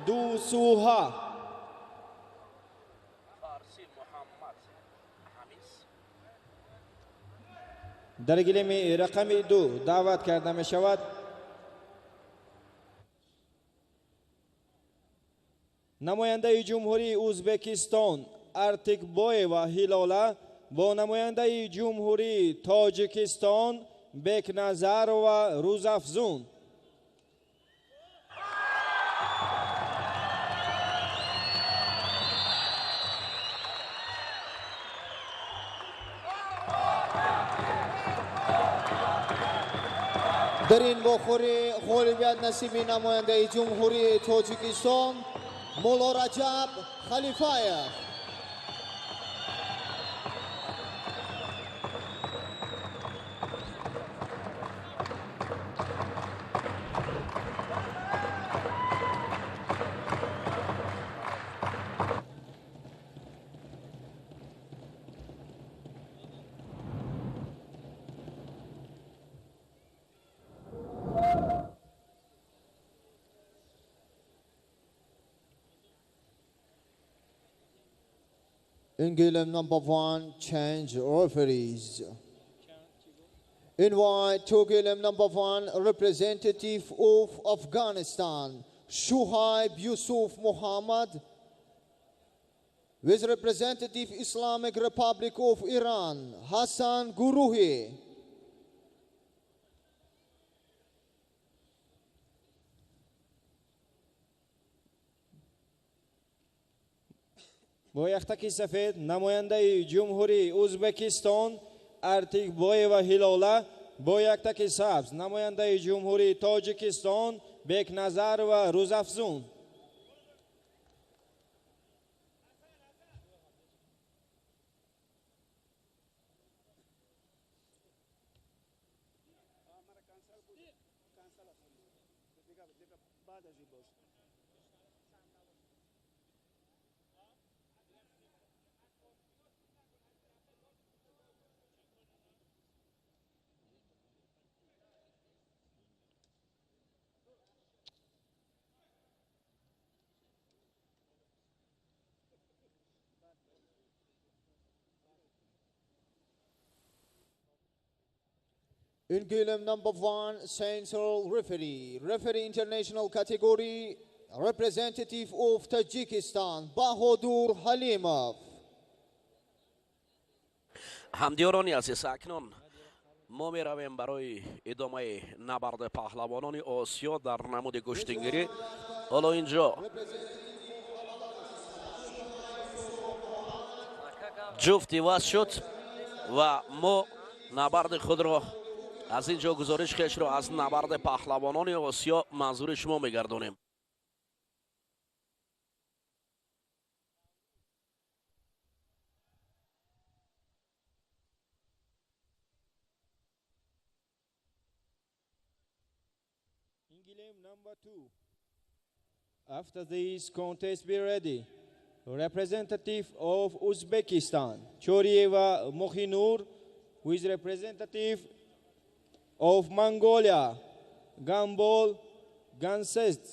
Du Suha. Дар гилеми рақами 2 даъват карда мешавад намояндаи Ҷумҳурии Узбекистон Артикбоева Ҳилола бо намояндаи Ҷумҳурии Тоҷикистон Бекназарова Рӯзафзун. Дар ин вохӯрӣ ғолибият насиби намояндаи Ҷумҳурии Тоҷикистон Мулло Раҷаб Халифаев. In Gilim number 1, change referees. In white, to Gilim number 1, representative of Afghanistan, Shuhaib Yusuf Muhammad, with representative Islamic Republic of Iran, Hassan Guruhi. Бо яхтаки сафед намояндаи Ҷумҳурии Ӯзбекистон Артикбоева Ҳилола, бо яктаки сабз намояндаи Ҷумҳурии Тоҷикистон Бекназарова Рӯзафзун. In Gilim number 1, central referee, referee international category, representative of Tajikistan, Bahodur Halimov. Ҳамдиёрони азиз, акнун мо меравем барои идомаи набарди паҳлавонони Осиё дар намуди гӯштингирӣ. Ҳоло инҷо ҷуфт иваз шуд ва мо набарди худро аз ин ҷо гузориш хешро аз набарди паҳлавонони Осиё манзури шумо мегардонем. Number 2. After this contest, be ready. Representative of Uzbekistan, Chorieva Mohinur, who is representative of Mongolia, Gambol Gansetsek.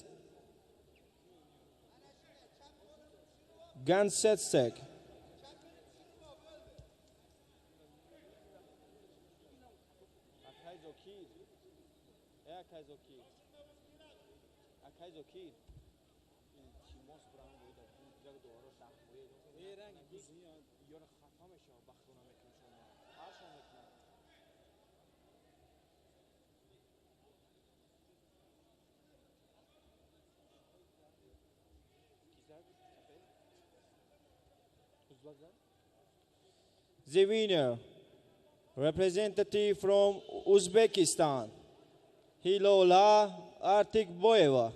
The winner, representative from Uzbekistan, Hilola Artikboeva.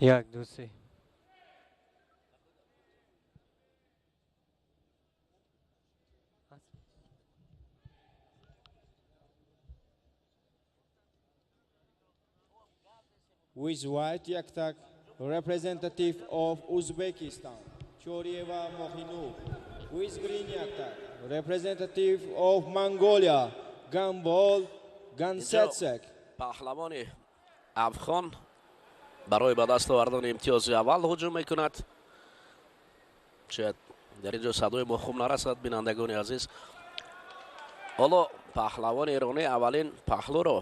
یک دو سه. With white yaktak, representative of Uzbekistan, Chorieva Mohinur. With green yaktak, representative of Mongolia, Gambol Гансетсек. Паҳлавони афғон барои ба даст овардани имтиёзи аввал ҳуҷум мекунад. Шояд дар ин ҷо садои мо хуб нарасад, бинандагони азиз. Ҳоло паҳлавони эронӣ аввалин паҳлӯро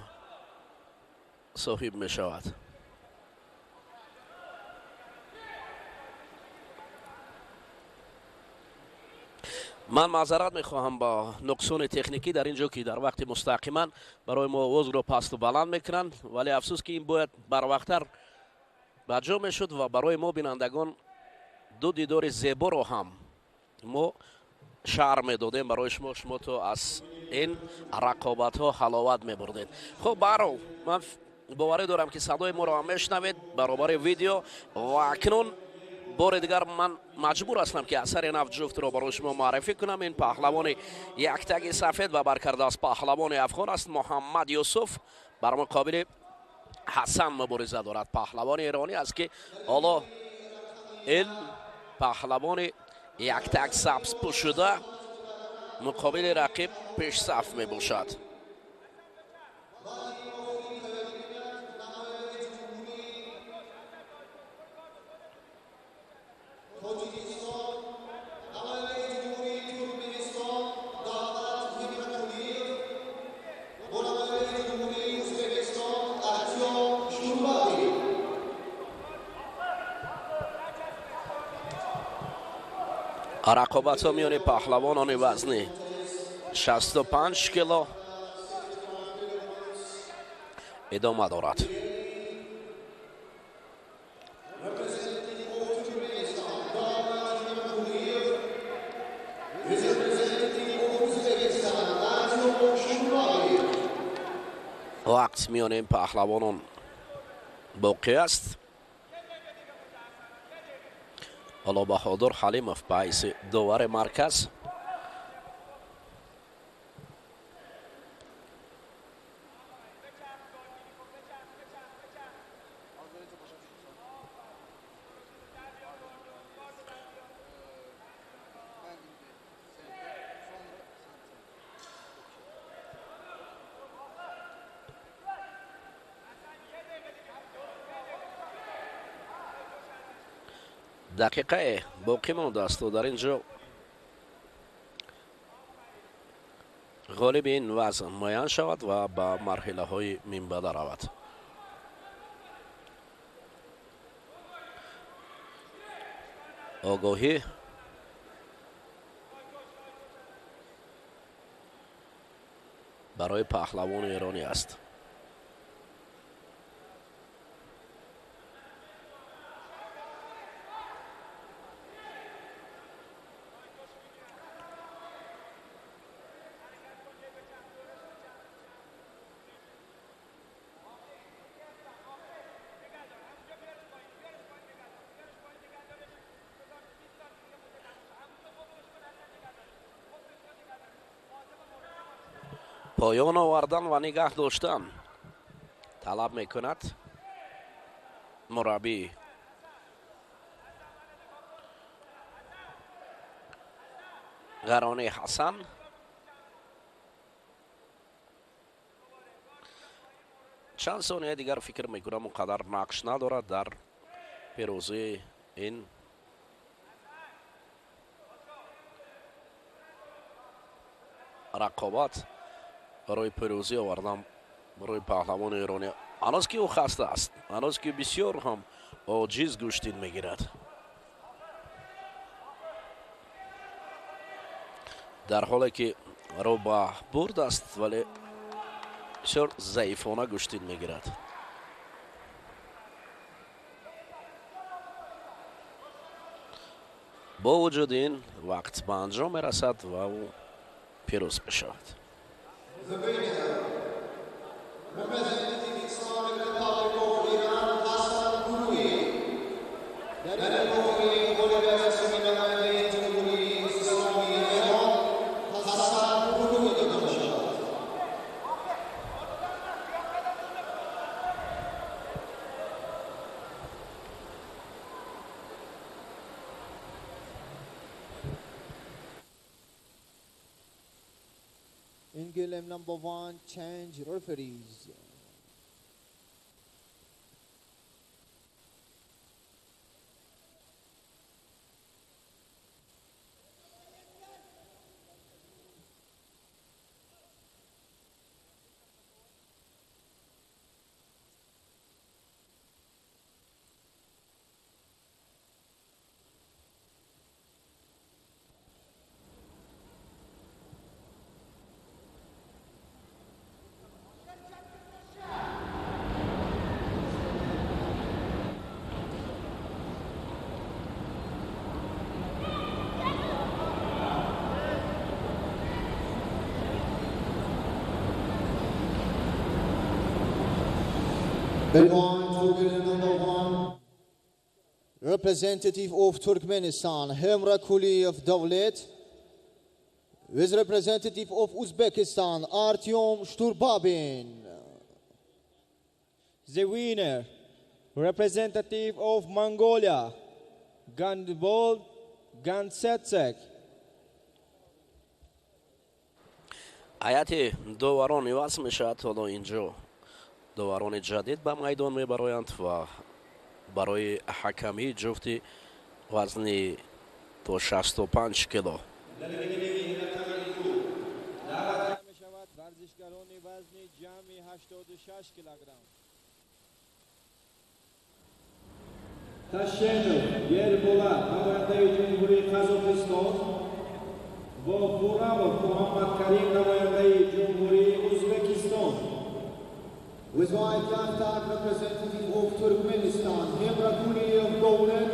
соҳиб мешавад. Ман маъзарат мехоҳам ба нуқсони техникӣ дар ин ҷо, ки дар вақти мустақиман барои мо овозро пасту баланд мекунанд, вале афсӯс, ки ин бояд барвақттар ба ҷо мешуд ва барои мо бинандагон ду дидори зеборо ҳам мо шаҳр медодем барои шумо, шумо то аз ин рақобатҳо ҳаловат мебурдед. Хуб, баҳрол, ман боварӣ дорам, ки садои моро ҳам мешунавед баробари видео. Ва акнун бори дигар ман маҷбур ҳастам, ки асари нав ҷуфтро барои шумо муаррифӣ кунам. Ин паҳлавони яктаги сафед ва баркарда аз паҳлавони афғон аст, Муҳаммад Юсуф бар муқобили Ҳасан мубориза дорад. Паҳлавони эронӣ аст, ки ҳоло ин паҳлавони яктак сабз пӯшида муқобили рақиб пешсаф мебошад. Рақобатҳо миёни паҳлавонони вазни 65 кило идома дорад. Вақт миёни ин паҳлавонон боқӣ аст. Ҳоло Баҳодур Ҳалимов ба ҳайси довари марказ дақиқае боқӣ мондааст, то дар ин ҷо ғолиби ин вазн муайян шавад ва ба марҳилаҳои минбаъда равад. Огоҳӣ барои паҳлавони эронӣ аст. Поён овардан ва нигаҳ доштан талаб мекунад мураббӣ. Ғарони Ҳасан чанд сония дигар фикр мекунам он қадар нақш надорад дар пирӯзии ин рақобат. Барои пирӯзӣ овардан барои паҳлавони эронӣ, ҳанӯз ки ӯ хаста аст, ҳанӯз ки бисёр ҳам оҷиз гӯштин мегирад. Дар ҳоле ки рӯ ба бурд аст, вале бисёр заифона гӯштин мегирад. Бо вуҷуди ин вақт ба анҷом мерасад ва ӯ пирӯз мешавад. The winner, representing Islamic Republic of Iran, Hassan Gurui. در مقابل غالب از نماینده جمهوری اسلامی ایران حسن گروهی داده می‌شود. Gilem number 1 change referees. Number 1, representative of Turkmenistan, Hemrakuliev Davlet, with representative of Uzbekistan, Artyom Shturbabin. The winner, representative of Mongolia, Gandbol Gantsetsek. Ҳайати доварон иваз мешавад ҳоло инҷо. Доварони ҷадид ба майдон мебароянд ва барои ҳакамии ҷуфти вазни то 65 кило. Варзишгарони вазни ҷамъи 86 килограмм. Ташенов Ерболат, намояндаи Ҷумҳурии Қазоқистон, ва Хурамов Муҳаммадкарим, намояндаи Ҷумҳурии Ӯзбекистон. With white left representative of Turkmenistan, Hemrakuliev Davlet,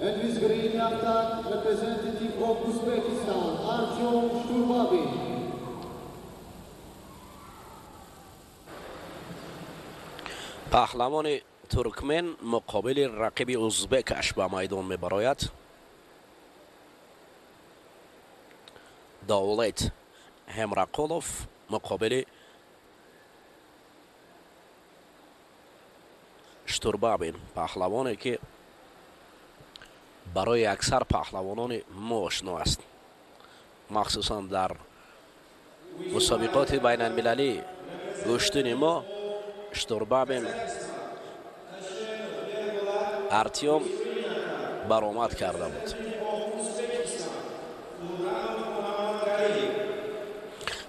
and with green left representative of Uzbekistan, Artyom Shturbabin. Паҳлавони туркмен муқобили рақиби узбекаш ба майдон мебарояд. Давлет Ҳемрақулов муқобили Штурбабин, паҳлавоне ки барои аксар паҳлавонони мо ошно аст, махсусан дар мусобиқоти байналмилалӣ гӯштини мо. Штурбабин Артём баромад карда буд.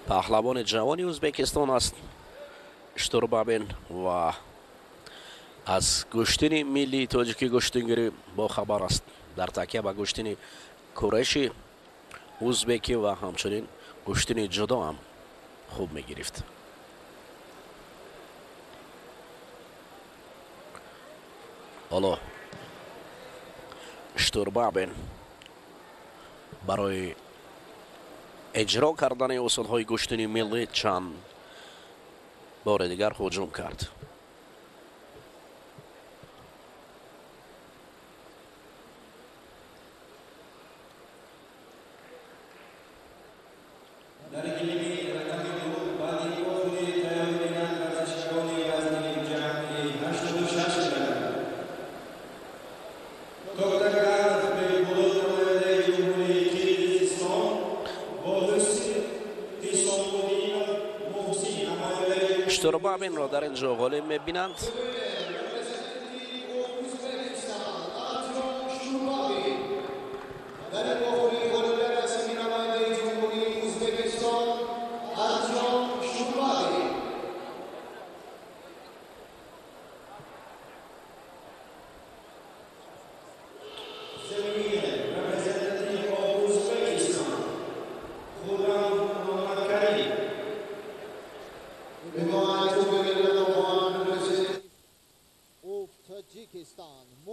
Паҳлавони ҷавони Ӯзбекистон аст Штурбабин ва аз гӯштини миллии тоҷикӣ гӯштингирӣ бохабар аст. Дар такя ба гӯштини куреши узбекӣ ва ҳамчунин гӯштини ҷудо ҳам хуб мегирифт. Ҳоло Штурбабин барои иҷро кардани усулҳои гӯштини миллӣ чанд бори дигар ҳуҷум кард. Штурбабинро дар ин ҷо ғолиб мебинанд.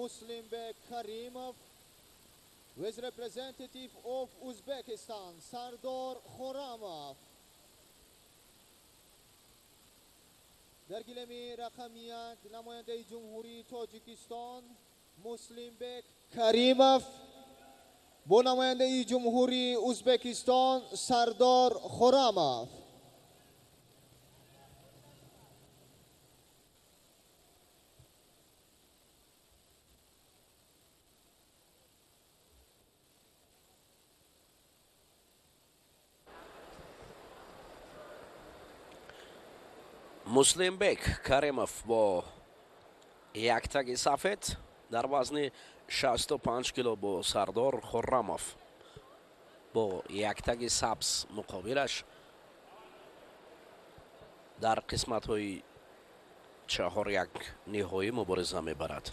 Muslimbek Karimov with representative of Uzbekistan, Sardor Khoramov. Дар гилеми рақами як намояндаи Ҷумҳурии Тоҷикистон Муслимбек Каримов бо намояндаи Ҷумҳурии Ӯзбекистон Сардор Хорамов. Муслимбек Каримов бо яктаги сафед дар вазни 65 кило бо Сардор Хуррамов бо яктаги сабз муқобилаш дар қисматҳои 4-1 ниҳоӣ мубориза мебарад.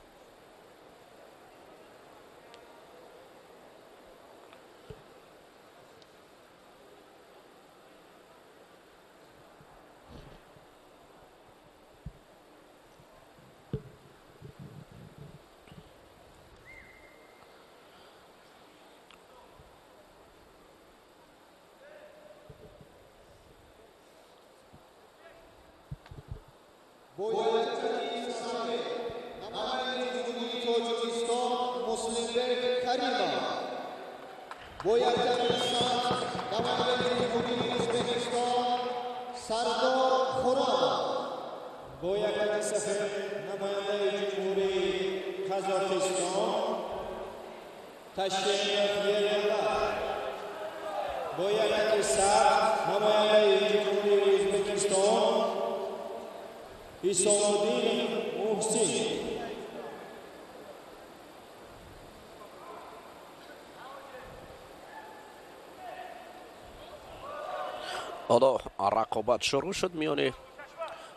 Ҳоло рақобат шурӯъ шуд миёни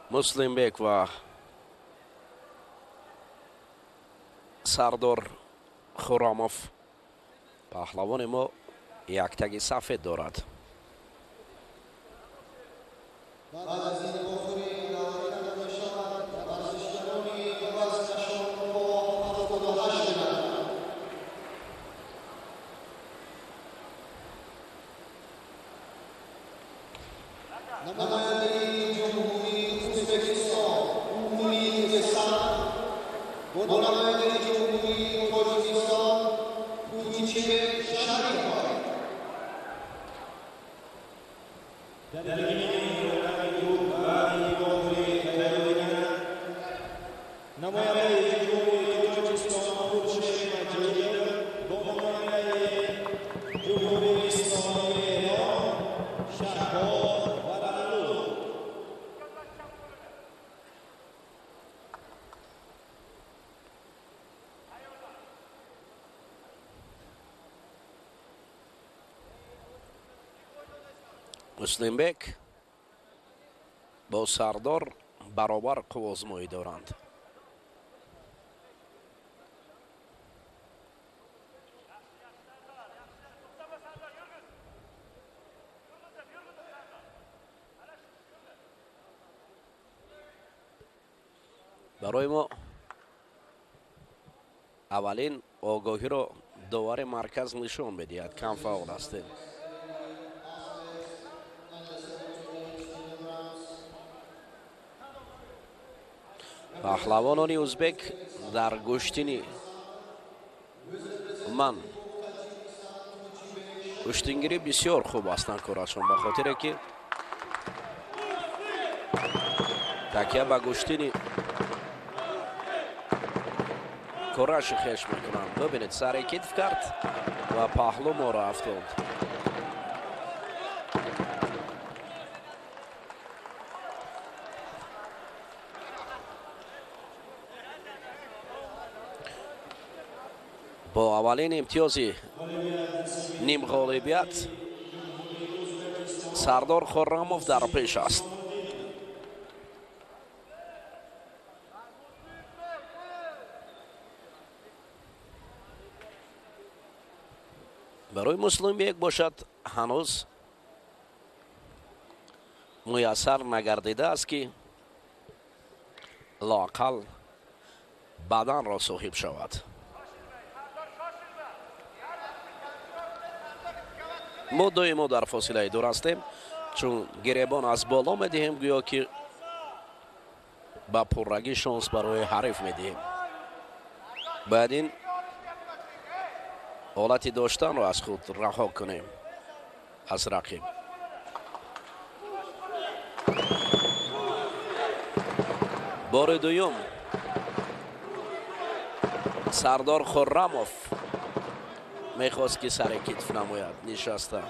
Муслимбек ва Сардор Хуррамов. Паҳлавони мо яктаги сафед дорад. Муслимбек бо Сардор баробар қувваозмоӣ доранд. Барои мо аввалин огоҳиро довари марказ нишон медиҳад. Кам фаъол ҳастем. Паҳлавонони узбек дар гӯштини ман гӯштингирӣ бисёр хуб ҳастанд корашон, ба хотире ки такя ба гӯштини кораши хеш мекунанд. Бибинед, сари китф кард ва паҳлу моро афтод. Бо аввалин имтиёзи нимғолибият Сардор Хуррамов дар пеш аст. Барои Муслимбек бошад ҳанӯз муяссар нагардидааст ки лоақал баданро соҳиб шавад. Мо доимо дар фосилаи дур ҳастем, чун гиребон аз боло медиҳем, гӯё ки ба пуррагӣ шонс барои ҳариф медиҳем. Бояд ин ҳолати доштанро аз худ раҳо кунем аз рақиб. Бори дуюм Сардор Хуррамов мехост ки сари китф намояд нишаста.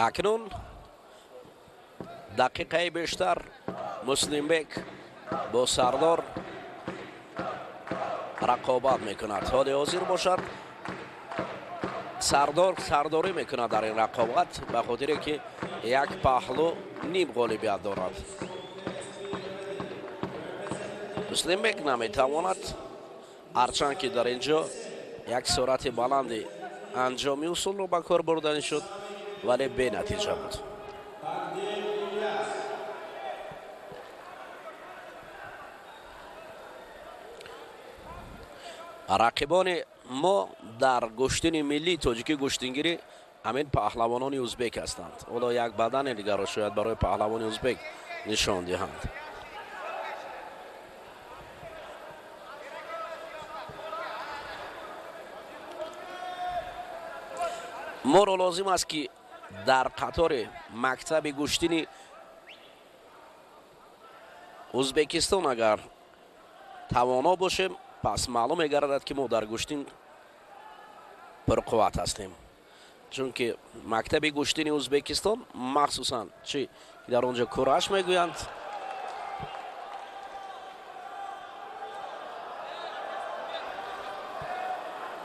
Акнун дақиқаи бештар Муслимбек бо Сардор рақобат мекунад. Ҳоли ҳозир бошад, Сардор сардорӣ мекунад дар ин рақобат, ба хотире ки як паҳлӯ ним ғолибият дорад. Муслимбек наметавонад, ҳарчанд ки дар ин ҷо як суръати баланди анҷоми усулро ба кор бурданӣ шуд, вале бенатиҷа буд. Рақибони мо дар гӯштини миллии тоҷикӣ гӯштингирӣ ҳамин паҳлавонони узбек ҳастанд. Ҳоло як бадани дигарро шояд барои паҳлавони узбек нишон диҳанд. Моро лозим аст, ки дар қатори мактаби гӯштини Узбекистон агар тавоно бошем, пас маълум мегардад, ки мо дар гӯштин пурқувват ҳастем, чунки мактаби гӯштини Узбекистон, махсусан чи дар он ҷо кураш мегӯянд,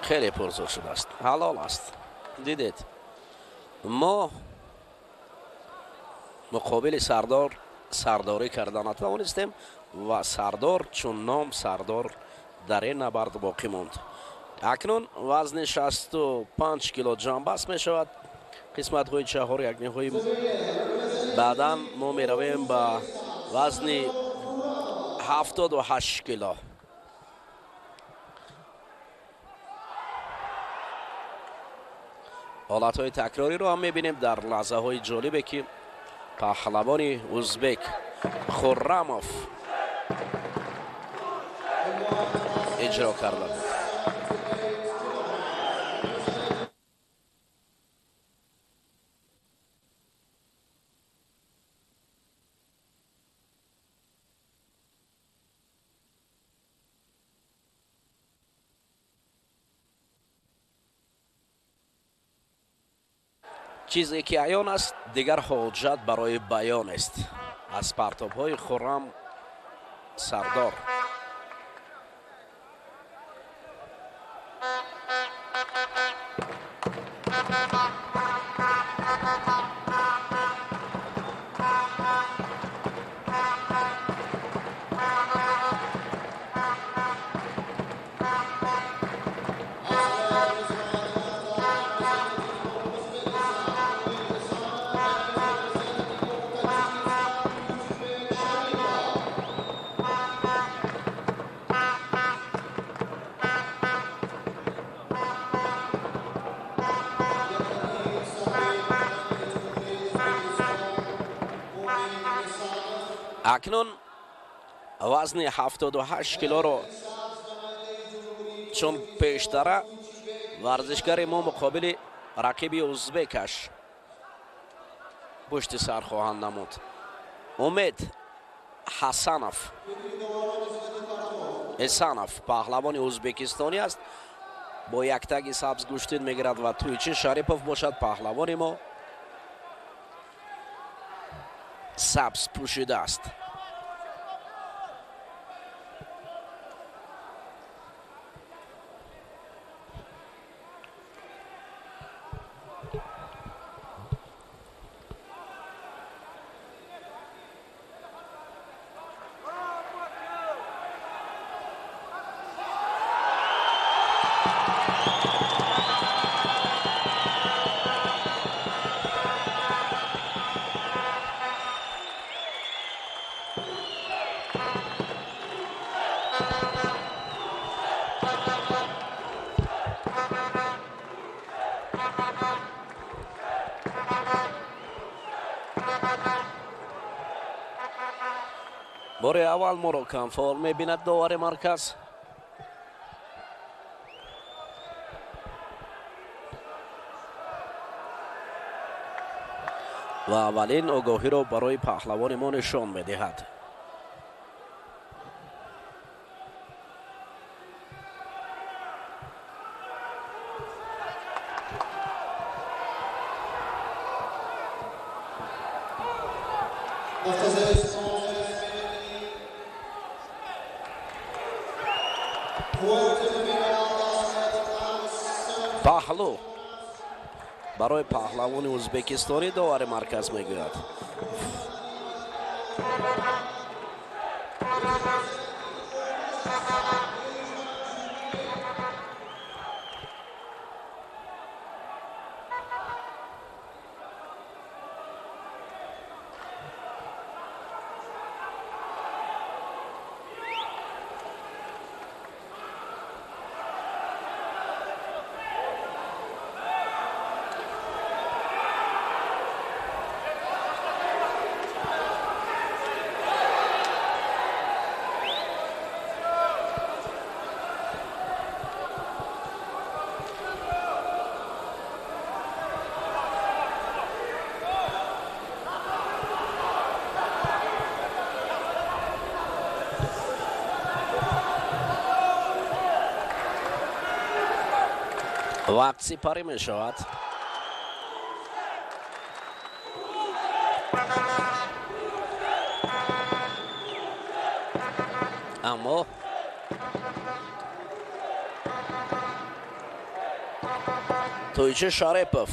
хеле пурзур шудааст, ҳалол аст. Дидед, мо муқобили Сардор сардорӣ карда натавонистем ва Сардор чун ном Сардор дар ин набард боқӣ монд. Акнун вазни 65 кило ҷамъбаст мешавад. Қисматҳои чаҳор якниҳои баъдан мо меравем ба вазни 78 кило. Ҳолатҳои такрориро ҳам мебинем дар лаҳзаҳои ҷолибе, ки паҳлавони узбек Хуррамов иҷро карда буд. Чизе ки аён аст, дигар ҳоҷат барои баён аст. Аз партобҳои Хуррам Сардор. Акнун вазни 78 килоро чун пештара варзишгари мо муқобили рақиби узбекаш пушти сар хоҳанд намуд. Умед Ҳасанов Эсанов паҳлавони узбекистонӣ аст, бо яктаги сабз гӯштин мегирад ва Туйчин Шарипов бошад паҳлавони мо сабз пӯшидааст. Бори аввал моро камфаъол мебинад довари марказ. Ва аввалин огоҳиро барои паҳлавони мо нишон медиҳад. Паҳлӯ барои паҳлавони ӯзбекистонӣ довари марказ мегӯяд. Вақт сипарӣ мешавад. Аммо Тойчи Шарипов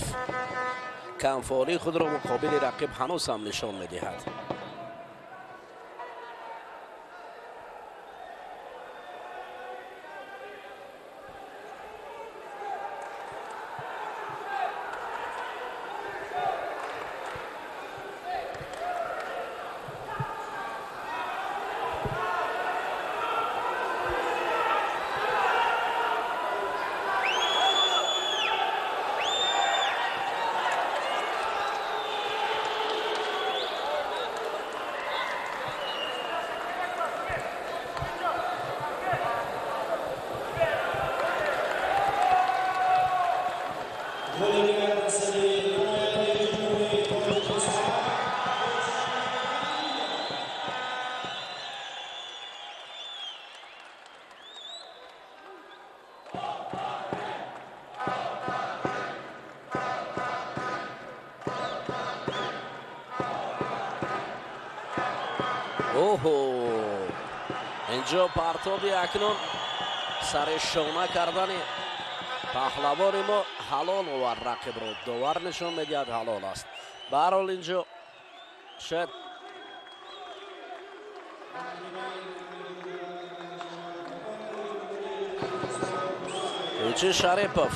камфаъолии худро муқобили рақиб ҳанӯз ҳам нишон медиҳад. Оҳо, инҷо партоби акнун сари шона кардани паҳлавони мо ҳалол овард рақибро. Довар нишон медиҳад, ҳалол аст. Ба ҳар ҳол инҷо шояд Тойчи Шарипов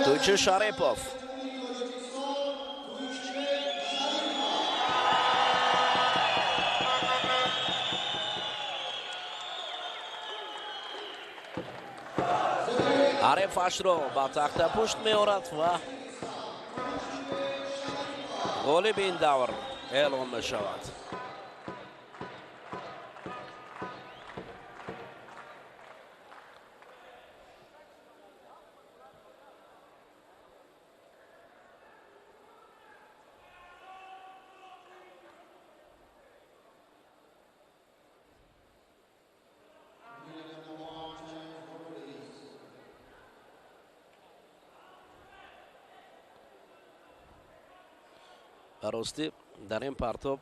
Тойчи Шарипов ҳарифашро ба тахтапушт меорад ва ғолиби ин давр эълон мешавад. Ростӣ дар ин партоб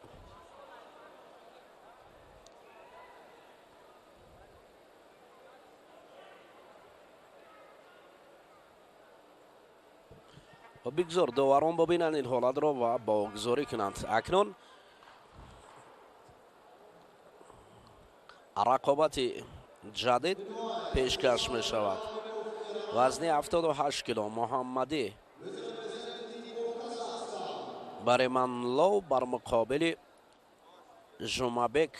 бигзор доварон бибинанд ин ҳолатро ва богузорӣ кунанд. Акнун рақобати ҷадид пешкаш мешавад. Вазни 78 кило Муҳаммадӣ Бариманлов бар муқобили Жумабек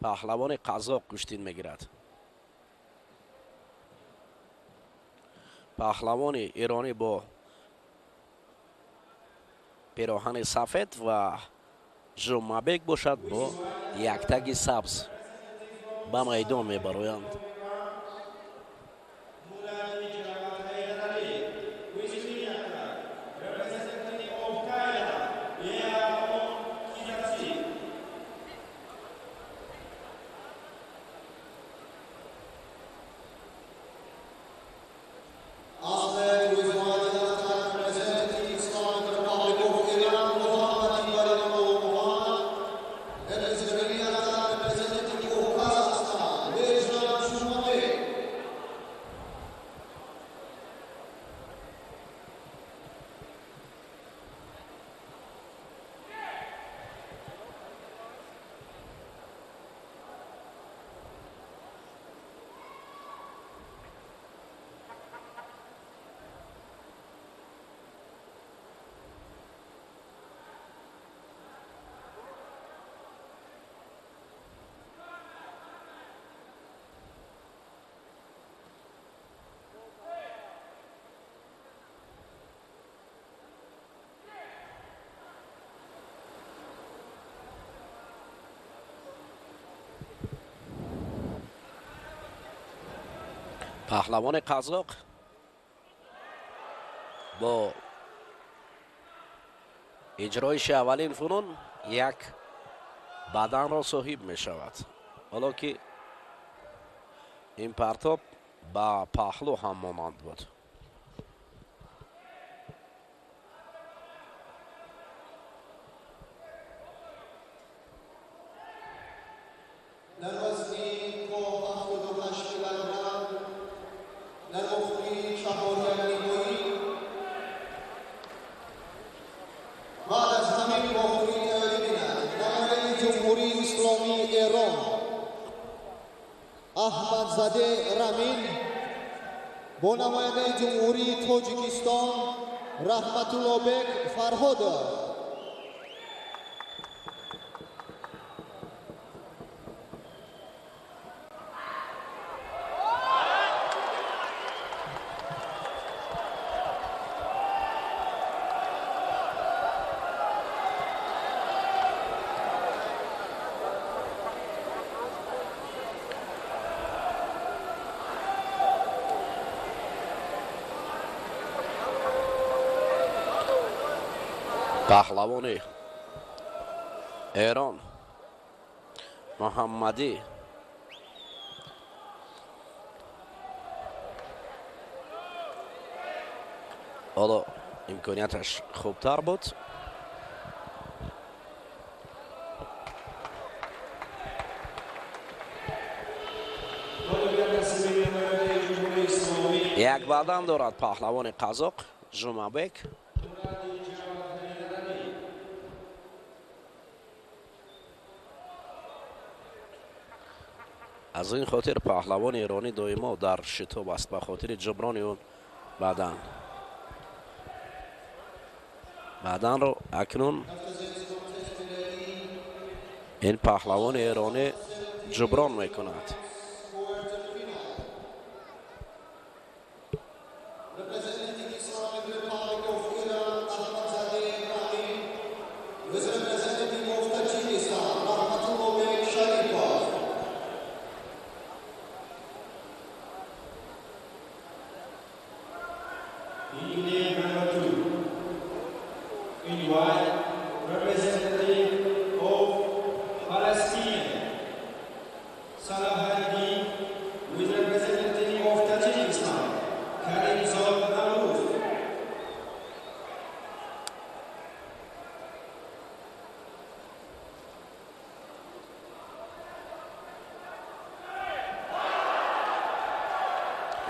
паҳлавони қазоқ гӯштин мегирад. Паҳлавони эронӣ бо пироҳани сафед ва Жумабек бошад бо яктаги сабз ба майдон мебароянд. Паҳлавони қазоқ бо иҷроиши аввалин фунун як баданро соҳиб мешавад. Ҳоло ки ин партоб ба паҳлӯ ҳам монанд буд. Дар вазни то 78 килограмм дар охири чаҳоряк ниҳоӣ баъд аз ҳамин вохӯрӣ тайёрӣ бинад намояндаи Ҷумҳурии Исломии Эрон Аҳмадзаде Рамин бо намояндаи Ҷумҳурии Тоҷикистон Раҳматуллобек Фарҳодов. Паҳлавони Эрон Муҳаммадӣ ҳоло имконияташ хубтар буд. Як бадан дорад паҳлавони қазоқ Жумабек. Аз ин хотир паҳлавони эронӣ доимо дар шитоб аст ба хотири ҷуброни он бадан. Баданро акнун ин паҳлавони эронӣ ҷуброн мекунад.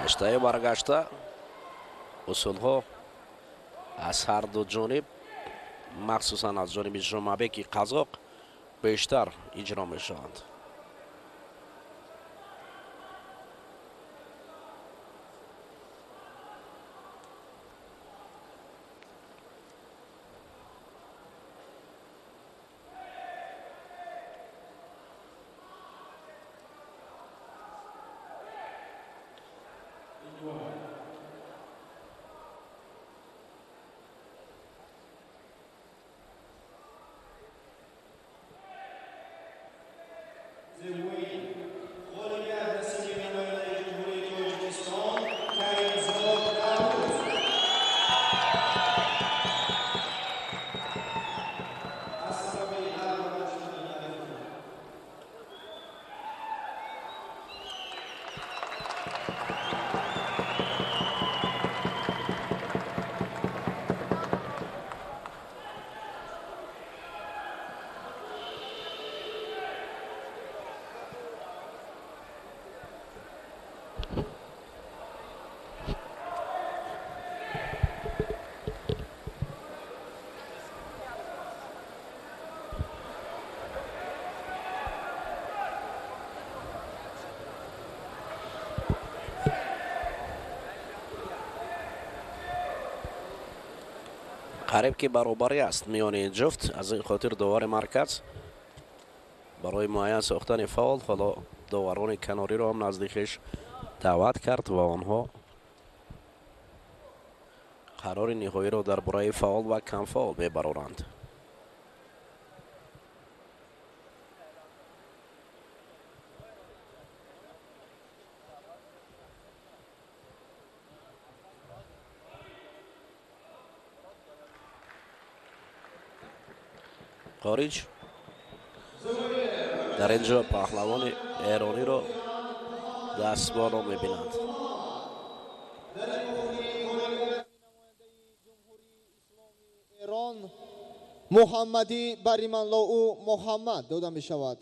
Гаштаю баргашта усулҳо аз ҳар ду ҷониб, махсусан аз ҷониби Жумабеки қазоқ бештар иҷро мешаванд. Қариб ки баробарӣ аст миёни ин ҷуфт. Аз ин хотир довари марказ барои муайян сохтани фаол ҳоло доварони канориро ҳам назди хеш даъват кард ва онҳо қарори ниҳоиро дар бораи фаол ва камфаол мебароранд. Хориҷ. Дар ин ҷо паҳлавони эрониро дастболо мебинанд. Эрон Муҳаммадӣ Бариманлоу Муҳаммад дода мешавад.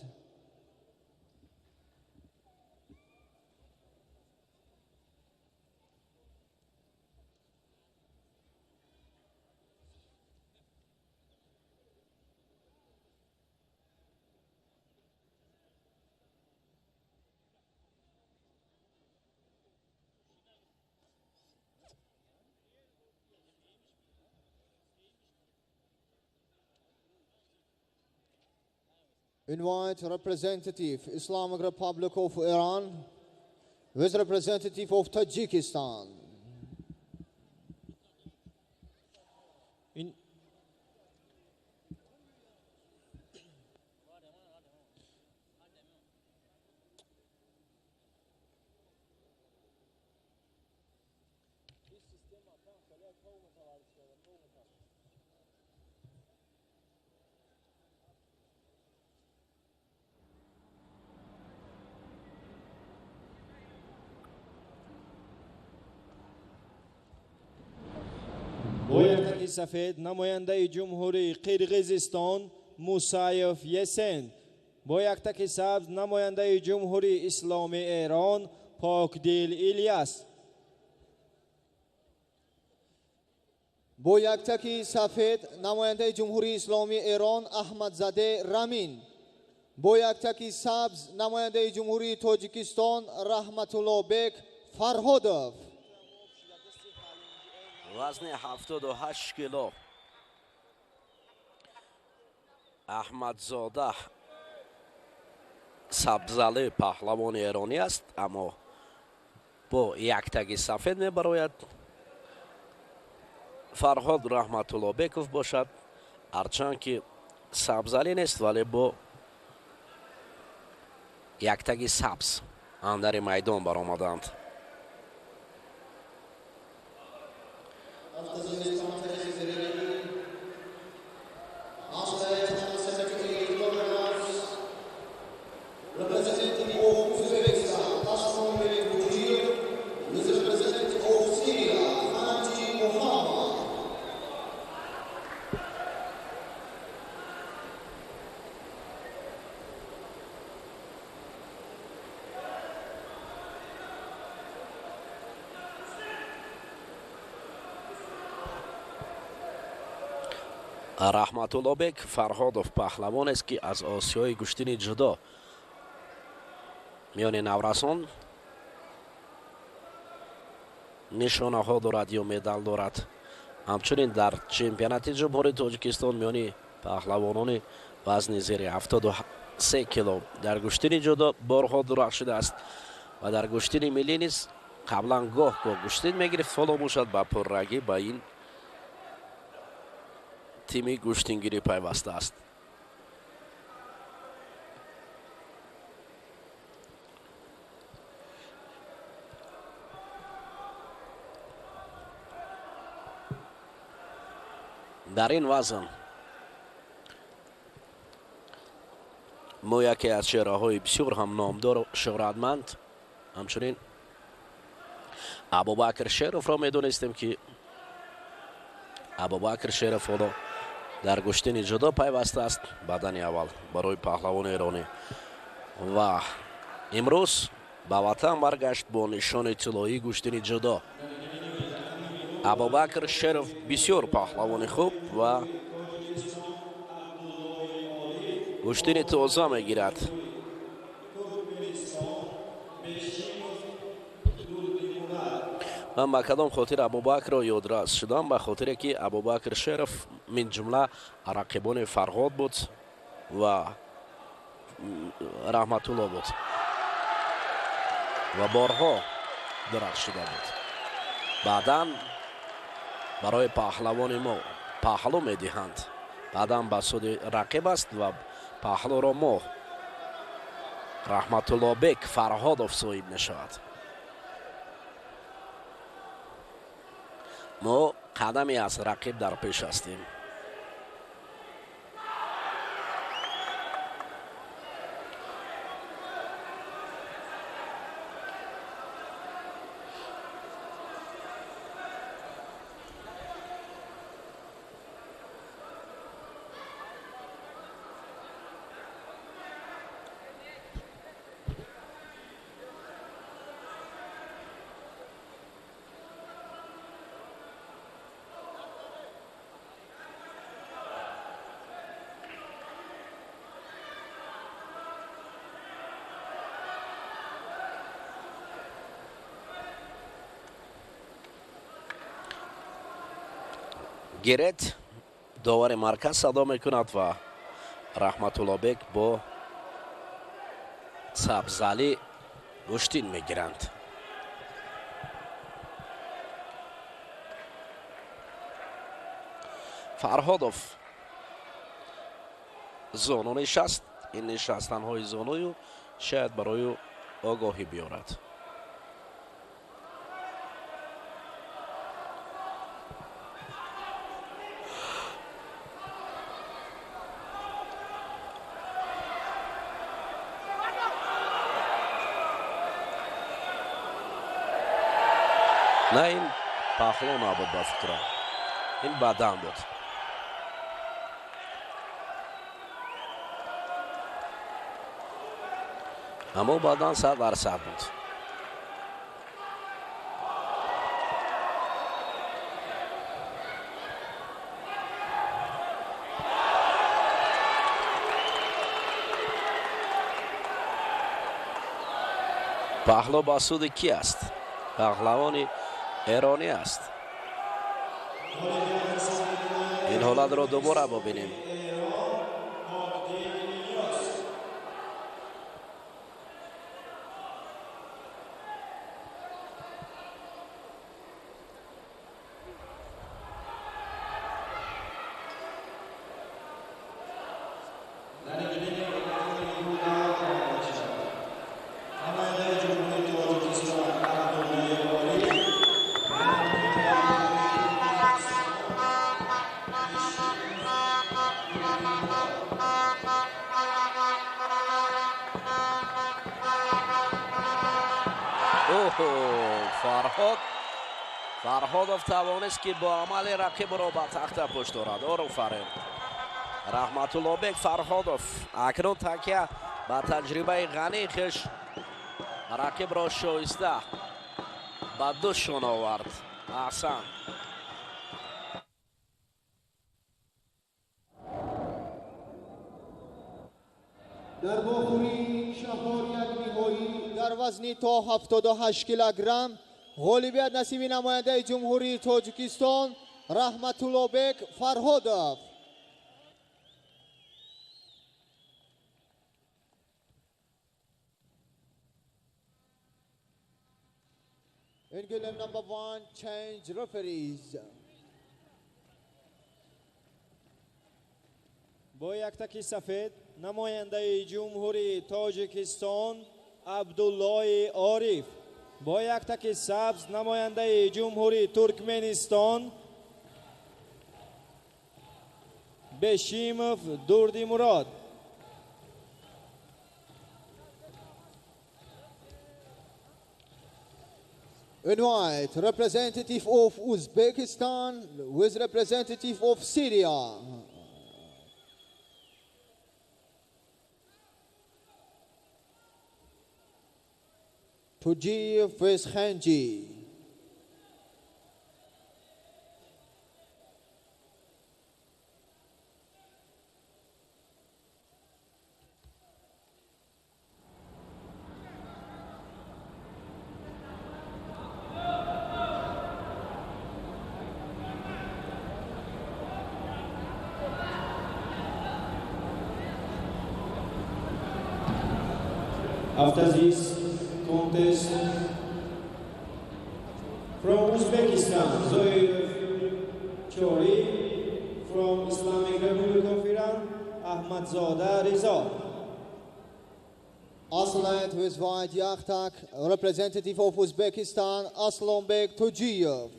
Invite representative Islamic Republic of Iran with representative of Tajikistan. Сафед намояндаи ҷумҳурии Қирғизистон Мусаев Есен, бо яктаки сабз намояндаи ҷумҳурии Исломии Эрон Покдил Ильяс. Бо яктаки сафед намояндаи ҷумҳурии Исломии Эрон Аҳмадзаде Рамин, бо яктаки сабз намояндаи ҷумҳурии Тоҷикистон Раҳматуллобек Фарҳодов. Вазни 78 кило Аҳмадзода Сабзалӣ паҳлавони эронӣ аст, аммо бо яктаги сафед мебарояд. Фарҳод Раҳматуллобеков бошад, ҳарчанд ки сабзалӣ нест, вале бо яктаги сабз андари майдон баромаданд. Раҳматуллобек Фарҳодов паҳлавонест, ки аз Осиёи гӯштини ҷудо миёни наврасон нишонаҳо дорад ё медал дорад. Ҳамчунин дар чемпионати ҷумҳурии Тоҷикистон миёни паҳлавонони вазни зери 73 кило дар гӯштини ҷудо борҳо дурахшидааст ва дар гӯштини миллӣ низ қаблан гоҳ-гоҳ гӯштин мегирифт. Ҳоло бошад ба пуррагӣ ба ин тими гӯштингирӣ пайваста аст. Дар ин вазн мо яке аз чеҳраҳои бисёр ҳам номдору шӯҳратманд, ҳамчунин Абубакр Шеровро медонистем, ки Абубакр Шеров ҳоло дар гӯштини ҷудо пайваста аст, бадани аввал барои паҳлавони эронӣ ва имрӯз ба ватан баргашт бо нишони тиллоии гӯштини ҷудо. Абубакр Шеров бисёр паҳлавони хуб ва гӯштини тоза мегирад. Ман ба кадом хотир Абубакрро ёдрас шудам? Ба хотире ки Абубакр Шеров мин ҷумла рақибони Фарҳод буд ва Раҳматулло буд ва борҳо дурахшида буд. Баъдан барои паҳлавони мо паҳлӯ медиҳанд, баъдан ба суди рақиб аст ва паҳлӯро мо Раҳматуллобек Фарҳодов соҳиб мешавад. Мо қадаме аз рақиб дар пеш ҳастем. Гиред, довари марказ садо мекунад ва Раҳматуллобек бо Сабзалӣ гӯштин мегиранд. Фарҳодов зону нишаст. Ин нишастанҳои зоную шояд барои огоҳӣ биёрад. На, ин пахло набуд, ба фикрам, ин бадан буд. Аммо баъдан 100% буд. Паҳло ба суди ки аст? Паҳлавони эронӣ аст. Ин ҳолатро дубора бубинем. Фарҳодов тавонист, ки бо амали рақибро ба тахта пушт дорад. Офарин, Раҳматуллобек Фарҳодов акнун такя ба таҷрибаи ғании хеш рақибро шоиста ба ду шон овард. Аҳсан. Дар вохӯрии чаҳоряк ниҳоӣ дар вазни то 78 килограмм ғолибият насиби намояндаи Ҷумҳурии Тоҷикистон Раҳматуллобек Фарҳодов. In game number 1, change referees. Бо яктаки сафед намояндаи Ҷумҳурии Тоҷикистон Абдуллои Ориф, бо яктаки сабз намояндаи Ҷумҳурии Туркменистон Бешимов Дурдимурод. In white, representative of Uzbekistan with representative of Syria. Tujiyev with Khanji. After this contest, from Uzbekistan, Zoirov Chori, from Islamic Republic of Iran, Ahmadzoda Riza. Aslan with white Yakhtak, representative of Uzbekistan, Aslanbek Tojiyev.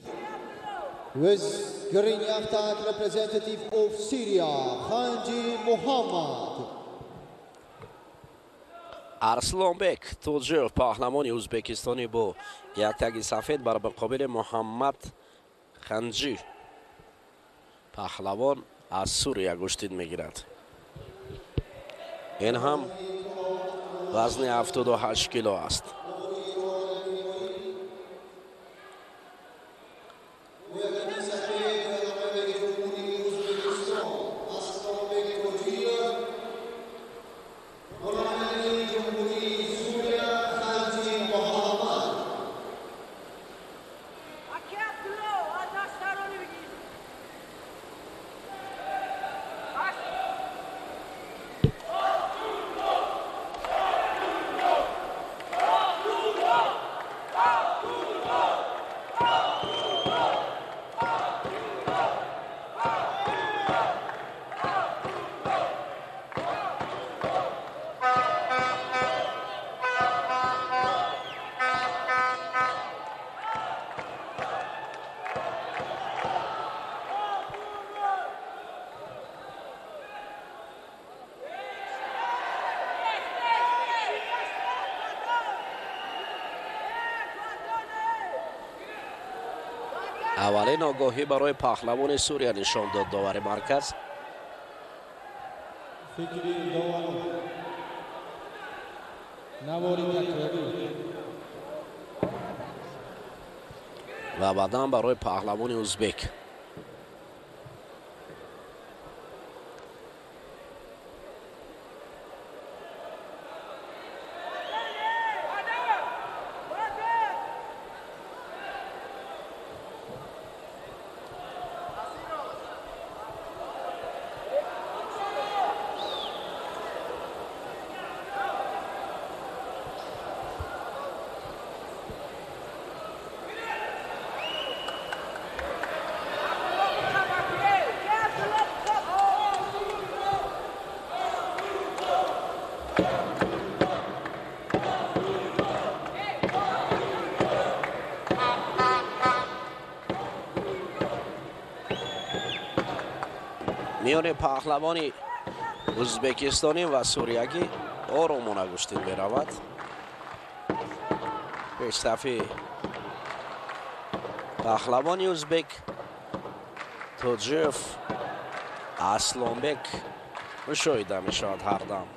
With green Yakhtak, representative of Syria, Khanji Muhammad. Арслонбек Тоҷиев, паҳлавони ӯзбекистонӣ, бо яктаги сафед бар муқобили Муҳаммад Ханҷӣ, паҳлавон аз Сурия, гӯштин мегирад. Ин ҳам вазни 78 кило аст. Аввалин огоҳӣ барои паҳлавони Сурия нишон дод довари марказ. Фикри доварон. Навори такрорӣ. Ва баъдан барои паҳлавони узбек. Миёни паҳлавони узбекистонӣ ва суриягӣ оромона гӯштин меравад. Пешсафи паҳлавони узбек Тоҷиев Аслонбек мушоҳида мешавад ҳардам.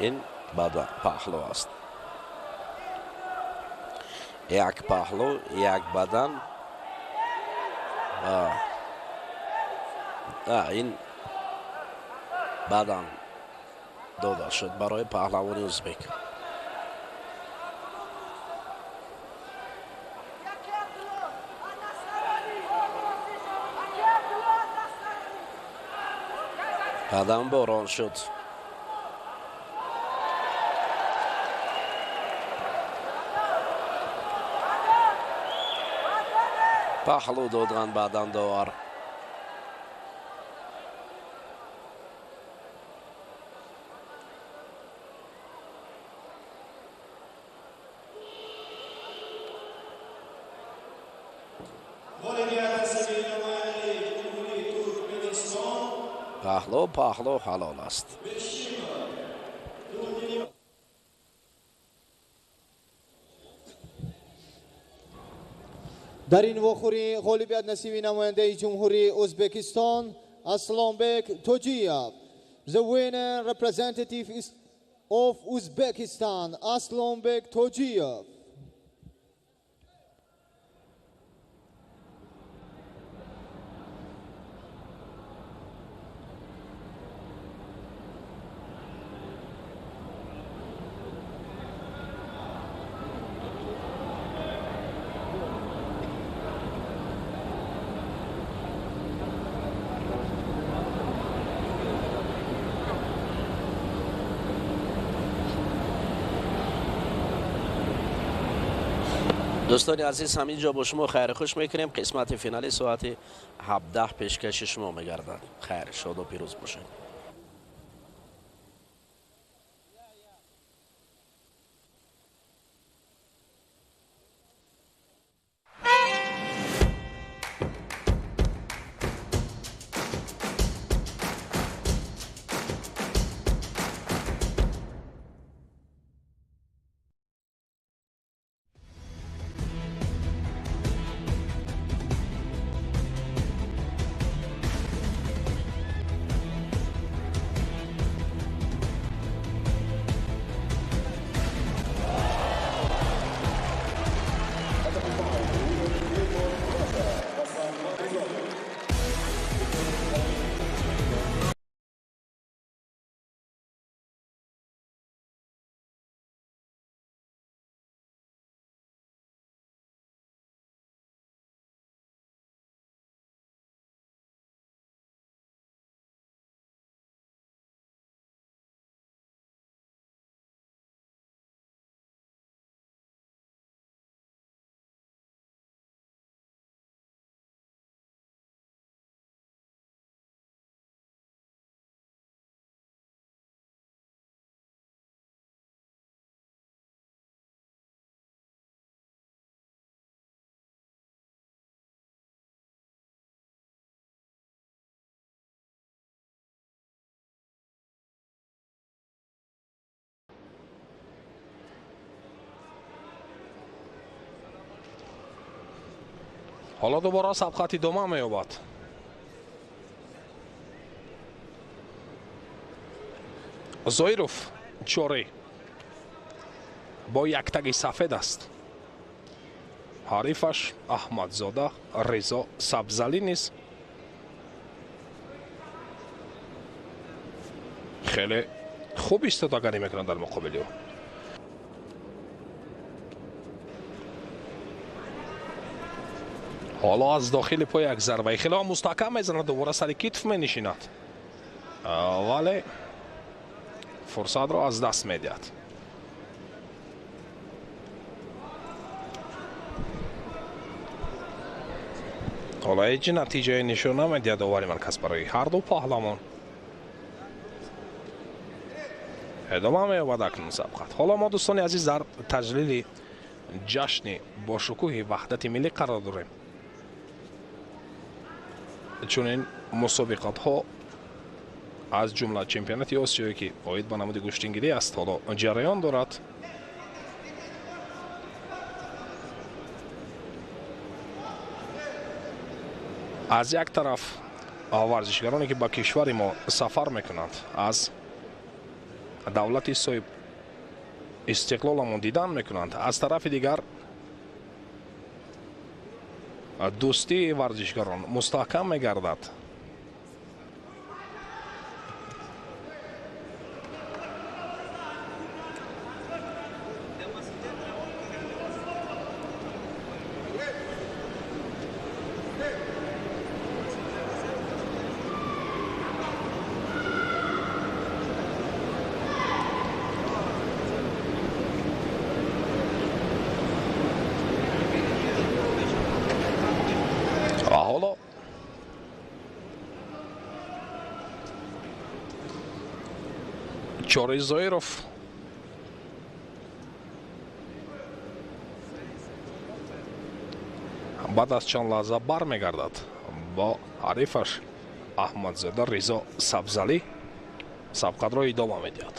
Ин бада паҳлӯ аст. Як паҳлӯ, як бадан. Ин бадан дода шуд барои паҳлавони узбек. Бадан борон шуд. Паҳлӯ додан баъдан довар. Паҳлӯ паҳлӯ ҳалол аст. Дар ин вохӯрӣ ғолибият насиби намояндаи ҷумҳурии Ӯзбекистон Аслонбек Тоҷиев. The winner representative of Uzbekistan Aslonbek Tojiyev. Дӯстони азиз, ҳамин ҷо бо шумо хайру хуш мекунем. Қисмати финали соати 17 пешкаши шумо мегардад. Хайр, шоду пирӯз бошед. Ҳоло дубора сабқат идома меёбад. Зоиров Чорӣ бо яктаги сафед аст. Ҳарифаш Аҳмадзода Ризо Сабзалӣ низ хеле хуб истодагарӣ мекунад дар муқобили ӯ. Ҳоло аз дохили по як зарбаи хеле мустаҳкам мезанад, дубора сари китф менишинад, вале фурсатро аз даст медиҳад. Ҳоло ҳеҷ натиҷае нишон намедиҳад довари марказ барои ҳар ду паҳлавон. Идома меёбад акнун сабқат. Ҳоло мо, дӯстони азиз, дар таҷлили ҷашни бошукӯҳи ваҳдати миллӣ қарор дорем. Чунин мусобиқатҳо аз ҷумла чемпионати Осиёе ки оид ба намуди гӯштингирӣ аст, ҳоло ҷараён дорад. Аз як тараф варзишгароне ки ба кишвари мо сафар мекунанд, аз давлати соҳиб истиқлоламон дидан мекунанд, аз тарафи дигар дӯстии варзишгарон мустаҳкам мегардад. Ҳоло Чори Зоиров баъд аз чанд лаҳза бармегардад бо ҳарифаш Аҳмадзода Ризо Сабзалӣ сабқатро идома медиҳад.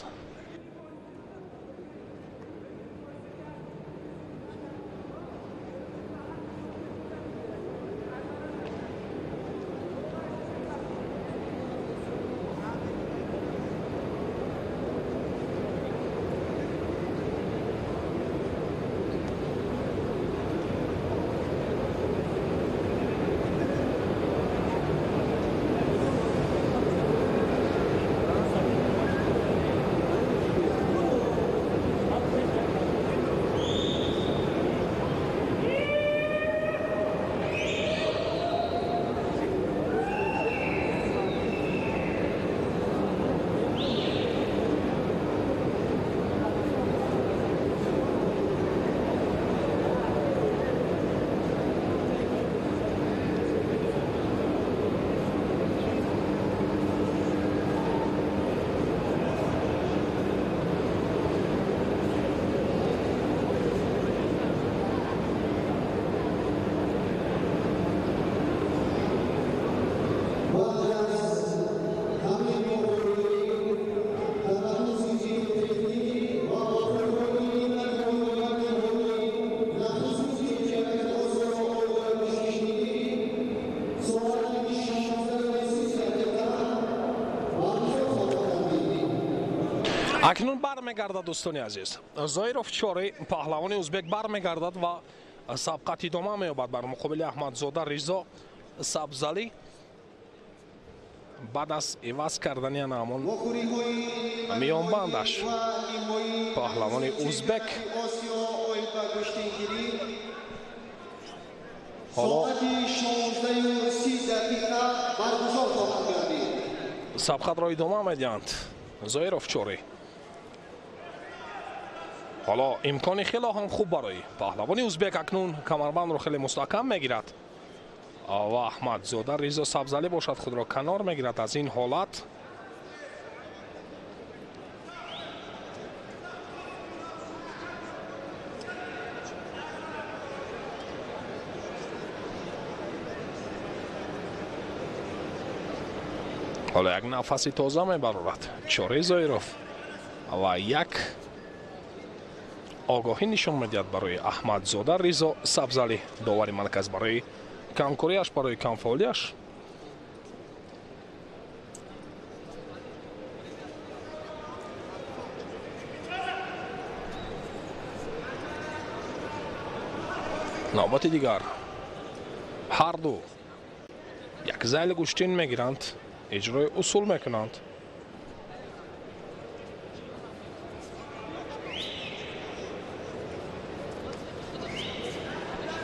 Акнун бармегардад, дӯстони азиз. Зоиров Чори, паҳлавони узбек, бармегардад ва сабқат идома меёбад бар муқобили Аҳмадзода Ризо Сабзалӣ. Баъд аз иваз кардани ана ҳамон миёнбандаш паҳлавони узбек ҳоло сабқатро идома медиҳанд. Зоиров Чори ҳоло имкони хело ҳам хуб барои паҳлавони узбек, акнун камарбандро хеле мустаҳкам мегирад ва Аҳмадзода Ризо Сабзалӣ бошад худро канор мегирад аз ин ҳолат. Ҳоло як нафаси тоза мебарорад Чори Зоиров ва як огоҳӣ нишон медиҳад барои Аҳмадзода Ризо Сабзалӣ, довари марказ барои Камкориаш, барои камфаъолиаш. Навбати дигар ҳар ду як зайли гӯштин мегиранд, иҷрои усул мекунанд.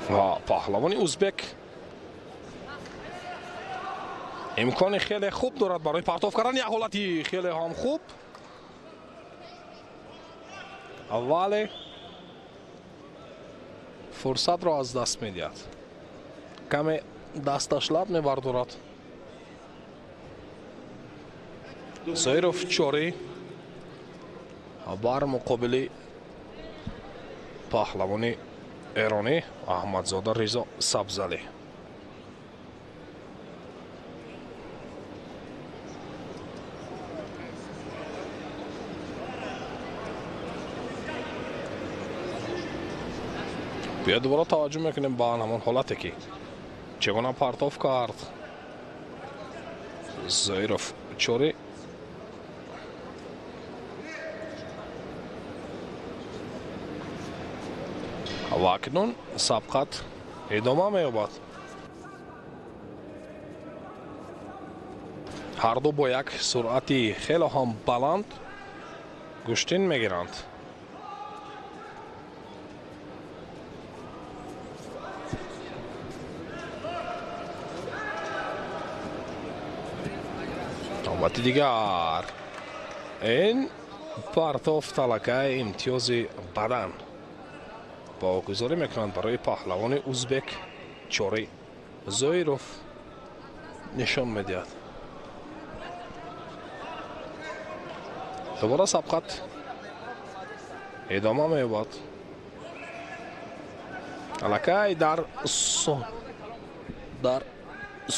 Ва паҳлавони узбек имкони хеле хуб дорад барои партоф кардан, як ҳолати хеле ҳам хуб, вале фурсатро аз даст медиҳад. Каме дасташ лаб мебардорад. Зоиров Чори бар муқобили паҳлавони эронӣ Аҳмадзода Ризо Сабзалӣ. Биё дубора таваҷҷӯҳ мекунем ба ҳамон ҳолате ки чӣ гуна партоф кард Зоиров Чори. Ва акнун сабқат идома меёбад. Ҳар ду бо як суръати хеле ҳам баланд гӯштин мегиранд. Навбати дигар ин партоф талакаи имтиёзи бадан богузорӣ мекунанд барои паҳлавони узбек Чори Зоиров нишон медиҳад. Дубора сабқат идома меёбад. Аллакай дар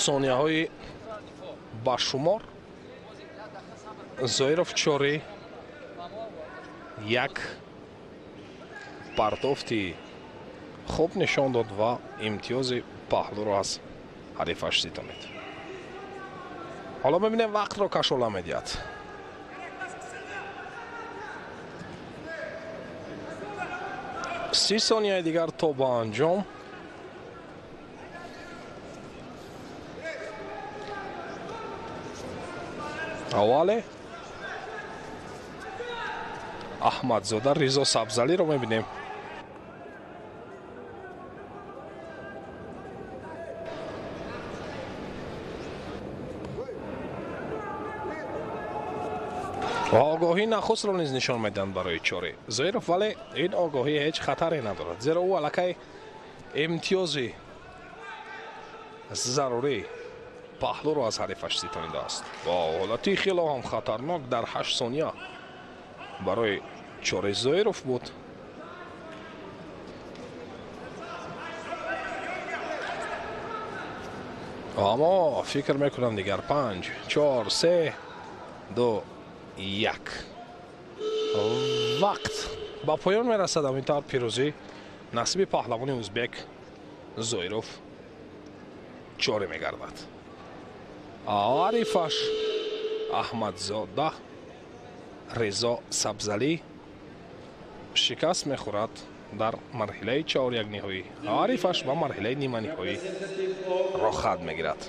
сонияҳои башумор Зоиров Чори як партофти хуб нишон дод ва имтиёзи паҳлӯро аз ҳарифаш ситонид. Ҳоло мебинем вақтро кашола медиҳад. 30 сонияи дигар то ба анҷом. Аввале Аҳмадзода Ризо Сабзалиро мебинем. Ва огоҳии нахустро низ нишон медиҳанд барои Чори Зоиров, вале ин огоҳӣ ҳеҷ хатаре надорад, зеро ӯ аллакай имтиёзи зарурӣ паҳлӯро аз ҳарифаш ситонидааст. Ва ҳолати хело ҳам хатарнок дар 8 сония барои Чори Зоиров буд. Аммо фикр мекунам дигар 5, 4, 3, 2, 1 вақт ба поён мерасад. Ҳамин тавр пирӯзӣ насиби паҳлавони узбек Зоиров Чори мегардад. Ҳарифаш Аҳмадзода Ризо Сабзалӣ шикаст мехӯрад дар марҳилаи чорякниҳоӣ. Ҳарифаш ба марҳилаи ниманиҳоӣ роҳхат мегирад.